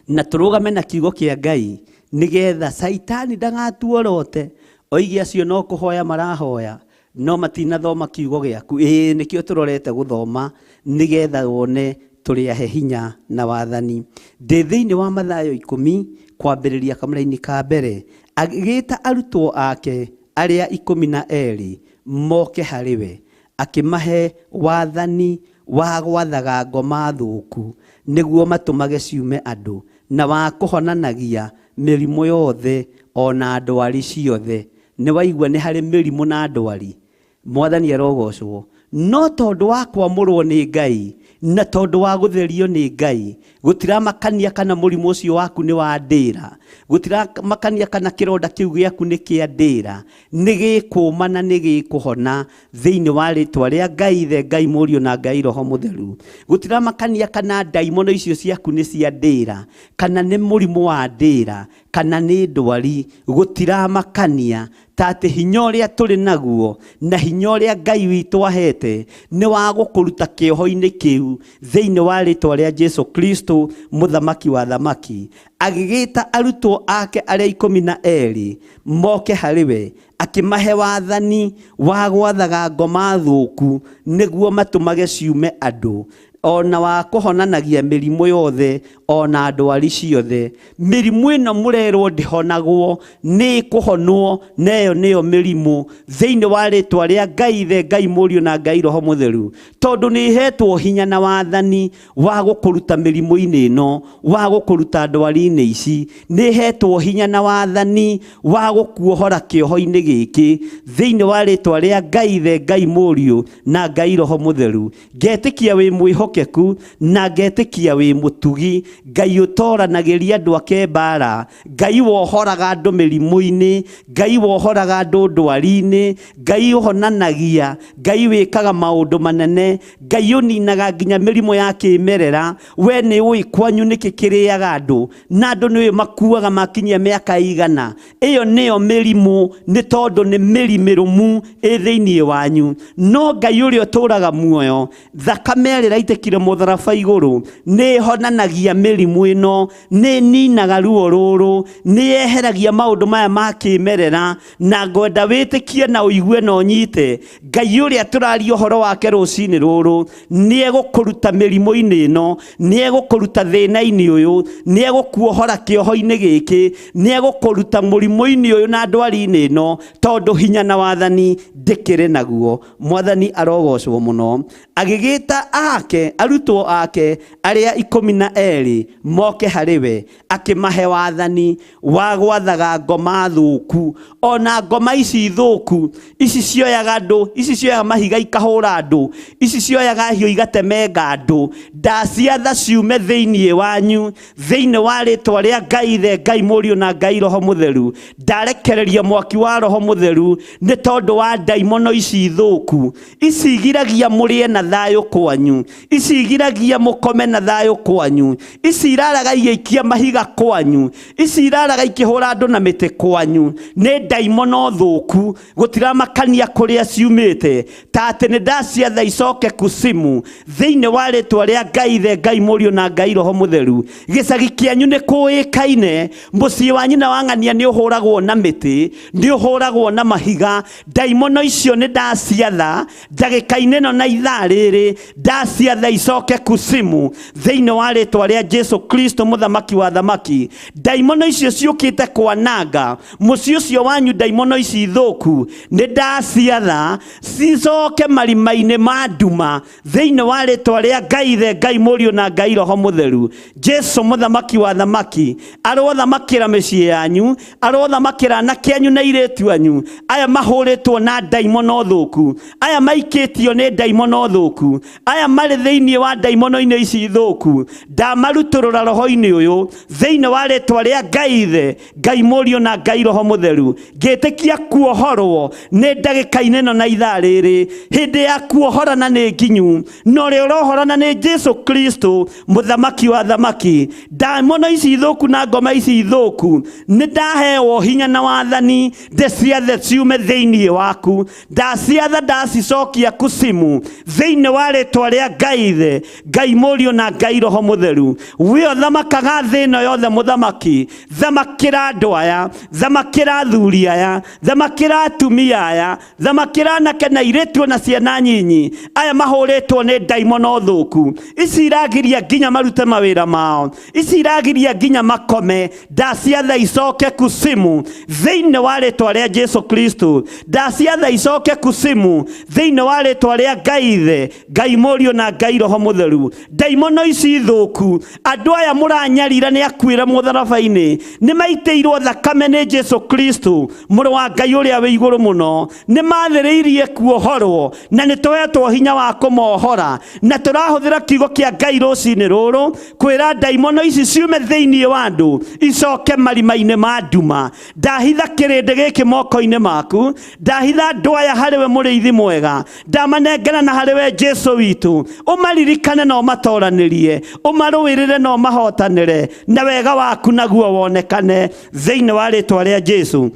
Na tũrũgame na kiugo kĩa Ngai nĩgetha Caitani ndagatuorote oige acio no kũhoya marahoya no matinathoma kiugo gĩaku. Ĩĩ nĩkĩo tũrorete gũthoma nĩgetha wone tũrĩ ahe hinya na wathani. Ndĩ thĩinĩ wa Mathayo 10 kwambĩrĩria kamũraini ka mbere, agĩĩta arutwo ake arĩa 12 moke harĩ we, akĩmahe wathani wa gwathaga ngoma thũku nĩguo matũmage ciume andũ, na wa kũhonanagia mĩrimũ yothe ona ndwari ciothe. Nĩ waigua nĩ harĩ mĩrimũ na ndwari. Mwathani arogocwo. No tondũ wa kwamũrwo nĩ Ngai, Na tondũ wa gũtherio nĩ Ngai, gũtiramakania kana mũrimũ ũcio waku nĩ wa ndĩra, gũtiramakania kana kĩronda kĩu gĩaku nĩ kĩa ndĩra, nĩ gĩkũma na nĩ gĩkũhona thĩinĩ wa rĩtwa rĩa Ngai Ithe, Ngai Mũriũ na Ngai Roho Mũtheru. Gũtiramakania kana ndaimono icio ciaku nĩ cia ndĩra, kana nĩ mũrimũ wa ndĩra, kana nĩ ndwari, gũtiramakania ta atĩ hinya ũrĩa tũrĩ naguo na hinya ũrĩa Ngai witũ ahete nĩ wa gũkũruta kĩoho-inĩ kĩu thĩinĩ wa rĩtwa rĩa Jesu Kristo mũthamaki wa thamaki. Agĩgĩta arutwo ake arĩa 12 moke harĩ we, akĩmahe wathani wa gwathaga ngoma thũku nĩguo matũmage ciume andũ, ona wa kũhonanagia mĩrimũ yothe ona ndwari ciothe. Mĩrimũ ĩno mũrerwo ndĩhonagwo, nĩ ĩkũhonwo, na ĩyo nĩyo mĩrimũ thĩinĩ wa rĩtwa rĩa Ngai Ithe, Ngai Mũriũ na Ngai Roho Mũtheru, tondũ nĩ ĩhetwo hinya na wathani wa gũkũruta mĩrimũ-inĩ ĩno, wa gũkũruta ndwari-inĩ ici, nĩ ĩhetwo hinya na wathani wa gũkuohora kĩoho-inĩ gĩkĩ thĩinĩ wa rĩtwa rĩa Ngai Ithe, Ngai Mũriũ na Ngai Roho Mũtheru. Ngetĩkia wĩ mwĩhokeku na ngetĩkia wĩ mũtugi, Ngai ũtoranagĩria andũ ake mbara, Ngai wohoraga andũ mĩrimũ-inĩ, Ngai wohoraga andũ ndwari-inĩ, Ngai ũhonanagia, Ngai wĩkaga maũndũ manene, Ngai ũninaga nginya mĩrimũ ya kĩmerera. We nĩ ũĩ kwanyu nĩkĩ kĩrĩaga andũ, na andũ nĩ ũĩ makuaga makinyia mĩaka igana. Ĩyo nĩyo mĩrimũ, nĩ tondũ nĩ mĩri mĩrũmu ĩ thĩinĩ wanyu. No Ngai ũrĩa ũtũũraga muoyo, thakame ĩrĩa ĩraitĩkire mũtharaba igũrũ, nĩ ĩhonanagia mĩrimũ ĩno, nĩ ĩninaga ruo rũrũ, nĩ yeheragia maũndũ maya ma kĩmerera. Na ngwenda wĩtĩkie na ũigue na ũnyite, Ngai ũrĩa tũraria ũhoro wake rũcinĩ rũrũ nĩ egũkũruta mĩrimũ-inĩ ĩno, nĩ egũkũruta thĩna-inĩ ũyũ, nĩ egũkuohora kĩoho-inĩ gĩkĩ, nĩ egũkũruta mũrimũ-inĩ ũyũ na ndwari-inĩ ĩno, tondũ hinya na wathani ndĩkĩrĩ naguo. Mwathani arogocwo mũno. Agĩgĩta ake arutwo ake arĩa 12 moke harĩ we, akĩmahe wathani wa gwathaga ngoma thũku, ona ngoma ici thũku, ici cioyaga andũ, ici cioyaga mahiga ikahũra andũ, ici cioyaga hiũ igatemenga andũ, ndaciatha ciume thĩinĩ wanyu, thĩinĩ wa rĩtwa rĩa Ngai Ithe, Ngai Mũriũ na Ngai Roho Mũtheru. Ndarekereria mwaki wa Roho Mũtheru nĩ tondũ wa ndaimono ici thũku, ici igiragia mũrĩe na thayũ kwanyu, ici igiragia mũkome na thayũ kwanyu, ici iraraga igĩikia mahiga kwanyu, ici iraraga ikĩhũra andũ na mĩtĩ kwanyu, nĩ ndaimono thũku, gũtiramakania kũrĩa ciumĩte, ta atĩ nĩ ndaciatha icoke kusimu thĩinĩ wa rĩtwa rĩa Ngai Ithe, Ngai Mũriũ na Ngai Roho Mũtheru. Gĩcagi kĩanyu nĩ kũĩkaine, mũciĩ wa nyina wa ng'ania nĩ ũhũragwo na mĩtĩ, nĩ ũhũragwo na mahiga. Ndaimono icio nĩ ndaciatha ndagĩka-inĩ ĩno na ithaa rĩrĩ, ndaciatha icoke kusimu thĩinĩ wa rĩtwa rĩa Jesu Kristo mũthamaki wa thamaki. Ndaimono icio ciũkĩte kwananga mũciĩ ũcio wanyu, ndaimono ici thũku nĩ ndaciatha cicoke marima-inĩ ma nduma thĩinĩ wa rĩtwa rĩa Ngai Ithe, Ngai Mũriũ na Ngai Roho Mũtheru. Jesu mũthamaki wa thamaki arothamakĩra mĩciĩ yanyu, arothamakĩra anake anyu na airĩtu anyu, aya mahũrĩtwo na ndaimono thũku, aya maikĩtio nĩ ndaimono thũku, aya marĩ thĩinĩ wa ndaimono-inĩ ici thũku, ndamarutũrũra roho-inĩ ũyũ thĩinĩ wa rĩtwa rĩa Ngai Ithe, Ngai Mũriũ na Ngai Roho Mũtheru. Ngĩtĩkia kuohorwo nĩ ndagĩka-inĩ ĩno na ithaa rĩrĩ, hĩndĩ ya kuohorana nĩ nginyu, na ũrĩa ũrohorana nĩ Jesu Kristo mũthamaki wa thamaki. Ndaimono ici thũku na ngoma ici thũku nĩ ndaheo hinya na wathani ndĩciathe ciume thĩinĩ waku, ndaciatha ndacicokia kusimu thĩinĩ wa rĩtwa rĩa Ngai Ithe, Ngai Mũriũ na Ngai Roho Mũtheru. We ũthamakaga thĩ ĩno yothe mũthamaki, thamakĩra andũ aya, thamakĩra athuri aya, thamakĩra atumia aya, thamakĩra anake na airĩtu ona ciana nyinyi, aya mahũrĩtwo nĩ ndaimono thũku, ici iragiria nginya marute mawĩra mao, ici iragiria nginya makome, ndaciatha icoke kusimu thĩinĩ wa rĩtwa rĩa Jesu Kristo, ndaciatha icoke kusimu thĩinĩ wa rĩtwa rĩa Ngai Ithe, Ngai Mũriũ na Ngai Ngai Roho Mũtheru. Ndaimono ici thũku, andũ aya mũranyarira nĩ akuĩre mũtharaba-inĩ, nĩ maitĩirwo thakame nĩ Jesu Kristo, mũrũ wa Ngai ũrĩa wĩ igũrũ mũno. Nĩ mathĩrĩirie kuohorwo na nĩ tũhetwo hinya wa kũmohora, na tũrahũthĩra kiugo kĩa Ngai rũcinĩ rũrũ kwĩra ndaimono ici ciume thĩinĩ wa andũ icoke marima-inĩ ma nduma. Ndahitha kĩrĩndĩ gĩkĩ moko-inĩ maku, ndahitha andũ aya harĩ we mũrĩithi mwega, ndamanengera na harĩ we Jesu witũ. Ũmaririkane na ũmatoranĩrie, ũmarũĩrĩre na ũmahotanĩre, na wega waku naguo wonekane thĩinĩ wa rĩtwa rĩa Jesu.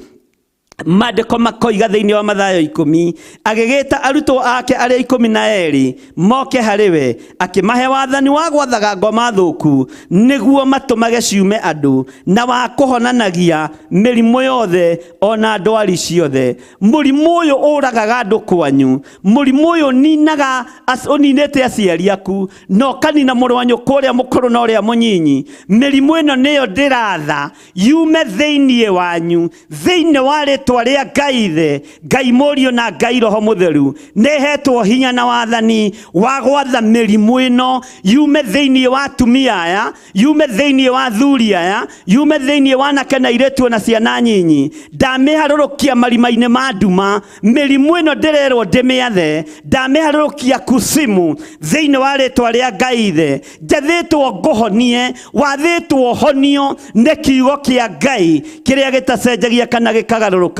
Maandĩko makoiga thĩinĩ wa Mathayo 10, agĩgĩta arutwo ake arĩa 12 moke harĩ we, akĩmahe wathani wa gwathaga ngoma thũku nĩguo matũmage ciume andũ, na wa kũhonanagia mĩrimũ yothe ona ndwari ciothe. Mũrimũ ũyũ ũragaga andũ kwanyu, mũrimũ ũyũ ũninaga ũninĩte aciari aku, na ũkanina mũrũ wa nyũkwa ũrĩa mũkũrũ na ũrĩa mũnyinyi. Mĩrimũ ĩno nĩyo ndĩratha yume thĩinĩ wanyu, thĩinĩ wa rĩtwa rĩa Ngai Ithe, Ngai Mũriũ na Ngai Roho Mũtheru. Nĩhetwo hinya na wathani wa gwatha mĩrimũ ĩno yume thĩinĩ wa atumia aya, yume thĩinĩ wa athuri aya, yume thĩinĩ wa anake na airĩtu na ciana nyinyi. Ndamĩharũrũkia marima-inĩ ma nduma, mĩrimũ ĩno ndĩrerwo ndĩmĩathe, ndamĩharũrũkia kusimu thĩinĩ wa rĩtwa rĩa Ngai Ithe. Njathĩtwo ngũhonie, wathĩtwo honio nĩ kiugo kĩa Ngai kĩrĩa gĩtacenjagia kana gĩkagarũrũka.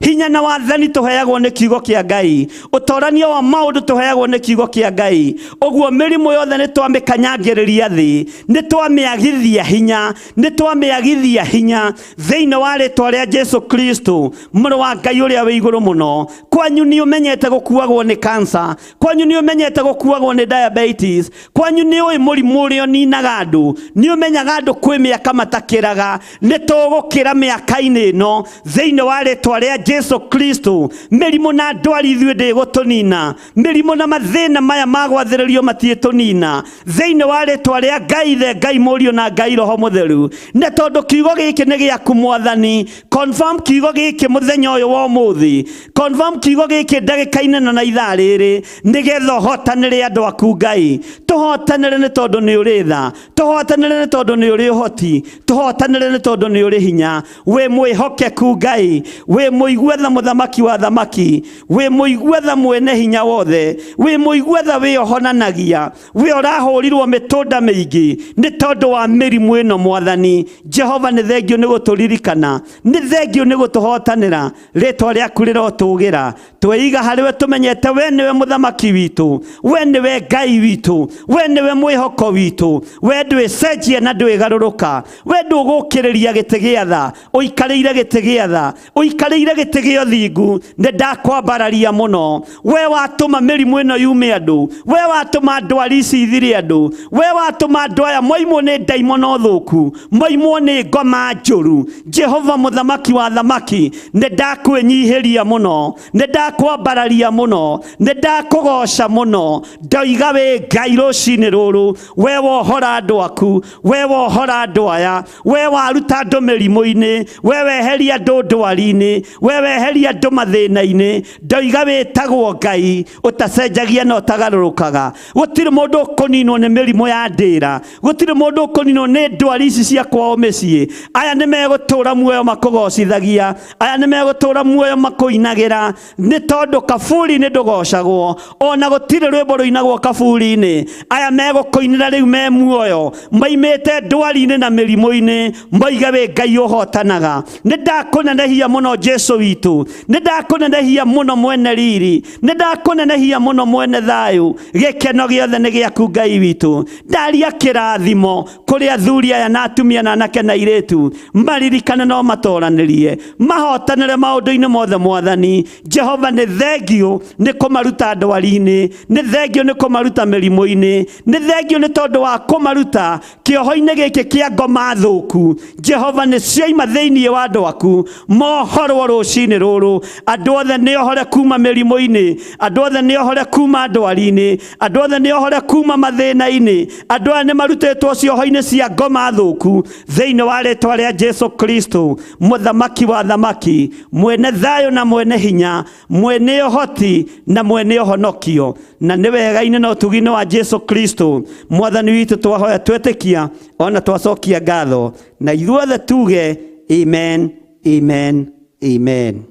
Hinya na wathani tũheagwo nĩ kiugo kĩa Ngai, ũtorania wa maũndũ tũheagwo nĩ kiugo kĩa Ngai. Ũguo mĩrimũ yothe nĩ twamĩkanyangĩrĩria thĩ, nĩ twamĩagithia hinya, nĩ twamĩagithia hinya thĩinĩ wa rĩtwa rĩa Jesu Kristo, mũrũ wa Ngai ũrĩa wĩ igũrũ mũno. Kwanyu nĩ ũmenyete gũkuagwo nĩ cancer, kwanyu nĩ ũmenyete gũkuagwo nĩ diabetes, kwanyu nĩ ũĩ mũrimũ ũrĩa ũninaga andũ, nĩ ũmenyaga andũ kwĩ mĩaka matakĩraga. Nĩ tũgũkĩra mĩaka-inĩ ĩno thĩinĩ wa rĩtwa rĩa Jesu Kristo. Mĩrimũ na ndwari ithuĩ ndĩgũtũnina, mĩrimũ na mathĩna maya ma gwathĩrĩrio matiĩtũnina thĩinĩ wa rĩtwa rĩa Ngai Ithe, Ngai Mũriũ na Ngai Roho Mũtheru. Nĩ tondũ kiugo gĩkĩ nĩ gĩaku Mwathani, confirm kiugo gĩkĩ mũthenya ũyũ wa ũmũthĩ, confirm kiugo gĩkĩ ndagĩka-inĩ ĩno na ithaa rĩrĩ, nĩgetha ũhotanĩre andũ aku Ngai. Tũhotanĩre nĩ tondũ nĩ ũrĩ tha, tũhotanĩre nĩ tondũ nĩ ũrĩ ũhoti, tũhotanĩre nĩ tondũ nĩ ũrĩ hinya. Wĩ mwĩhokeku Ngai, wĩ mũigua tha mũthamaki wa thamaki, wĩ mũigua tha mwene hinya wothe, wĩ mũigua tha wĩ ũhonanagia, wĩ ũrahũrirwo mĩtũnda mĩingĩ nĩ tondũ wa mĩrimũ ĩno Mwathani. Jehova nĩ thengio nĩ gũtũririkana, nĩ thengio nĩ gũtũhotanĩra, rĩtwa rĩaku rĩrotũgĩra. Tweiga harĩ we tũmenyete we nĩwe mũthamaki witũ, we nĩwe Ngai witũ, we nĩwe mwĩhoko witũ, we ndwĩcenjia na ndwĩgarũrũka, we ndũgũkĩrĩria gĩtĩ gĩa tha, ũikarĩire gĩtĩ gĩa tha, ũikarĩire gĩtĩ gĩa ũthingu. Nĩ ndakwambararia mũno, we watũma mĩrimũ ĩno yume andũ, we watũma ndwari ici ithire andũ, we watũma andũ aya moimwo nĩ ndaimono thũku, moimwo nĩ ngoma njũru. Jehova mũthamaki wa thamaki, nĩ ndakwĩnyihĩria mũno, nĩ ndakwambararia mũno, nĩ ndakũgoca mũno. Ndoiga wĩ Ngai rũcinĩ rũrũ, we wohora andũ aku, we wohora andũ aya, we waruta andũ mĩrimũ-inĩ, we weheria andũ ndwari-inĩ, we weheria andũ mathĩna-inĩ. Ndoiga wĩtagwo Ngai ũtacenjagia na ũtagarũrũkaga. Gũtirĩ mũndũ ũkũninwo nĩ mĩrimũ ya ndĩra, gũtirĩ mũndũ ũkũninwo nĩ ndwari ici cia kwao mĩciĩ. Aya nĩ megũtũra muoyo makũgocithagia, aya nĩ megũtũra muoyo makũinagĩra, nĩ tondũ kaburi-inĩ ndũgocagwo, ona gũtirĩ rwĩmbo rũinagwo kaburi-inĩ. Aya megũkũinĩra rĩu me muoyo, maimĩte ndwari-inĩ na mĩrimũ-inĩ, moige wĩ Ngai ũhotanaga. Nĩ ndakũnenehia mũno Jesu witũ, nĩ ndakũnenehia mũno mwene riri, nĩ ndakũnenehia mũno mwene thayũ. Gĩkeno gĩothe nĩ gĩaku Ngai witũ. Ndaria kĩrathimo kũrĩ athuri aya na atumia na anake na airĩtu, maririkane no matoranĩrie, mahotanĩre maũndũ-inĩ mothe Mwathani. Jehova nĩ thengio nĩ kũmaruta ndwari-inĩ, nĩ thengio nĩ kũmaruta mĩrimũ-inĩ, nĩ thengio nĩ tondũ wa kũmaruta kĩoho-inĩ gĩkĩ kĩa ngoma thũku. Jehova nĩ cioima thĩinĩ wa andũ aku, moho ohorwo rũcinĩ rũrũ. Andũ othe nĩ ohore kuma mĩrimũ-inĩ, andũ othe nĩ ohore kuma ndwari-inĩ, andũ othe nĩ ohore kuma mathĩna-inĩ, andũ aya nĩ marutĩtwo cioho-inĩ cia ngoma thũku thĩinĩ wa rĩtwa rĩa Jesu Kristo, mũthamaki wa thamaki, mwene thayũ na mwene hinya, mwene ũhoti na mwene ũhonokio. Na nĩ wega-inĩ na ũtugi-inĩ wa Jesu Kristo mwathani witũ twahoya twetĩkia ona twacokia ngatho, na ithuothe tuge amen, amen, amen.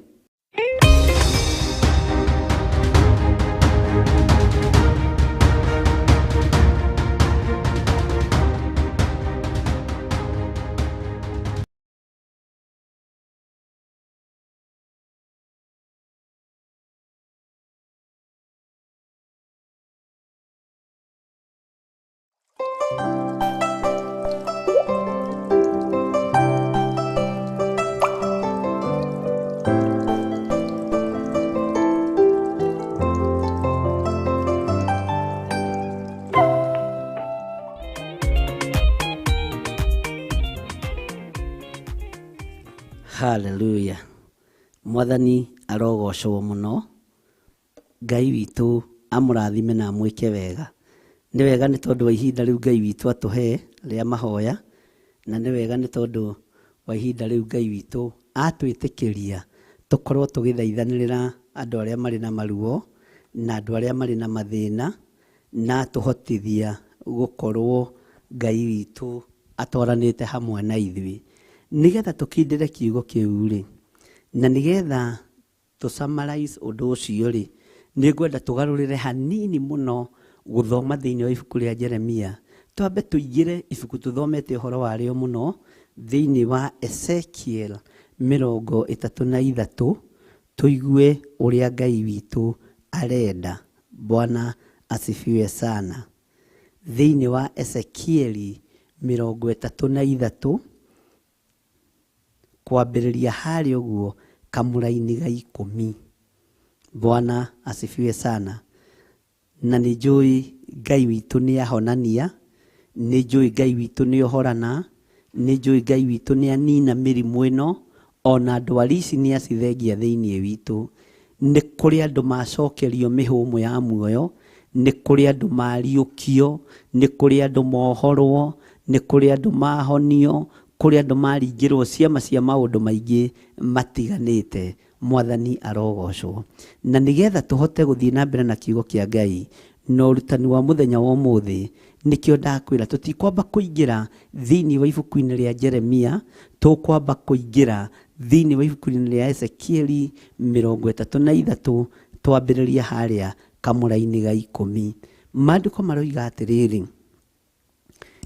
Hallelujah. Mwathani arogocwo muno. Ngai witũ amũrathime na amwĩke wega. Nĩ wega nĩ tondũ wa ihinda rĩu Ngai witũ atũhe rĩa mahoya, na nĩ wega nĩ tondũ wa ihinda rĩu Ngai witũ atwĩtĩkĩria tũkorwo tũgĩthaithanĩrĩra andũ arĩa marĩ na maruo na andũ arĩa marĩ na mathĩna, na atũhotithia gũkorwo Ngai witũ atwaranĩte hamwe na ithuĩ, nĩgetha tũkindĩre kiugo kĩu rĩ, na nĩgetha tũ summarize ũndũ ũcio rĩ, nĩngwenda tũgarũrĩre hanini mũno gũthoma thĩinĩ wa ibuku rĩa Jeremia. Twambe tũingĩre ibuku tũthomete ũhoro warĩo mũno thĩinĩ wa Ezekiel 33, tũigue ũrĩa Ngai witũ arenda. Bwana asifiwe sana. Thĩinĩ wa Ezekiel 33 kwambĩrĩria harĩa ũguo kamũraini ga 10. Bwana asifiwe sana. Na nĩ njũĩ Ngai witũ nĩ ahonania, nĩ njũĩ Ngai witũ nĩ ohorana, nĩ njũĩ Ngai witũ nĩ anina mĩrimũ ĩno, ona ndwari ici nĩ acithengia thĩinĩ witũ. Nĩ kũrĩ andũ macokerio mĩhũmũ ya muoyo, nĩ kũrĩ andũ mariũkio, nĩ kũrĩ andũ mohorwo, nĩ kũrĩ andũ mahonio, kũrĩ andũ maringĩrwo ciama cia maũndũ maingĩ matiganĩte. Mwathani arogocwo. Na nĩgetha tũhote gũthiĩ na mbere na kiugo kĩa Ngai na ũrutani wa mũthenya wa ũmũthĩ, nĩkĩo ndakwĩra tũtikwamba kũingĩra thĩinĩ wa ibuku-inĩ rĩa Jeremia, tũkwamba kũingĩra thĩinĩ wa ibuku-inĩ rĩa Ezekieli 33, twambĩrĩria harĩa kamũraini ga 10. Maandĩko maroiga atĩrĩrĩ,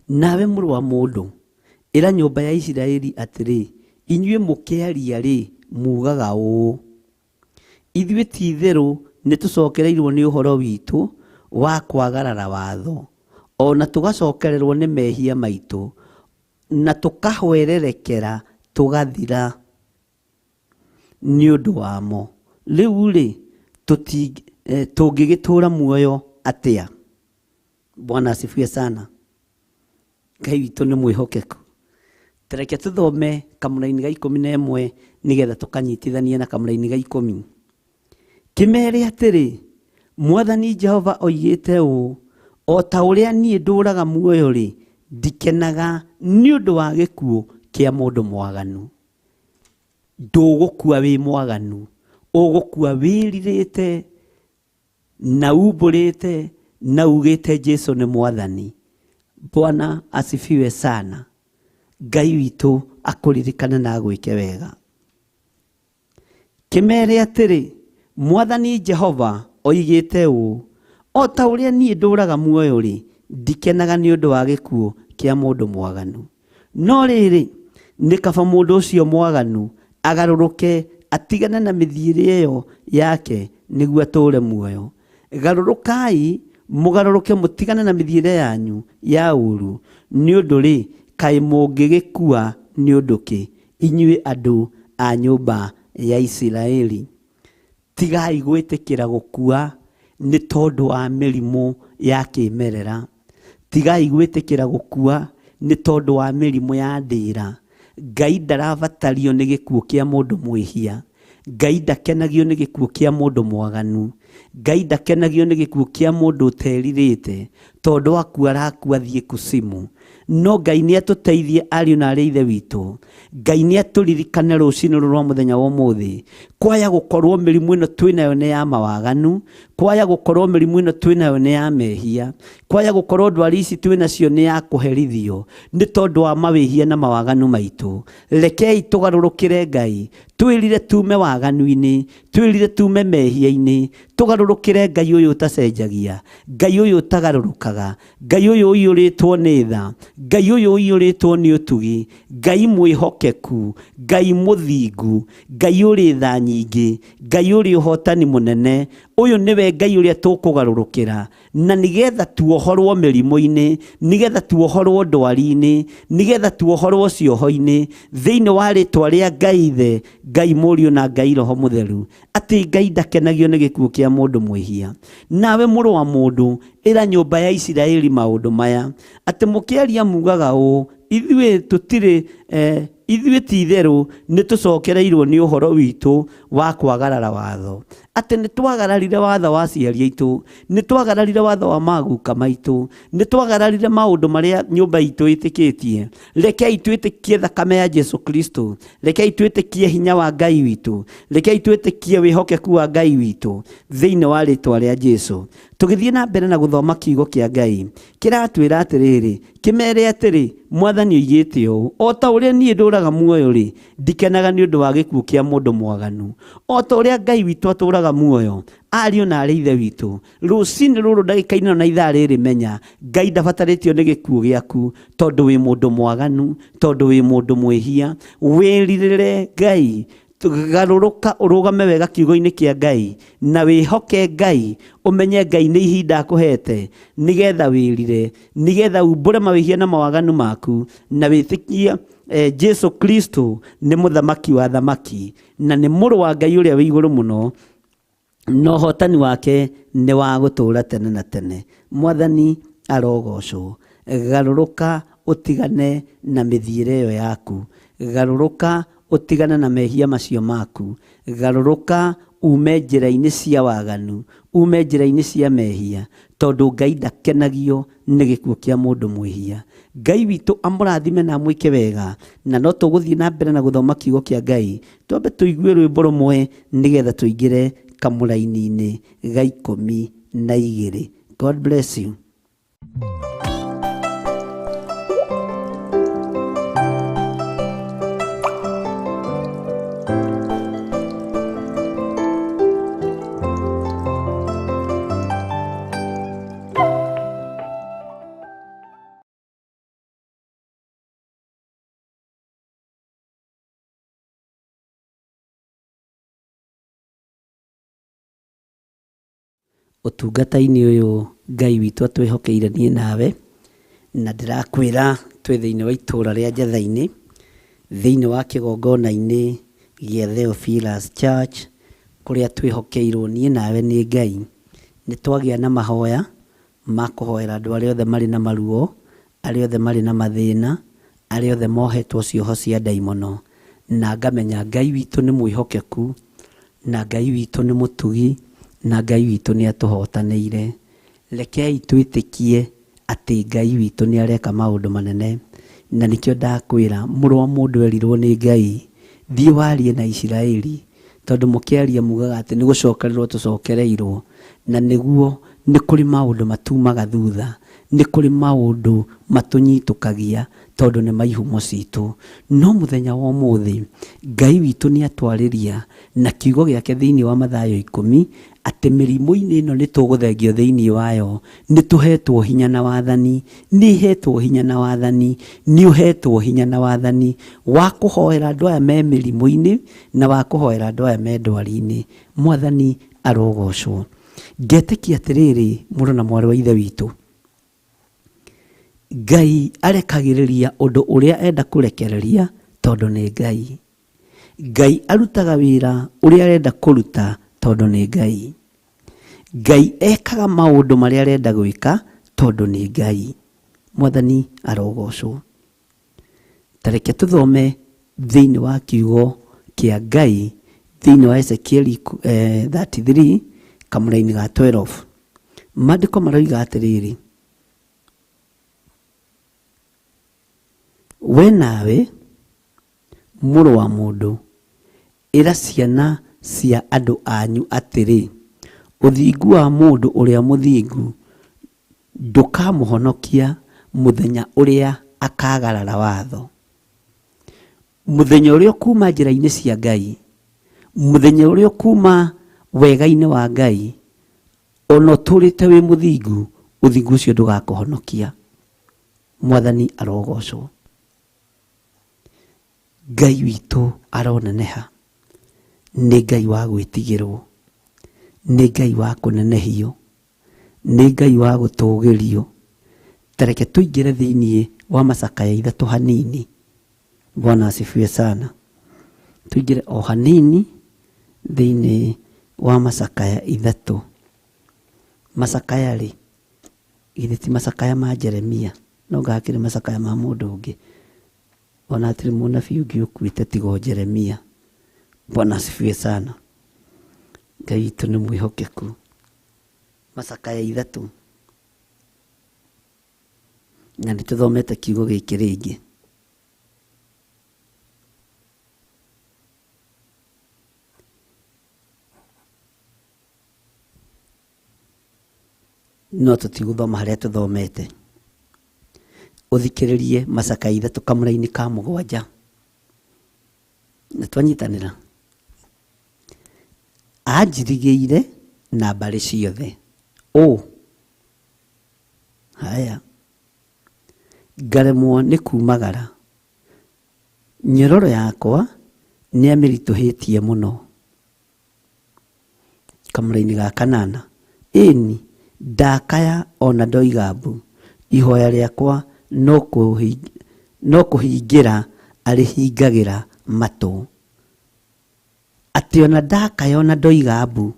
nawe mũrũ wa mũndũ, ĩra nyũmba ya Isiraeli atĩrĩ, inyuĩ mũkĩaria rĩ, mugaga ũũ, ithuĩ ti-itherũ nĩtũcokereirwo nĩ ũhoro witũ wa kwagarara watho, ona tũgacokererwo nĩ mehia maitũ, na tũkahwererekera tũgathira nĩ ũndũ wamo. Rĩu rĩ, tũngĩgĩtũũra muoyo atĩa? Bwana asifiwe sana. Ngai witũ nĩ mwĩhokeku. Tareke tũthome kamũraini ga 11 nĩgetha tũkanyitithanie na kamũraini ga 10. Kĩmere atĩrĩ, Mwathani Jehova oigĩte ũũ, o ta ũrĩa niĩ ndũũraga muoyo rĩ, ndikenaga nĩ ũndũ wa gĩkuũ kĩa mũndũ mwaganu. Ndũgũkua wĩ mwaganu, ũgũkua wĩrirĩte na umbũrĩte na ugĩte Jesu nĩ Mwathani. Bwana asifiwe sana. Ngai witũ akũririkane na agwĩke wega. Kĩmere atĩrĩ, Mwathani Jehova oigĩte ũũ, o ta ũrĩa niĩ ndũũraga muoyo rĩ, ndikenaga nĩ ũndũ wa gĩkuũ kĩa mũndũ mwaganu. No rĩrĩ, nĩ kaba mũndũ ũcio mwaganu agarũrũke atigane na mĩthiĩre ĩyo yake nĩguo atũũre muoyo. Garũrũkai mũgarũrũke mũtigane na mĩthiĩre yanyu ya ũũru, nĩ ũndũ rĩ, kaĩ mũngĩgĩkua nĩ ũndũ kĩ, inyuĩ andũ a nyũmba ya Isiraeli? Tigai gwĩtĩkĩra gũkua nĩ tondũ wa mĩrimũ ya kĩmerera. Tigai gwĩtĩkĩra gũkua nĩ tondũ wa mĩrimũ ya ndĩra. Ngai ndarabatario nĩ gĩkuũ kĩa mũndũ mwĩhia. Ngai ndakenagio nĩ gĩkuũ kĩa mũndũ mwaganu. Ngai ndakenagio nĩ gĩkuũ kĩa mũndũ ũterirĩte, tondũ akua arakua athiĩ kusimu. No Ngai nĩ atũteithie ariũ na arĩ ithe witũ. Ngai nĩ atũririkane rũcinĩ rũrũ rwa mũthenya wa ũmũthĩ. Kwaya gũkorwo mĩrimũ ĩno twĩnayo nĩ ya mawaganu, kwaya gũkorwo mĩrimũ ĩno twĩnayo nĩ ya mehia, kwaya gũkorwo ndwari ici twĩnacio nĩ ya kũherithio nĩ tondũ wa mawĩhia na mawaganu maitũ. Rekei tũgarũrũkĩre Ngai, twĩrire tume waganu-inĩ, twĩrire tume mehia-inĩ, tũgarũrũkĩre Ngai ũyũ ũtacenjagia, Ngai ũyũ ũtagarũrũkaga, Ngai ũyũ ũiyũrĩtwo nĩ tha, Ngai ũyũ ũiyũrĩtwo nĩ ũtugi, Ngai mwĩhokeku, Ngai mũthingu, Ngai ũrĩ tha nyingĩ, Ngai ũrĩ ũhotani mũnene. Ũyũ nĩwe Ngai ũrĩa tũkũgarũrũkĩra, na nĩgetha tuohorwo mĩrimũ-inĩ, nĩgetha tuohorwo ndwari-inĩ, nĩgetha tuohorwo cioho-inĩ, thĩinĩ wa rĩtwa rĩa Ngai Ithe, Ngai Mũriũ na Ngai Roho Mũtheru, atĩ Ngai ndakenagio nĩ gĩkuũ kĩa mũndũ mwĩhia. Nawe mũrũ wa mũndũ, ĩra nyũmba ya Isiraeli maũndũ maya, atĩ mũkĩaria mugaga ũũ, ithuĩ tũtirĩ ithuĩ ti-itherũ nĩtũcokereirwo nĩ ũhoro witũ wa kwagarara watho, atĩ nĩtwagararire watho wa aciari aitũ, nĩtwagararire watho wa maguka maitũ, nĩtwagararire maũndũ marĩa nyũmba itũ ĩtĩkĩtie. Rekei twĩtĩkie thakame ya Jesu Kristo, rekei twĩtĩkie hinya wa Ngai witũ, rekei twĩtĩkie wĩhokeku wa Ngai witũ thĩinĩ wa rĩtwa rĩa Jesu. Tũgĩthiĩ na mbere na gũthoma kiugo kĩa Ngai, kĩratwĩra atĩrĩrĩ, kĩmere atĩrĩ, Mwathani oigĩte ũũ, o ta ũrĩa niĩ ndũraga muoyo-rĩ, ndikenaga nĩ ũndũ wa gĩkuũ kĩa mũndũ mwaganu. O ta ũrĩa Ngai witũ atũraga muoyo, ariũ na arĩ ithe witũ, rũcinĩ rũrũ ndagĩka-inĩ ĩno na ithaa rĩrĩ menya, Ngai ndabatarĩtio nĩ gĩkuũ gĩaku, tondũ wĩ mũndũ mwaganu, tondũ wĩ mũndũ mwĩhia. Wĩrirĩre Ngai, garũrũka ũrũgame wega kiugo-inĩ kĩa Ngai, na wĩhoke Ngai, ũmenye Ngai nĩ ihinda akũhete, nĩgetha wĩrire, nĩgetha umbũre mawĩhia na mawaganu maku, na wĩtĩkie Jesu Kristo nĩ mũthamaki wa thamaki, na nĩ mũrũ wa Ngai ũrĩa wĩ igũrũ mũno, na ũhotani wake nĩ wa gũtũũra tene na tene. Mwathani arogocwo. Garũrũka ũtigane na mĩthiĩre ĩyo yaku. Garũrũka ũtigane na mehia macio maku. Garũrũka ume njĩra-inĩ cia waganu, ume njĩra-inĩ cia mehia, tondũ Ngai ndakenagio nĩ gĩkuũ kĩa mũndũ mwĩhia. Ngai witũ amũrathime na amwĩke wega, na no tũgũthiĩ na mbere na gũthoma kiugo kĩa Ngai. Twambe tũigue rwĩmbo rũmwe nĩgetha tũingĩre kamũraini-inĩ ga 12. God bless you. Ũtungata-inĩ ũyũ Ngai witũ atwĩhokeire niĩ nawe, na ndĩrakwĩra twĩ thĩinĩ wa itũra rĩa Njatha-inĩ, thĩinĩ wa kĩgongona-inĩ gĩa Theophilus Church, kũrĩa twĩhokeirwo niĩ nawe nĩ Ngai. Nĩ twagĩa na mahoya ma kũhoera andũ arĩa othe marĩ na maruo, arĩa othe marĩ na mathĩna, arĩa othe mohetwo cioho cia ndaimono. Na ngamenya Ngai witũ nĩ mwĩhokeku, na Ngai witũ nĩ mũtugi, na Ngai witũ nĩ atũhotanĩire. Rekei twĩtĩkie atĩ Ngai witũ nĩ areka maũndũ manene. Na nĩkĩo ndakwĩra, mũrũ wa mũndũ erirwo nĩ Ngai, thiĩ warie na Isiraeli, tondũ mũkĩaria mugaga atĩ nĩ gũcokererwo tũcokereirwo, na nĩguo nĩ kũrĩ maũndũ matumaga thutha, nĩ kũrĩ maũndũ matũnyitũkagia tondũ nĩ maihumo citũ. No mũthenya wa ũmũthĩ, Ngai witũ nĩ atwarĩria na kiugo gĩake thĩinĩ wa Mathayo 10, atĩ mĩrimũ-inĩ ĩno nĩ tũgũthengio thĩinĩ wayo, nĩ tũhetwo hinya na wathani, nĩ hetwo hinya na wathani, nĩ ũhetwo hinya na wathani wa kũhoera andũ aya me mĩrimũ-inĩ na wa kũhoera andũ aya me ndwari-inĩ. Mwathani arogocwo. Ngetĩkia atĩrĩrĩ, mũrũ na mwarĩ wa Ithe witũ, Ngai arekagĩrĩria ũndũ ũrĩa enda kũrekereria tondũ nĩ Ngai. Ngai arutaga wĩra ũrĩa arenda kũruta tondũ nĩ Ngai. Ngai ekaga maũndũ marĩa arenda gwĩka tondũ nĩ Ngai. Mwathani arogocwo. Ta reke tũthome Thĩinĩ wa kiugo kĩa Ngai thĩinĩ wa Ezekieli 33 kamũraini ga 12, maandĩko maroiga atĩrĩrĩ, we nawe mũrũ wa mũndũ, ĩra ciana cia andũ anyu atĩrĩ, ũthingu wa mũndũ ũrĩa mũthingu ndũkamũhonokia mũthenya ũrĩa akagarara watho. Mũthenya ũrĩa ũkuuma njĩra-inĩ cia Ngai, mũthenya ũrĩa ũkuuma wega-inĩ wa Ngai, ona ũtũrĩte wĩ mũthingu, ũthingu ũcio ndũgakũhonokia. Mwathani arogocwo. Ngai witũ aroneneha. Nĩ Ngai wa gwĩtigĩrwo, nĩ Ngai wa kũnenehio, nĩ Ngai wa gũtũgĩrio. Ta reke tũingĩre thĩinĩ wa macakaya ithatũ hanini. Bwana asifiwe sana. Tũingĩre o hanini thĩinĩ wa macakaya ithatũ. Macakaya rĩ, githĩ ti macakaya ma Jeremia, no ngakĩrĩ macakaya ma mũndũ ũngĩ. Ona hatirĩ mũnabii ũngĩ ũkuĩte tiga o Jeremia. Bwana asifiwe sana. Ngai witũ nĩ mwĩhokeku. Macakaya ithatũ. Na nĩ tũthomete kiugo gĩkĩ rĩngĩ. No tũtigũthoma harĩa tũthomete. Ũthikĩrĩrie macakaya ithatũ kamũra-inĩ ka mũgwanja. Na twanyitanĩra. Anjirigĩire na mbarĩ ciothe. Ũ. Haya. Ngaremwo nĩ kumagara. Nyororo yakwa nĩamĩritũhĩtie mũno. Kamũra-inĩ ga kanana. Ĩni, ndakaya ona ndoiga mbu. Ihoya rĩakwa no kũhingĩra arĩhingagĩra matũ. Atĩ ona ndakaya ona ndoiga mbu,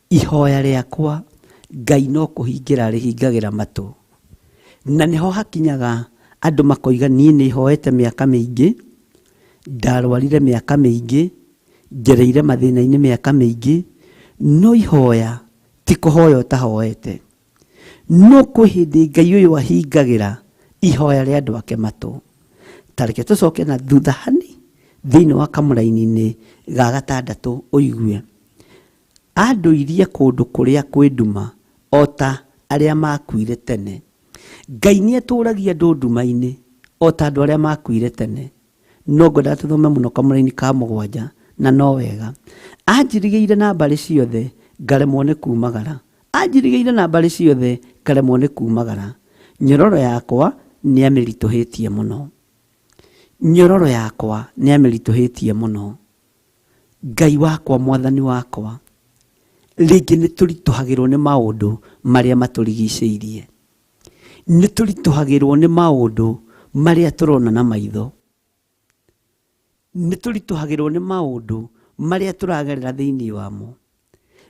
ihoya rĩakwa Ngai no kũhingĩra arĩhingagĩra matũ. Na nĩho hakinyaga andũ makoiga niĩ nĩ hoete mĩaka mĩingĩ, ndarwarire mĩaka mĩingĩ, ngereire mathĩna-inĩ mĩaka mĩingĩ, no ihoya ti kũhoya ũtahoete. No kwĩ hĩndĩ Ngai ũyũ ahingagĩra ihoya rĩa andũ ake matũ. Ta reke tũcoke na thutha hani thĩinĩ wa kamũraini-inĩ ga gatandatũ ũigue. Andũirie kũndũ kũrĩa kwĩ nduma o ta arĩa makuire tene. Ngai nĩ atũragia andũ nduma-inĩ o ta andũ arĩa makuire tene. No ngwendaga tũthome mũno kamũraini ka mũgwanja na no wega. Anjirigĩire na mbarĩ ciothe ngaremwo nĩ kumagara. Anjirigĩire na mbarĩ ciothe ngaremwo nĩ kumagara. Nyororo yakwa nĩamĩritũhĩtie mũno. Nyororo yakwa nĩamĩritũhĩtie mũno. Ngai wakwa, mwathani wakwa, rĩngĩ nĩ tũritũhagĩrwo nĩ maũndũ marĩa matũrigicĩirie. Nĩ tũritũhagĩrwo nĩ maũndũ marĩa tũrona na maitho. Nĩ tũritũhagĩrwo nĩ maũndũ marĩa tũragerera thĩinĩ wamo.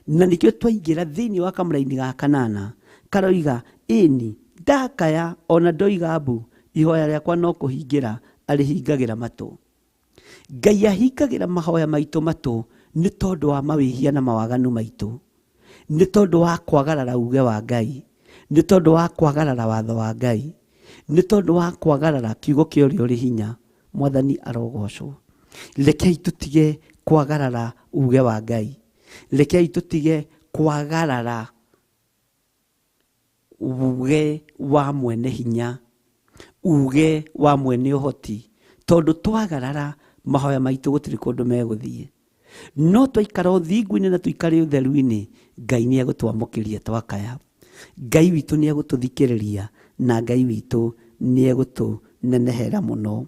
Na nĩkĩo twaingĩra thĩinĩ wa kamũraini ga kanana karoiga, ĩni ndakaya ona ndoiga mbu, ihoya rĩakwa no kũhingĩra arĩhingagĩra matũ. Ngai ahingagĩra mahoya maitũ matũ nĩ tondũ wa mawĩhia na mawaganu maitũ, nĩ tondũ wa kwagarara uge wa Ngai, nĩ tondũ wa kwagarara watho wa Ngai, nĩ tondũ wa kwagarara kiugo kĩa ũrĩa ũrĩ hinya. Mwathani arogocwo. Rekei tũtige kwagarara uge wa Ngai. Rekei tũtige kwagarara uge wa mwene hinya, uge wa mwene ũhoti, tondũ twagarara mahoya maitũ gũtirĩ kũndũ megũthiĩ. No twaikara ũthingu-inĩ na tũikare ũtheru-inĩ, Ngai nĩ egũtwamũkĩria twakaya. Ngai witũ nĩ egũtũthikĩrĩria na Ngai witũ nĩ egũtũnenehera mũno.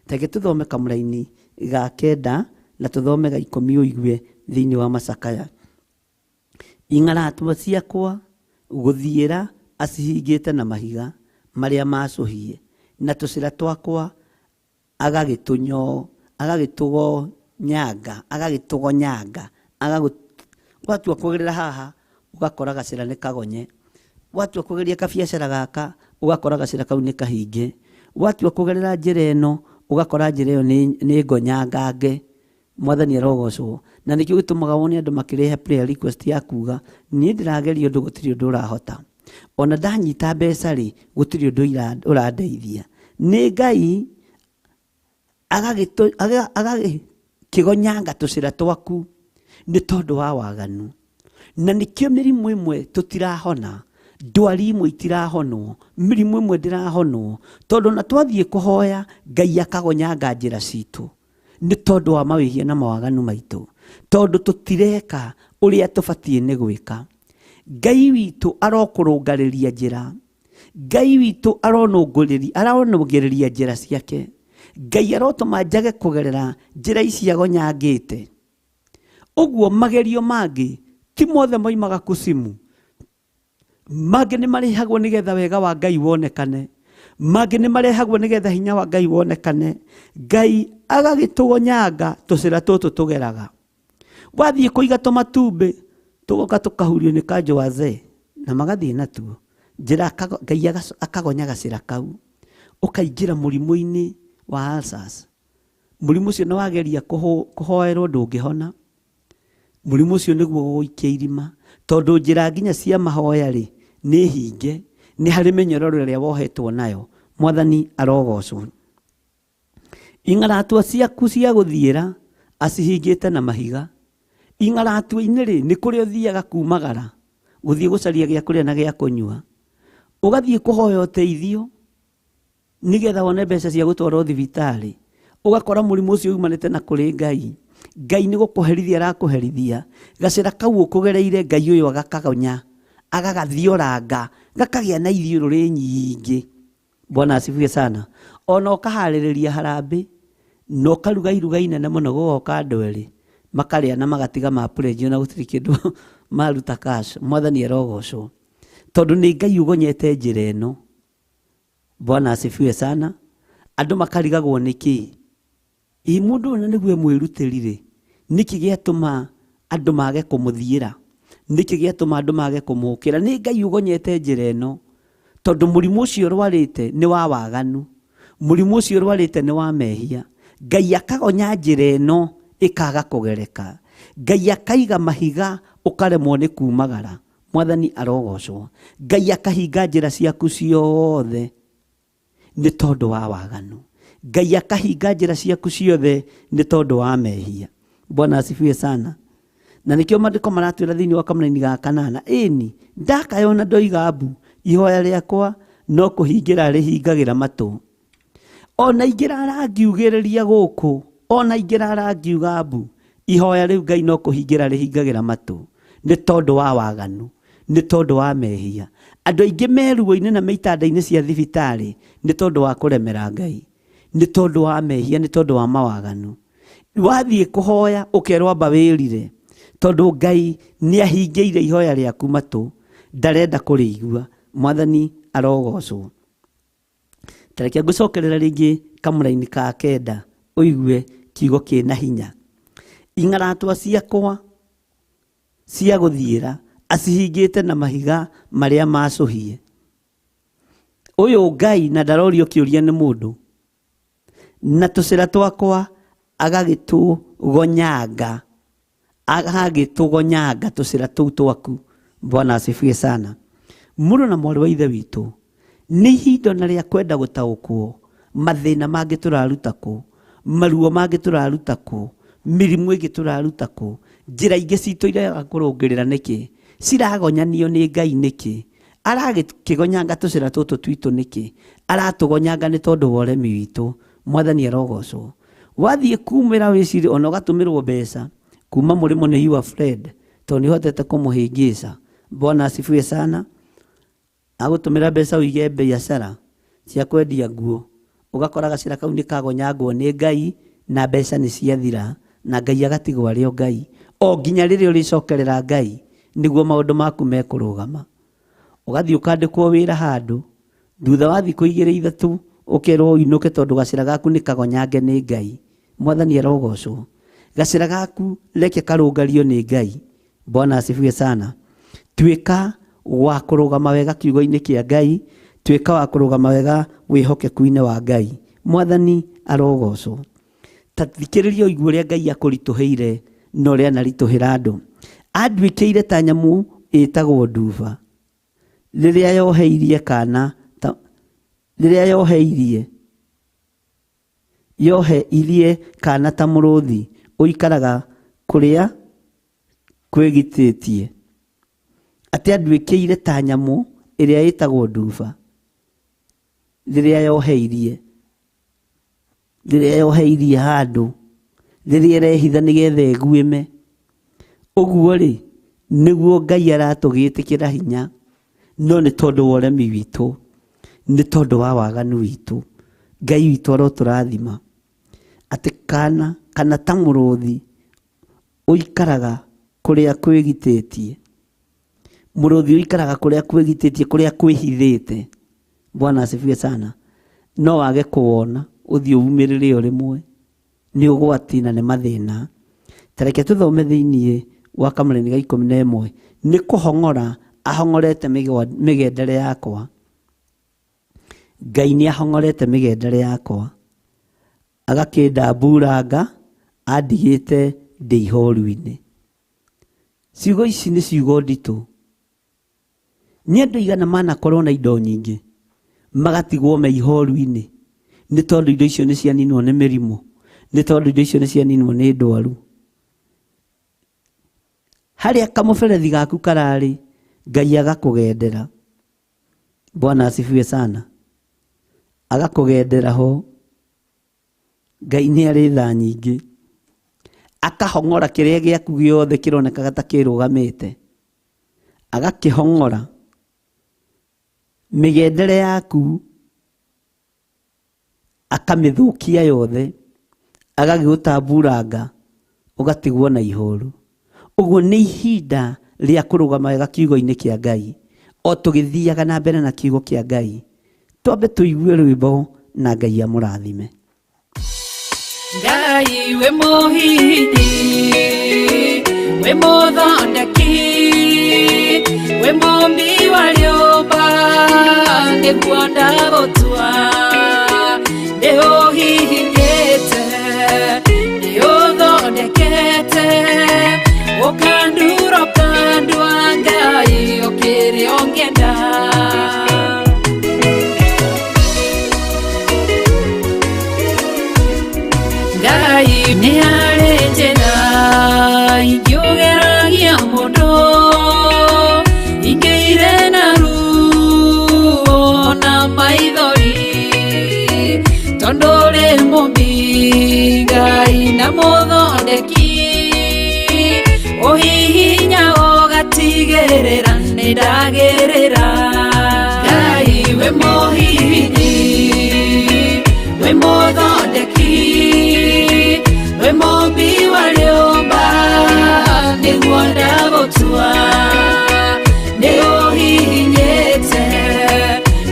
Reke tũthome kamũraini ga kenda na tũthome ga ikũmi ũigue thĩinĩ wa macakaya. Ing'aratua ciakwa gũthiĩra acihingĩte na mahiga marĩa macũhie, na tũcĩra twakwa agagĩtũgonyanga, watua kũgerera haha ũgakora gacĩra nĩ kagonye, watua kũgeria kabiacara gaka ũgakora gacĩra kau nĩ kahinge, watua kũgerera njĩra ĩno Ũgakora njĩra ĩyo nĩ ngonyangange. Mwathani arogocwo. Na nĩkĩo gĩtũmaga wone andũ makĩrehe prayer request ya kuga niĩ ndĩrageria ũndũ gũtirĩ ũndũ ũrahota, ona ndanyita mbeca rĩ gũtirĩ ũndũ ũrandeithia. Nĩ Ngai agagĩkĩgonyanga tũcĩra twaku nĩ tondũ wa waganu. Na nĩkĩo mĩrimũ ĩmwe tũtirahona, ndwari imwe itirahonwo, mĩrimũ ĩmwe ndĩrahonwo, tondũ na twathiĩ kũhoya Ngai akagonyanga njĩra citũ nĩ tondũ wa mawĩhia na mawaganu maitũ, tondũ tũtireka ũrĩa tũbatiĩ nĩ gwĩka. Ngai witũ arokũrũngarĩria njĩra, Ngai witũ aronũngĩrĩria njĩra ciake, Ngai arotũma njage kũgerera njĩra ici agonyangĩte. Ũguo magerio mangĩ ti mothe moimaga kucimu, mangĩ nĩ marehagwo nĩgetha wega wa Ngai wonekane, mangĩ nĩ marehagwo nĩgetha hinya wa Ngai wonekane. Ngai agagĩtũgonyanga tũcĩra tũtũ tũgeraga. Wathiĩ kũiga tũmatumbĩ tũgoka tũkahurio nĩ kanjũ wazee na magathiĩ natuo njĩra, Ngai akagonya gacĩra kau, ũkaingĩra mũrimũ-inĩ wa ulcers. Mũrimũ ũcio nĩ wageria kũhoerwo ndũngĩhona. Mũrimũ ũcio nĩguo gũgũikia irima, tondũ njĩra nginya cia mahoya rĩ nĩ hinge, nĩ harĩ mĩnyororo ĩrĩa wohetwo nayo. Mwathani arogocwo. Ing'aratua ciaku cia gũthiĩra acihingĩte na mahiga. Ing'aratua-inĩ rĩ nĩ kũrĩa ũthiaga kumagara gũthiĩ gũcaria gĩa kũrĩa na gĩa kũnyua, ũgathiĩ kũhoya ũteithio nĩgetha wone mbeca cia gũtwarwo thibitarĩ, ũgakora mũrimũ ũcio umanĩte na kũrĩ Ngai. Ngai nĩ gũkũherithia arakũherithia. Gacĩra kau ũkũgereire Ngai ũyũ agakagonya, agagathioranga, gakagĩa na ithiũrũrĩ nyingĩ. Bwana asifiwe sana. Ona ũkaharĩrĩria harambĩ na ũkaruga iruga inene mũno, gũgoka andũ erĩ makarĩa na magatiga ma pledge, na gũtirĩ kĩndũ maruta cash. Mwathani arogocwo, tondũ nĩ Ngai ũgonyete njĩra ĩno. Bwana asifiwe sana. Andũ makarigagwo nĩkĩ ĩ mũndũ ũyũ na nĩguo mwĩrutĩri rĩ, nĩkĩ gĩatũma andũ mage kũmũthiĩra, nĩkĩ gĩatũma andũ mage kũmũkĩra? Nĩ Ngai ũgonyete njĩra ĩno, tondũ mũrimũ ũcio ũrwarĩte nĩ wa waganu, mũrimũ ũcio ũrwarĩte nĩ wa mehia. Ngai akagonya njĩra ĩno ĩkaga kũgereka, Ngai akaiga mahiga ũkaremwo nĩ kumagara. Mwathani arogocwo. Ngai akahinga njĩra ciaku ciothe nĩ tondũ wa waganu. Ngai akahinga njĩra ciaku ciothe nĩ tondũ wa mehia. Bwana asifiwe sana. Na nĩkĩo maandĩko maratwĩra thĩinĩ wa kamũraini ga kanana, ĩni ndakayona ndoiga mbu, ihoya rĩakwa no kũhingĩra rĩhingagĩra matũ. Ona ingĩrara ngiugĩrĩria gũkũ, ona ingĩrara ngiuga mbu, ihoya rĩu Ngai no kũhingĩra rĩhingagĩra matũ, nĩ tondũ wa waganu, nĩ tondũ wa mehia. Andũ aingĩ me ruo-inĩ na me itanda-inĩ cia thibitarĩ nĩ tondũ wa kũremera Ngai, nĩ tondũ wa mehia, nĩ tondũ wa mawaganu. Wathiĩ kũhoya ũkerwo amba wĩrire, tondũ Ngai nĩ ahingĩire ihoya rĩaku matũ, ndarenda kũrĩigua. Mwathani arogocwo. Tareke ngũcokerera rĩngĩ kamũraini ka kenda ũigue kiugo kĩna hinya. Ing'aratwa ciakwa cia gũthiĩra acihingĩte na mahiga marĩa macũhie. Ũyũ Ngai na ndarorio kĩũria nĩ mũndũ, na tũcĩra twakwa agagĩtũgonyanga, agagĩtũgonyanga tũcĩra tũu twaku. Bwana asifiwe sana. Mũrũ na mwarĩ wa ithe witũ, nĩ ihinda na rĩa kwenda gũtaũkwo mathĩna mangĩ tũraruta kũ, maruo mangĩ tũraruta kũ, mĩrimũ ĩngĩ tũraruta kũ, njĩra ingĩ citũ iraga kũrũngĩrĩra nĩkĩ, ciragonyanio nĩ Ngai nĩkĩ, aragĩkĩgonyanga tũcĩra tũtũ twitũ nĩkĩ, aratũgonyanga nĩ tondũ wa ũremi witũ. Mwathani arogocwo. Wathiĩ kumĩra wĩcirie ona ũgatũmĩrwo mbeca kuma mũrĩmo nĩ your friend, tondũ nĩ ũhotete kũmũhĩngĩca. Bwana asifiwe sana. Agũtũmĩra mbeca ũige biacara cia kwendia nguo, ũgakora gacĩra kau nĩ kagonyangwo nĩ Ngai na mbeca nĩ ciathira, na Ngai agatigwo arĩ o Ngai o nginya rĩrĩa ũrĩcokerera Ngai nĩguo maũndũ maku mekũrũgama. Ũgathiĩ ũkandĩkwo wĩra handũ, thutha wa thikũ igĩrĩ ithatũ ũkerwo ũinũke tondũ gacĩra gaku nĩ kagonyange nĩ Ngai. Mwathani arogocwo. Gacĩra gaku reke karũngario nĩ Ngai. Bwana asifiwe sana. Tuĩka wa kũrũgama wega kiugo-inĩ kĩa Ngai, tuĩka wa kũrũgama wega wĩhokeku-inĩ wa Ngai. Mwathani Arogocwo. Ta thikĩrĩria ũigue ũrĩa Ngai akũritũhĩire na ũrĩa anaritũhĩra andũ. Anduĩkĩire ta nyamũ ĩtagwo nduba rĩrĩa yoheirie kana ta, rĩrĩa yoheirie yoheirie kana ta mũrũthi ũikaraga kũrĩa kwĩgitĩtie. Atĩ anduĩkĩire ta nyamũ ĩrĩa ĩtagwo nduba rĩrĩa yoheirie, rĩrĩa yoheirie handũ, rĩrĩa ĩrehitha nĩgetha ĩguĩme. Ũguo rĩ, nĩguo Ngai aratũgĩtĩkĩra hinya, no nĩ tondũ wa ũremi witũ, nĩ tondũ wa waganu witũ. Ngai witũ arotũrathima atĩ kana kana ta mũrũthi ũikaraga kũrĩa kwĩgitĩtie, mũrũthi ũikaraga kũrĩa kwĩgitĩtie, kũrĩa kwĩhithĩte. Bwana asifiwe sana. No wage kũwona ũthiĩ umĩrĩre o rĩmwe, nĩ ũgwati na nĩ mathĩna. Ta reke tũthome thĩiniĩ wa kamũrĩni ga 11. Nĩ kũhong'ora ahong'orete mĩgendere yakwa. Ngai nĩ ahong'orete mĩgendere yakwa, agakĩndamburanga andigĩte ndĩ ihoru-inĩ. Ciugo ici nĩ ciugo nditũ. Nĩ andũ aigana manakorwo na indo nyingĩ magatigwo me ihoru-inĩ nĩ tondũ indo icio nĩ cianinwo nĩ mĩrimũ, nĩ tondũ indo icio nĩ cianinwo nĩ ndwaru. Harĩa kamũberethi gaku kararĩ, Ngai agakũgendera. Bwana asifiwe sana. Agakũgendera ho. Ngai nĩ arĩ tha nyingĩ. Akahong'ora kĩrĩa gĩaku gĩothe kĩronekaga ta kĩrũgamĩte, agakĩhong'ora mĩgendere yaku, akamĩthũkia yothe, agagĩgũtamburanga ũgatigwo na ihoru. Ũguo nĩ ihinda rĩa kũrũgama wega kiugo-inĩ kĩa Ngai. O tũgĩthiaga na mbere na kiugo kĩa Ngai, twambe tũigue rwĩmbo na Ngai amũrathime. Ngai wĩ mũhihinyi, wĩ mũthondeki, wĩ mũmbi wa rĩũmba, nĩguo ndagũtua. Nĩ ũhihinyĩte, nĩ ũthondekete, ũkandura ũkandua, Ngai ũkĩrĩ ũngĩenda. Ngai nĩ harĩ njĩra ingĩũgeragia mũndũ, ingĩire na ruo na maithori, tondũ ũrĩ mũmbi Ngai na mũthondeki, ũhihinya ũgatigĩrĩra nĩ ndagĩrĩra. Ngai wĩ mũhihinyi, wĩ mũthondeki, wĩ mũmbi wa rĩũmba, nĩguo ndagũtua. Nĩ ũhihinyĩte,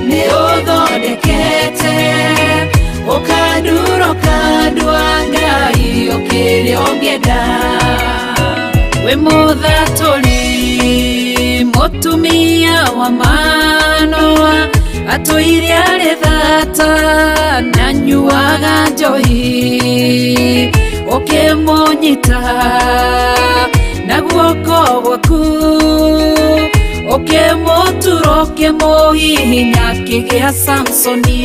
nĩ ũthondekete, ũkandura ũkandua, Ngai ũkĩrĩ ũngĩenda. Wĩ mũthatũri, mũtumia wa Manoa, atũire arĩ thata na nyuaga njohi, ũkĩmũnyita na guoko gwaku, ũkĩmũtura ũkĩmũhihinya akĩgĩa Samsoni.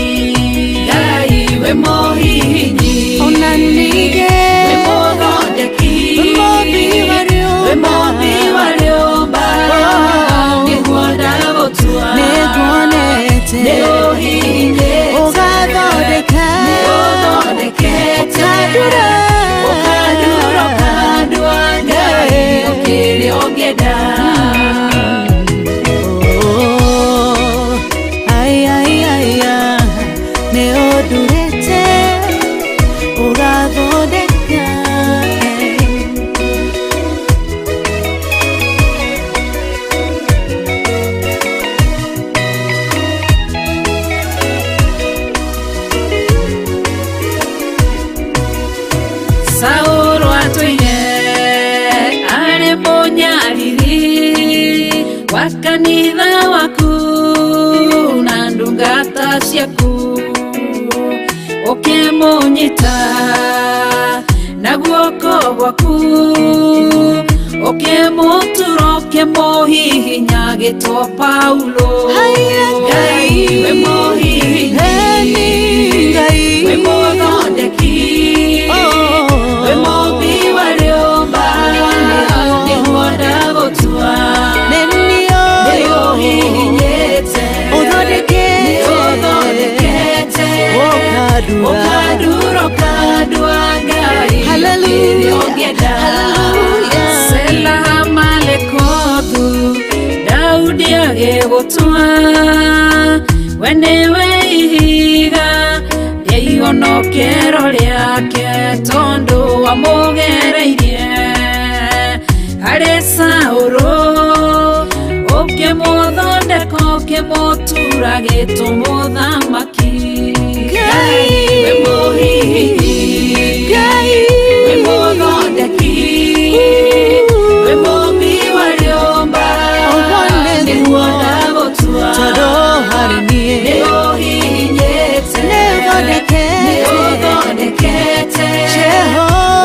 Ngai wĩ mũhihinyi, Ona ningĩ wĩ mũthondeki, wĩ mũmbi wa wĩ mũmbi wa rĩũmba, nĩguo ndagũtua. Nĩnguonete Nĩ ũhihinyĩte, ũgathondeka, nĩ ũthondekete, ũkandura, ũkandura ũkandua, Ngai ũkĩrĩ ũngĩenda. Oh, ai, ai, ai, ah, nĩ ũndurĩte ũgathondeka. Saũlũ atũire arĩ mũnyariri wa kanitha waku na ndungata ciaku, Ũkĩmũnyita na guoko gwaku, ũkĩmũtura, ũkĩmũhihinya gĩtwo Paulo. Ngai we mũhihinyi, we mũthondeki, we mũmbi wa rĩũmba, nĩguo ndagũtua. Nĩũhihinyĩte, nĩũthondekete, ũkandura, ũkandua Ngai kĩrĩa ũngĩenda. Sela Malekothu, Daudi agĩgũtua, we nĩwe ihiga rĩa ihonokero rĩake, tondũ wamũgereirie harĩ Saũlũ, ũkĩmũthondeka, ũkĩmũtura gĩtũmũthamaki. Ngai we mũhihinyi, we mũthondeki, we mũmbi wa rĩũmba, nĩguo ndagũtua. Nĩũhihinyĩte, nĩũthondekete,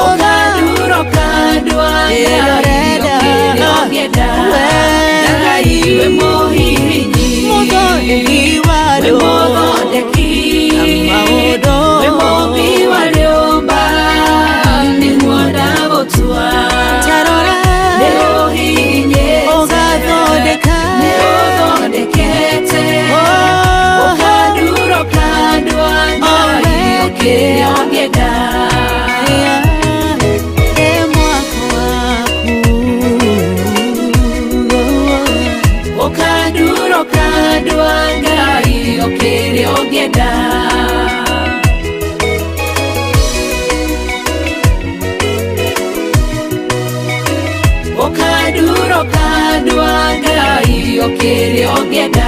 ũkandura, ũkandua Ngai kĩrĩa ũngĩenda. Ngai we mũhihinyi, we mũthondeki, we mũmbi wa rĩũmba, nĩguo ndagũtua. Nĩũhihinyĩte, nĩũthondekete, ũkandura, ũkandua Ngai kĩrĩa ũngĩenda. Ũkandura, ũkandua Ngai kĩrĩa ũngĩenda. Ũkandura, ũkandua Ngai kĩrĩa ũngĩenda.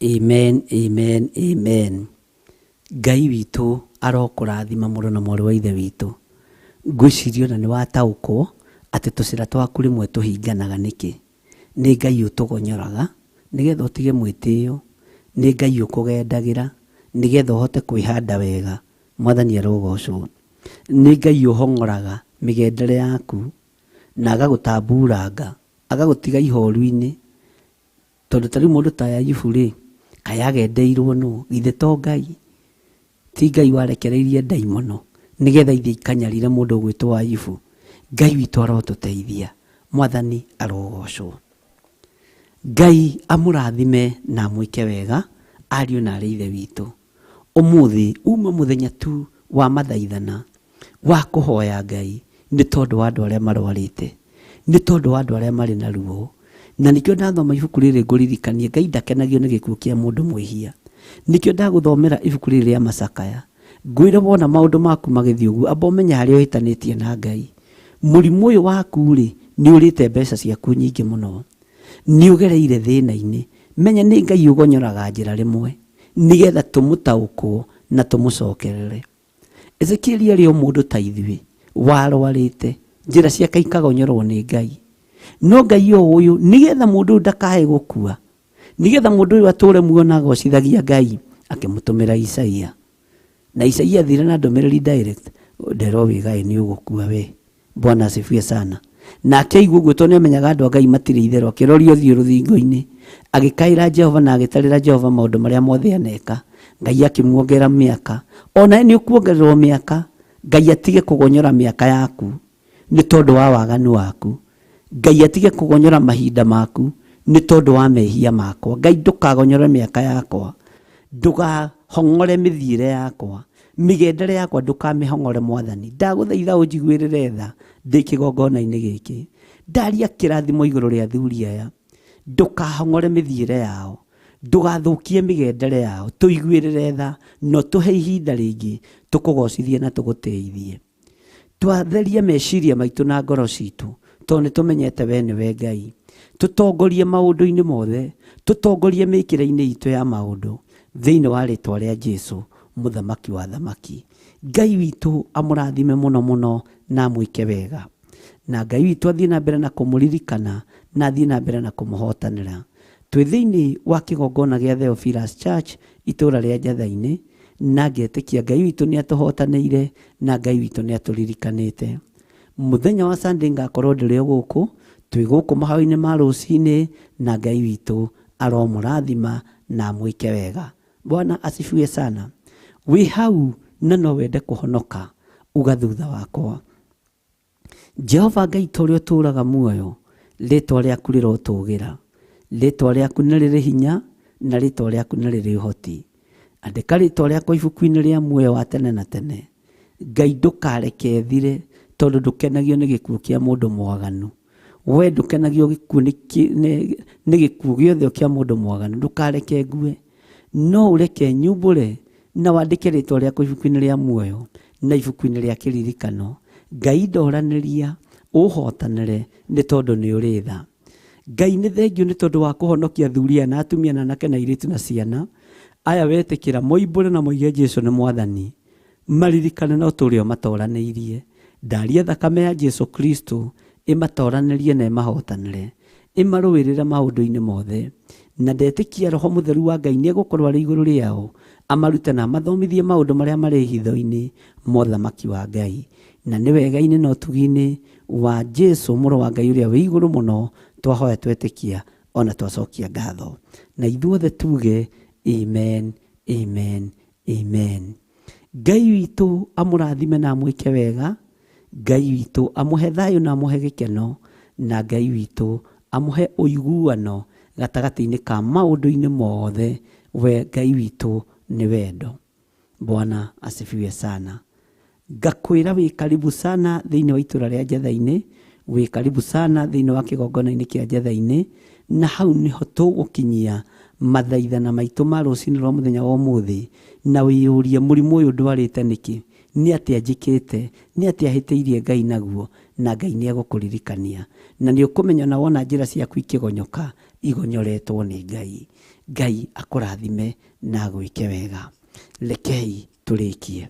Amen, amen, amen. Ngai witũ arokũrathima mũrũ na mwarĩ wa ithe witũ. Ngwĩciria ona nĩ wataũkwo atĩ tũcĩra twaku rĩmwe tũhinganaga nĩkĩ. Nĩ Ngai ũtũgonyoraga nĩgetha ũtige mwĩtĩo, nĩ Ngai ũkũgendagĩra nĩgetha ũhote kwĩhanda wega. Mwathani arogocwo. Nĩ Ngai ũhong'oraga mĩgendere yaku na agagũtamburanga, agagũtiga ihoru-inĩ. Tondũ ta rĩu mũndũ ta Ayubu rĩ, kaĩ agendeirwo nũ? Githĩ to Ngai? Ti Ngai warekereirie ndaimono nĩgetha ithiĩ ikanyarire mũndũ ũgwĩtwo Ayubu? Ngai witũ arotũteithia. Mwathani arogocwo. Ngai amũrathime na amwĩke wega, ariũ na arĩ ithe witũ. Ũmũthĩ uma mũthenya tu wa mathaithana wa kũhoya Ngai nĩ tondũ wa andũ arĩa marwarĩte, nĩ tondũ wa andũ arĩa marĩ na ruo. Na nĩkĩo ndathoma ibuku rĩrĩ ngũririkanie Ngai ndakenagio nĩ gĩkuũ kĩa mũndũ mwĩhia. Nĩkĩo ndagũthomera ibuku rĩrĩ rĩa macakaya, ngwĩre wona maũndũ maku magĩthiĩ ũguo, amba ũmenye harĩa ũhĩtanĩtie na Ngai. Mũrimũ ũyũ waku rĩ, nĩ ũrĩte mbeca ciaku nyingĩ mũno, nĩ ũgereire thĩna-inĩ. Menya nĩ Ngai ũgonyoraga njĩra rĩmwe nĩgetha tũmũtaũkwo na tũmũcokerere. Ezekieli arĩ o mũndũ ta ithuĩ warwarĩte, njĩra ciake ikagonyorwo nĩ Ngai. No Ngai o ũyũ nĩgetha mũndũ ũyũ ndakae gũkua, nĩgetha mũndũ ũyũ atũre muoyo na agocithagia Ngai, akĩmũtũmĩra Isaia. Na Isaia athire na ndũmĩrĩri direct, nderwo wĩgaĩ nĩ ũgũkua we. Bwana asifiwe sana. Nake aigua ũguo tondũ nĩamenyaga andũ a Ngai matirĩ itherũ, akĩroria ũthiũ rũthingo-inĩ, agĩkaĩra Jehova na agĩtarĩra Jehova maũndũ marĩa mothe aneka. Ngai akĩmuongerera mĩaka. O nawe nĩ ũkuongererwo mĩaka, Ngai atige kũgonyora mĩaka yaku nĩ tondũ wa waganu waku. Ngai atige kũgonyora mahinda maku nĩ tondũ wa mehia makwa. Ngai ndũkagonyore mĩaka yakwa, ndũgahong'ore mĩthiĩre yakwa, mĩgendere yakwa ndũkamĩhong'ore Mwathani. Ndagũthaitha ũnjiguĩrĩre tha ndĩ kĩgongona-inĩ gĩkĩ. Ndaria kĩrathimo igũrũ rĩa athuri aya, ndũkahong'ore mĩthiĩre yao, ndũgathũkie mĩgendere yao, tũiguĩrĩre tha na ũtũhe ihinda rĩngĩ tũkũgocithie na tũgũtĩithie. Twatheria meciria maitũ na ngoro citũ, tondũ nĩ tũmenyete we nĩwe Ngai. Tũtongorie maũndũ-inĩ mothe, tũtongorie mĩkĩre-inĩ itũ ya maũndũ, thĩinĩ wa rĩtwa rĩa Jesu, mũthamaki wa thamaki. Ngai witũ amũrathime mũno mũno na amwĩke wega. Na Ngai witũ athiĩ na mbere na kũmũririkana na athiĩ na mbere na kũmũhotanĩra. Twĩ thĩinĩ wa kĩgongona gĩa Theophilus Church itũũra rĩa Njatha-inĩ, na ngetĩkia Ngai witũ nĩ atũhotanĩire na Ngai witũ nĩ atũririkanĩte. Mũthenya wa Sunday ngakorwo ndĩrĩ o gũkũ, twĩ gũkũ mahoya-inĩ ma rũcinĩ, na Ngai witũ aromũrathima na amwĩke wega. Bwana asifiwe sana. Wĩ hau na no wende kũhonoka, uga thutha wakwa. Jehova Ngai ta ũrĩa ũtũũraga muoyo, rĩtwa rĩaku rĩrotũgĩra. Rĩtwa rĩaku nĩ rĩrĩ hinya na rĩtwa rĩaku nĩ rĩrĩ ũhoti. Andĩka rĩtwa rĩakwa ibuku-inĩ rĩa muoyo wa tene na tene. Ngai ndũkareke thire, tondũ ndũkenagio nĩ gĩkuũ kĩa mũndũ mwaganu. We ndũkenagio gĩkuũ nĩ gĩkuũ gĩothe kĩa mũndũ mwaganu. Ndũkareke ngue, no ũreke nyumbũre na wandĩke rĩtwa rĩakwa ibuku-inĩ rĩa muoyo na ibuku-inĩ rĩa kĩririkano. Ngai ndoranĩria, ũhotanĩre nĩ tondũ nĩ ũrĩ tha. Ngai nĩ thengiũ nĩ tondũ wa kũhonokia athuri aya na atumia na anake na airĩtu na ciana aya wetĩkĩra moimbũre na moige Jesu nĩ mwathani, maririkane na ũtũũre ũmatoranĩirie. Ndaria thakame ya Jesu Kristo ĩmatoranĩrie na ĩmahotanĩre, ĩmarũĩrĩre maũndũ-inĩ mothe. Na ndetĩkia Roho Mũtheru wa Ngai nĩ egũkorwo arĩ igũrũ rĩao, amarute na amathomithie maũndũ marĩa marĩ hitho-inĩ ma ũthamaki wa Ngai. Na nĩ wega-inĩ na ũtugi-inĩ wa Jesu mũrũ wa Ngai ũrĩa wĩ igũrũ mũno, twahoya twetĩkia ona twacokia ngatho. Na ithuothe tuge amen, amen, amen. Ngai witũ amũrathime na amwĩke wega. Ngai witũ amũhe thayũ na amũhe gĩkeno. Na Ngai witũ amũhe ũiguano gatagatĩ-inĩ ka maũndũ-inĩ mothe. We Ngai witũ nĩ wendo. Bwana asifiwe sana. Ngakwĩra wĩ karibu sana thĩinĩ wa itũra rĩa Njatha-inĩ, wĩ karibu sana thĩinĩ wa kĩgongona-inĩ kĩa Njatha-inĩ, na hau nĩho tũgũkinyia mathaithana maitũ ma rũcinĩ rwa mũthenya wa ũmũthĩ, na wĩyũrie mũrimũ ũyũ ndwarĩte nĩkĩ, nĩ atĩa njĩkĩte, nĩ atĩa hĩtĩirie Ngai naguo, na Ngai nĩ egũkũririkania. Na nĩ ũkũmenya na wona njĩra ciaku ikĩgonyoka, igonyoretwo nĩ Ngai. Ngai akũrathime na agwĩke wega. Rekei tũrĩkie.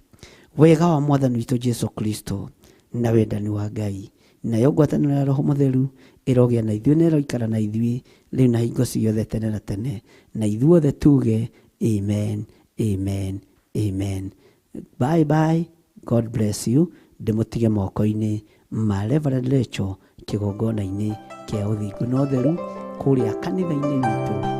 Wega wa Mwathani witũ Jesu Kristo na wendani wa Ngai nayo ngwatanĩro ya Roho Mũtheru ĩrogĩa na ithuĩ na ĩroikara na ithuĩ rĩu na hingo ciothe tene na tene, na ithuothe tuge amen, amen, amen. Bye bye, God bless you. Ndĩmũtige moko-inĩ ma Reverend Rachel kĩgongona-inĩ kĩa ũthingu na ũtheru kũrĩa kanitha-inĩ witũ.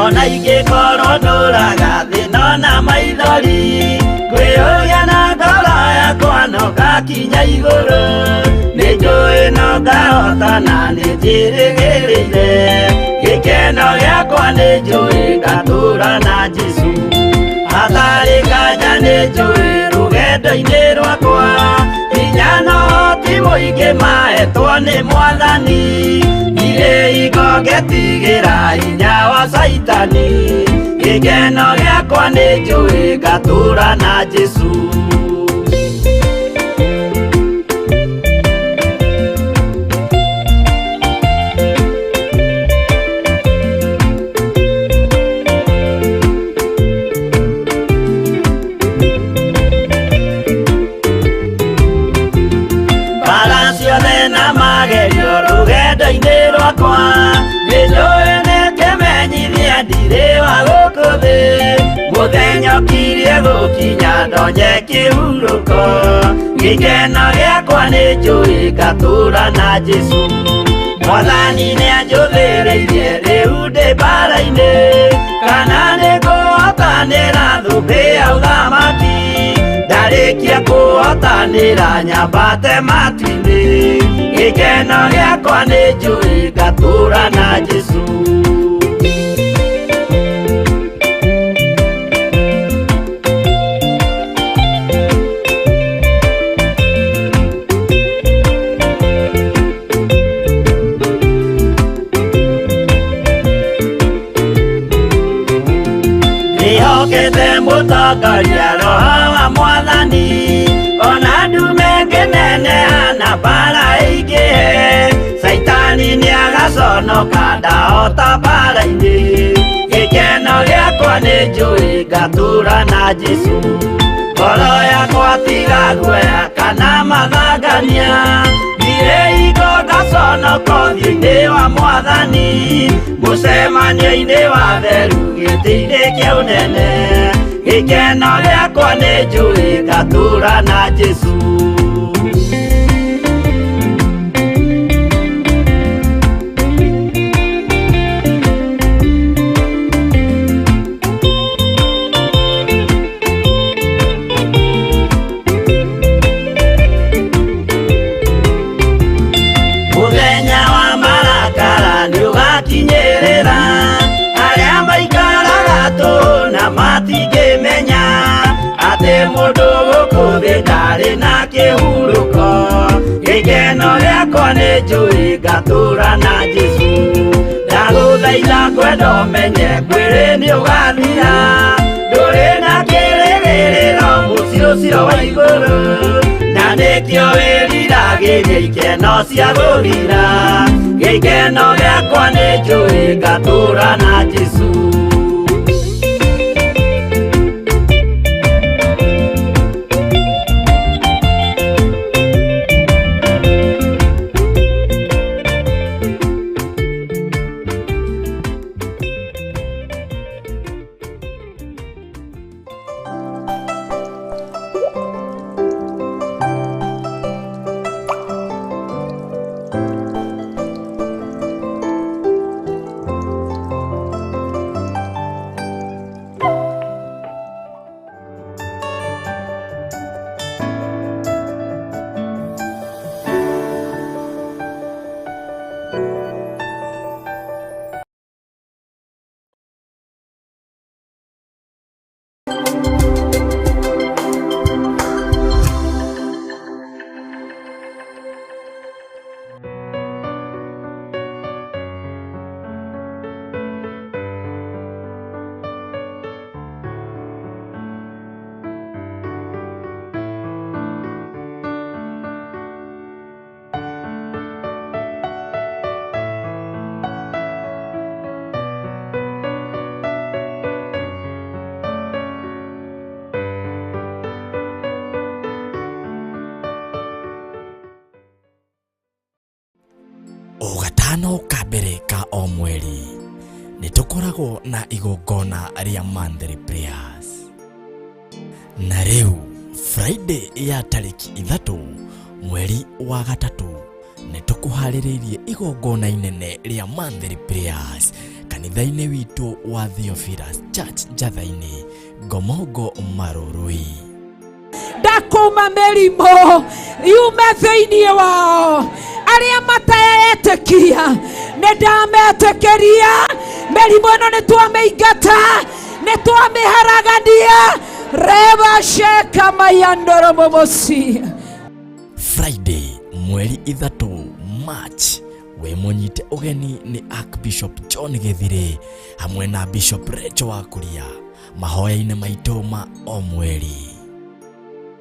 Ona ingĩkorwo ndũraga thĩna na maithori, kwĩyũria na ngoro yakwa no ngakinya igũrũ, nĩ njũĩ no ngahotana nĩ njĩrĩgĩrĩire, gĩkeno gĩakwa nĩ njũĩ ngatũũra na Jesũ, hatarĩ nganja nĩ njũĩ rũgendo-inĩ rwakwa, hinya na ũhoti mũingĩ mahetwo nĩ Mwathani, ndirĩ hingo ngetigĩra hinya wa Caitani, gĩkeno gĩakwa nĩ njũĩ ngatũũra na Jesũ. Mbara ciothe na magerio rũgendo-inĩ rwakwa, nĩ njũĩ nĩ kĩmenyithia ndirĩ wa gũkũ thĩ, mũthenya ũkirie gũkinya ndonye kĩhurũko, gĩkeno gĩakwa nĩ njũĩ ngatũũra na Jesũ. Mwathani nĩ anjũthĩrĩirie rĩu ndĩ mbara-inĩ, kana nĩ ngũhotana Kũhotanĩra thũmbĩ ya ũthamaki, ndarĩkia kũhotanĩra nyambate matu-inĩ. Gĩkeno gĩakwa nĩ njũĩ ngatũũra na Jesũ. Ndĩhokete mũtongoria Roho wa Mwathani, ona ndume ngĩneneha na mbara ĩingĩhe, Caitani nĩagaconoka ndahota mbara-inĩ. Gĩkeno gĩakwa nĩ njũĩ ngatũũra na Jesũ. Ngoro yakwa tiga guoya kana mathangania, ndirĩ hingo ngaconoka ũthiũ-inĩ wa Mwathani, mũcemanio-inĩ wa theru gĩtĩ-inĩ kĩa ũnene. Gĩkeno gĩakwa nĩ njũĩ ngatũũra na Jesũ. Mũthenya wa marakara nĩũgakinyĩrĩra, arĩa maikaraga tũhũ na matingĩmenya atĩ mũndũ gũkũ thĩ ndarĩ na kĩhurũko. Gĩkeno gĩakwa nĩ njũĩ ngatũũra na Jesũ. Ndagũthaitha kwenda ũmenye mwĩrĩ nĩũgathira, ndũrĩ na kĩrĩgĩrĩro mũciĩ ũcio wa igũrũ, na nĩkĩo wĩriragĩria ikeno cia gũthira. Gĩkeno gĩakwa nĩ njũĩ ngatũũra na Jesũ. O gatano ka mbere ka o mweri nĩ tũkoragwo na igongona rĩa monthly prayers. Na rĩu Friday ya tarĩki 3 mweri wa 3 nĩ tũkũharĩrĩirie igongona inene rĩa monthly prayers kanitha-inĩ witũ wa Theophilus Church Njatha-inĩ, Ngomongo Marũrũi. Ndakũma mĩrimũ yume thĩinĩ wao, arĩa mataetĩkia nĩ ndametĩkĩria. Mĩrimũ ĩno nĩ twamĩingata, nĩ twamĩharagania. Reba sheka mayandoro momosi. Friday mweri 3 March wĩ mũnyite ũgeni nĩ Archbishop John Gĩthirĩ hamwe na Bishop Rachel Wakuria mahoya-inĩ maitũ ma o mweri.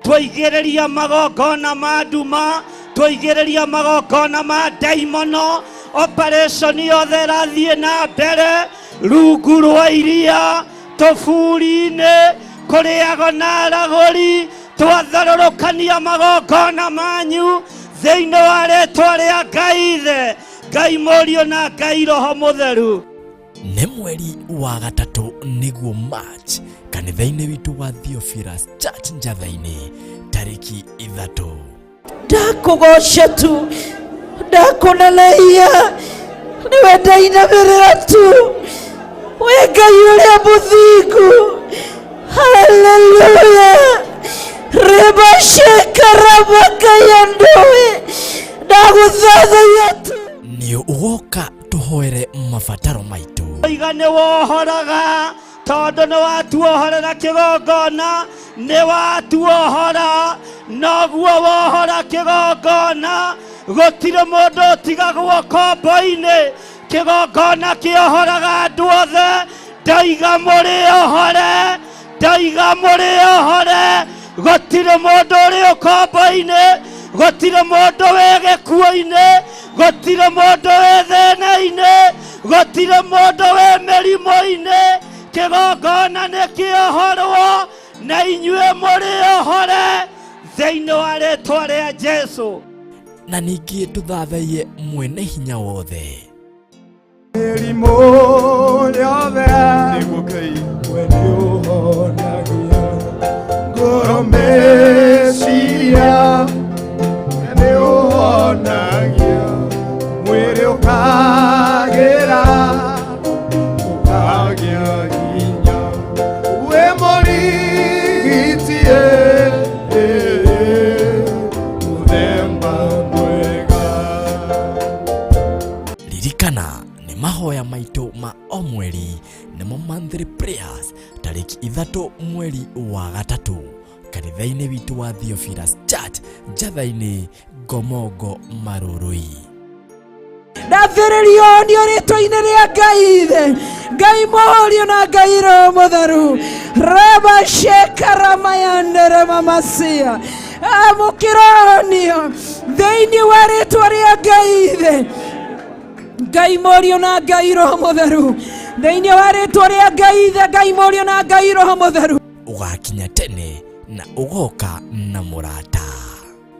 Twaigĩrĩria magongona ma nduma, twaigĩrĩria magongona ma ndaimono, operation yothe ĩrathiĩ na mbere rungu rwa iria, tũburi-inĩ, kũrĩago na aragũri. Twatharũrũkania magongona manyu thĩinĩ wa rĩtwa rĩa Ngai Ithe, Ngai Mũriũ na Ngai Roho Mũtheru. Nĩ mweri wa 3 nĩguo March kanitha-inĩ witũ wa Theophilus Church Njatha-inĩ tarĩki 3. Ndakũgoca tu, ndakũneneia, nĩwe ndainamĩrĩra tu, wĩ Ngai ũrĩa mũthingu. Haleluya. Rebashekarabakayandoe. Ndagũthathaiya tu. Nĩ ũgoka tũhoere mabataro maitũ. Iga nĩ wohoraga tondũ nĩ watuohorera kĩgongona, nĩ watuohora, noguo wohora kĩgongona, gũtirĩ mũndũ ũtigagwo kombo-inĩ. Kĩgongona kĩohoraga andũ othe. Ndaiga mũrĩ ohore, ndaiga mũrĩ ohore, gũtirĩ mũndũ ũrĩ ũkombo-inĩ, gũtirĩ mũndũ wĩ gĩkuũ-inĩ, gũtirĩ mũndũ wĩ thĩna-inĩ, gũtirĩ mũndũ wĩ mĩrimũ-inĩ. Kĩgongona nĩ kĩohorwo na inyuĩ mũrĩ ohore thĩinĩ wa rĩtwa rĩa Jesũ. Na ningĩ tũthathaiye mwene hinya wothe. Mĩrimũ yothe we nĩũhonagia ngoro, meciria nĩũhonagia mwĩrĩ, ũkagĩra ũkagĩa hinya, wĩ mũrigiti mũthemba mwega. Ririkana nĩ mahoya maitũ ma o mweri, nĩmo monthly prayers, tarĩki 3 mweri wa 3 kanitha-inĩ witũ wa Theophilus Church, Njatha-inĩ, Ngomongo, Marũrũi. Ndathĩrĩrio nĩ rĩtwa-inĩ rĩa Ngai Ithe, Ngai Mũriũ na Ngai Roho Mũtheru. Rebashekaramayandere-mamasia. Amũkĩronio thĩinĩ wa rĩtwa rĩa Ngai Ithe, Ngai Mũriũ na Ngai Roho Mũtheru. Thĩinĩ wa rĩtwa rĩa Ngai Ithe, Ngai Mũriũ na Ngai Roho Mũtheru. Ũgakinya tene na ũgoka na mũrata.